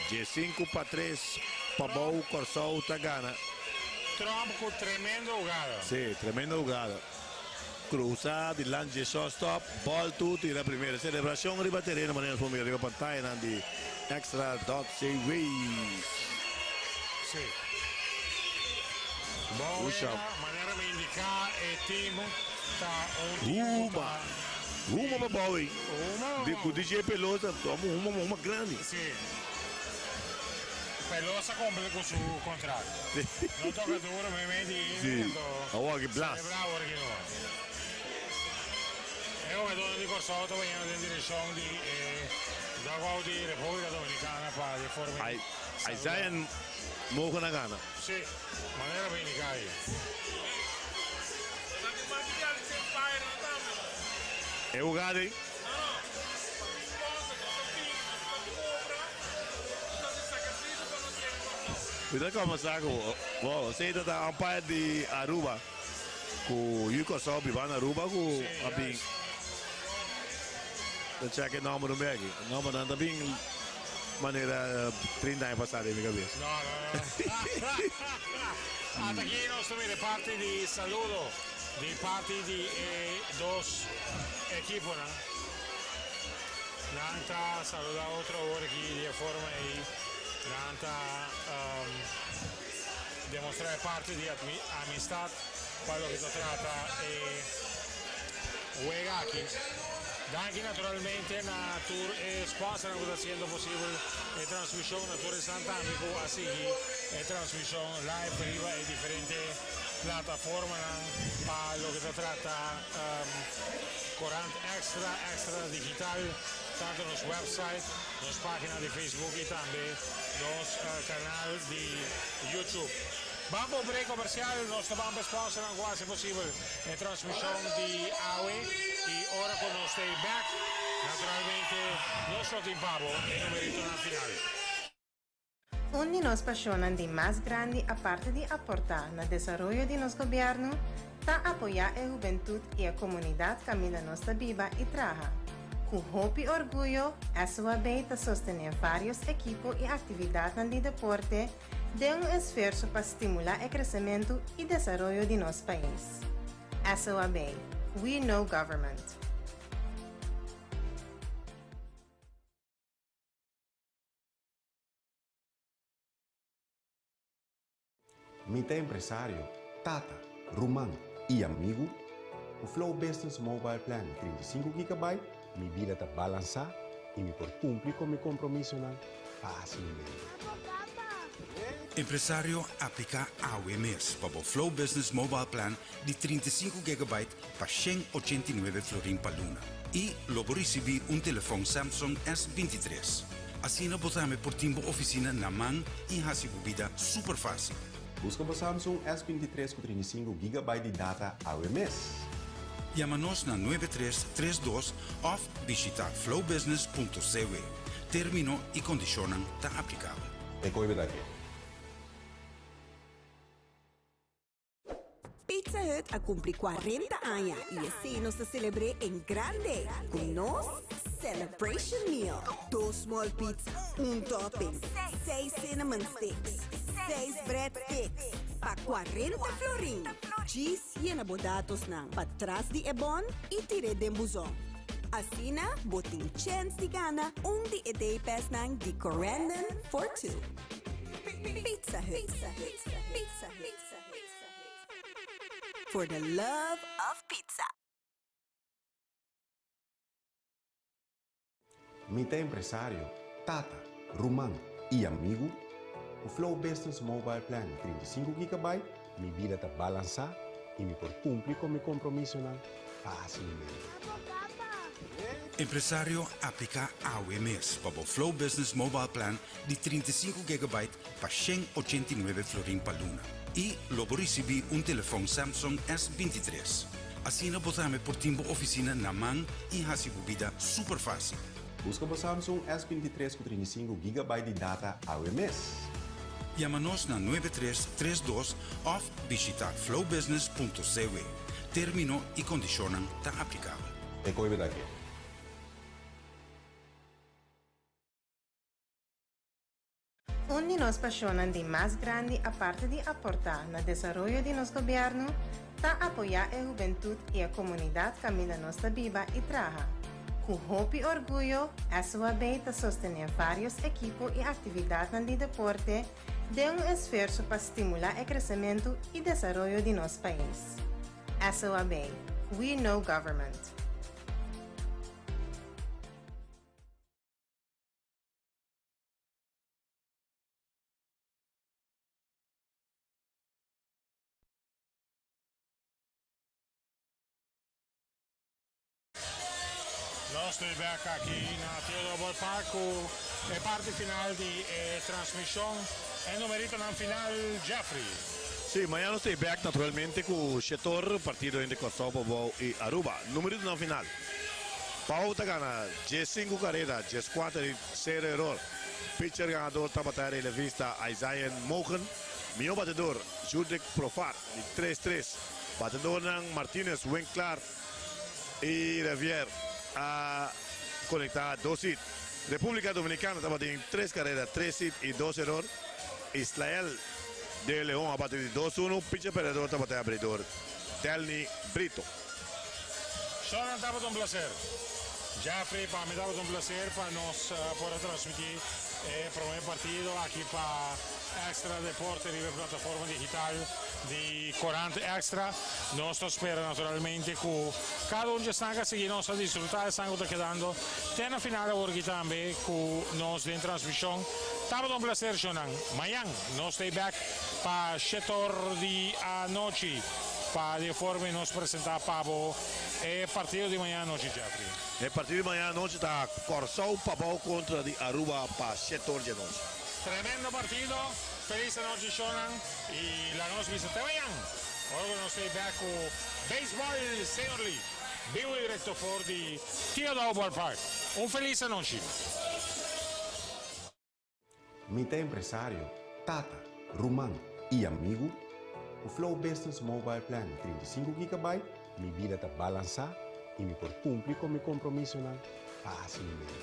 Diescinco pa tres pabou Corsou ta gana. Tromp cu tremendo hugada. Si, tremendo hugada. Cruza dilanti dje shortstop, ball tu tira primera. Celebracion riba tereno manera nos por mira riba pantayanan di Extra dot cw. Si. Bon wega, manera mi indica e team ta un team cu ta. Huma pa bou ei. Di ku DJ Pelosa toma un huma huma grandi. Si. Pelosa cumpli cu su contrato. No toca duro meimei di Si. Awor aki blas. Celebra awor aki no. E jugadornan di Corsou ta bayendo den direccion di e dugout di Republica Dominicana pa di forma Ai Isaiah Morgan a gana. Si, manera bo indica ayi. E hugada ei. Mi ta comenzá cu bo esey ta ta umpire di Aruba cu yu Corsou biba na Aruba cu a bin ta check e nomber un beki. Nombernan ta bin manera 30 aña pasá den mi cabeza. No, no, no. Ata aki nos ta mira e parti di saludo di parti di e dos ekiponan. Nan ta saluda otro awor aki di e forma ei. Nan ta demostra e parti di amistad pa loke ta trata e wega aki. Danki naturalmente na tur e sponsornan ku ta hasiendo posibel e transmishon, na tur esnan tambe ku a sigui e transmishon live riba e diferente plataformanan pa loke ta trata Korant Extra, Extra Digital, tanto nos website, nos pagina di Facebook i tambe nos kanal di YouTube. Ban pa un break komersial, nos ta ban pa e sponsornan ku hasi posibel e transmishon di awe i ora ku nos ta bek, naturalmente nos lo tin pa bo e numeritonan final. Un di nos pasionnan di mas grandi aparte di aporta na desaroyo di nos gobierno ta apoya e hubentud y e comunidad caminda nos ta biba y traha. Cu hopi orguyo, SOAB ta sostene varios ekipo y actividadnan di deporte den un esfuerso pa stimula e crecemento y desaroyo di nos pais. SOAB, We Know Government. Mi ta empresario, tata, ruman i amigu. Ku Flow Business Mobile Plan di 35 gigabyte, mi bida ta balansá i mi por kumpli ku mi kompromisonan fásilmente. Empresario, apliká awe mes pa bo Flow Business Mobile Plan di 35 gigabyte pa 189 florin pa luna i lo bo risibí un telefòn Samsung S23. Asina bo tambe por tin bo ofisina na man i hasi bo bida super fásil. Buska bo Samsung S23 ku 35 gigabyte di data awe mes! Yama nos na 9332 òf bishitá flowbusiness.cw. Término i kondishonnan ta aplikabel. E koe bida ke. Pizza Hut a cumpli 40 aña y esey nos ta celebr'é en grande cu nos Celebration Meal. Dos small pizza, un topping, seis cinnamon sticks, seis bread sticks pa 40 florin. Djis yena bo datosnan patras di e bon y tir'é den buzon. Asina bo tin chens di gana un di e day passnan di Corendon for Two. Pizza Hut. Pizza Hut. For the love of pizza. Mi ta empresario, tata, ruman i amigu. Ku Flow Business Mobile Plan di 35 GB, mi bida ta balansá i mi por kumpli ku mi kompromisonan fásilmente. Empresario, apliká awe mes pa bo Flow Business Mobile Plan di 35 GB pa 189 florin pa luna. I lo bo risibí un telefòn Samsung S23. Asina bo tambe por tin bo ofisina na man i hasi bo bida super fásil. Buska bo Samsung S23 ku 35 GB di data awe mes. Yama nos na 9332 òf bishitá flowbusiness.cw. Término i kondishonnan ta aplikabel. E koi bida aki. Un di nos pashonnan di mas grandi, aparte di aportá na desaroyo di nos gobièrnu, ta apoyá e hubentut i e komunidat kaminda nos ta biba i traha. Ku hopi orguyo, SOAB ta sostené vários ekipo i aktividatnan di deporte den un esfuerso pa stimulá e kresementu i desaroyo di nos pais. SOAB, We Know Government. Nos ta bèk aki na Theodore Ballpark ku e parti final di e transmishon. E numeritonan final, Jeffrey. Si, mañan nos ta bèk naturalmente ku 7'or, partido entre Kòrsou, Pabou i Aruba. Numeritonan final. Pau ta gana 15 karera, 14 i 0 eror. Pitcher ganador tabata relevista Isaiah Mogen. Mihó batedor Judrick Profar di 3-3. Batedornan Martinez, Winklar i Revier a konektá dos hit. Repúblika Dominikana tabatin tres karera, tres hit i dos eror. Israel de Leon a bati di 2-1. Pitcher perdedor tabata e abridor Delny Brito. Shonan, tabata un plaser. Jeffrey, pa mi tabata un plaser pa nos por a transmití e promé partido aki pa Extra Deporte riba e plataforma digital di Korant Extra. Nos ta spera naturalmente ku kada un di esnan ku a sigui nos a disfrutá, esnan ku ta kedando te na final awor aki tambe ku nos den transmishon. Tabata un plaser, shonan. Mañan nos ta bèk pa 7'or di anochi pa di forma nos presentá pa bo e partido di mañan anochi, Jeffrey. E partido di mañan anochi ta Kòrsou Pabou kontra di Aruba pa 7'or di anochi. Tremendo partido. Felis anochi, shonan. I laga nos bisa te mañan. Ora ku nos ta bèk ku Baseball Senior League. Bibu direkto for di Theodore Ballpark. Un felis anochi. Mi ta empresario, tata, ruman i amigu. Ku Flow Business Mobile Plan di 35 GB, mi bida ta balansá i mi por kumpli ku mi kompromisonan fásilmente.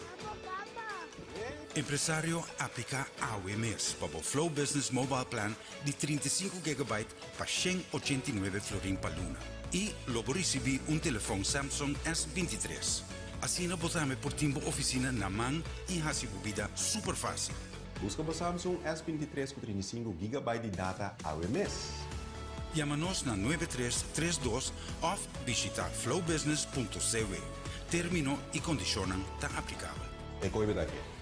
Empresario, apliká awe mes pa bo Flow Business Mobile Plan di 35 GB pa 189 florin pa luna. I lo bo risibí un telefòn Samsung S23. Asina bo tambe por tin bo ofisina na man i hasi bo bida super fásil. Buska bo Samsung S23 ku 35 GB di data awe mes. Yama nos na 9332 òf bishitá flowbusiness.cw. Término i kondishonnan ta aplikabel. E koi bida aki.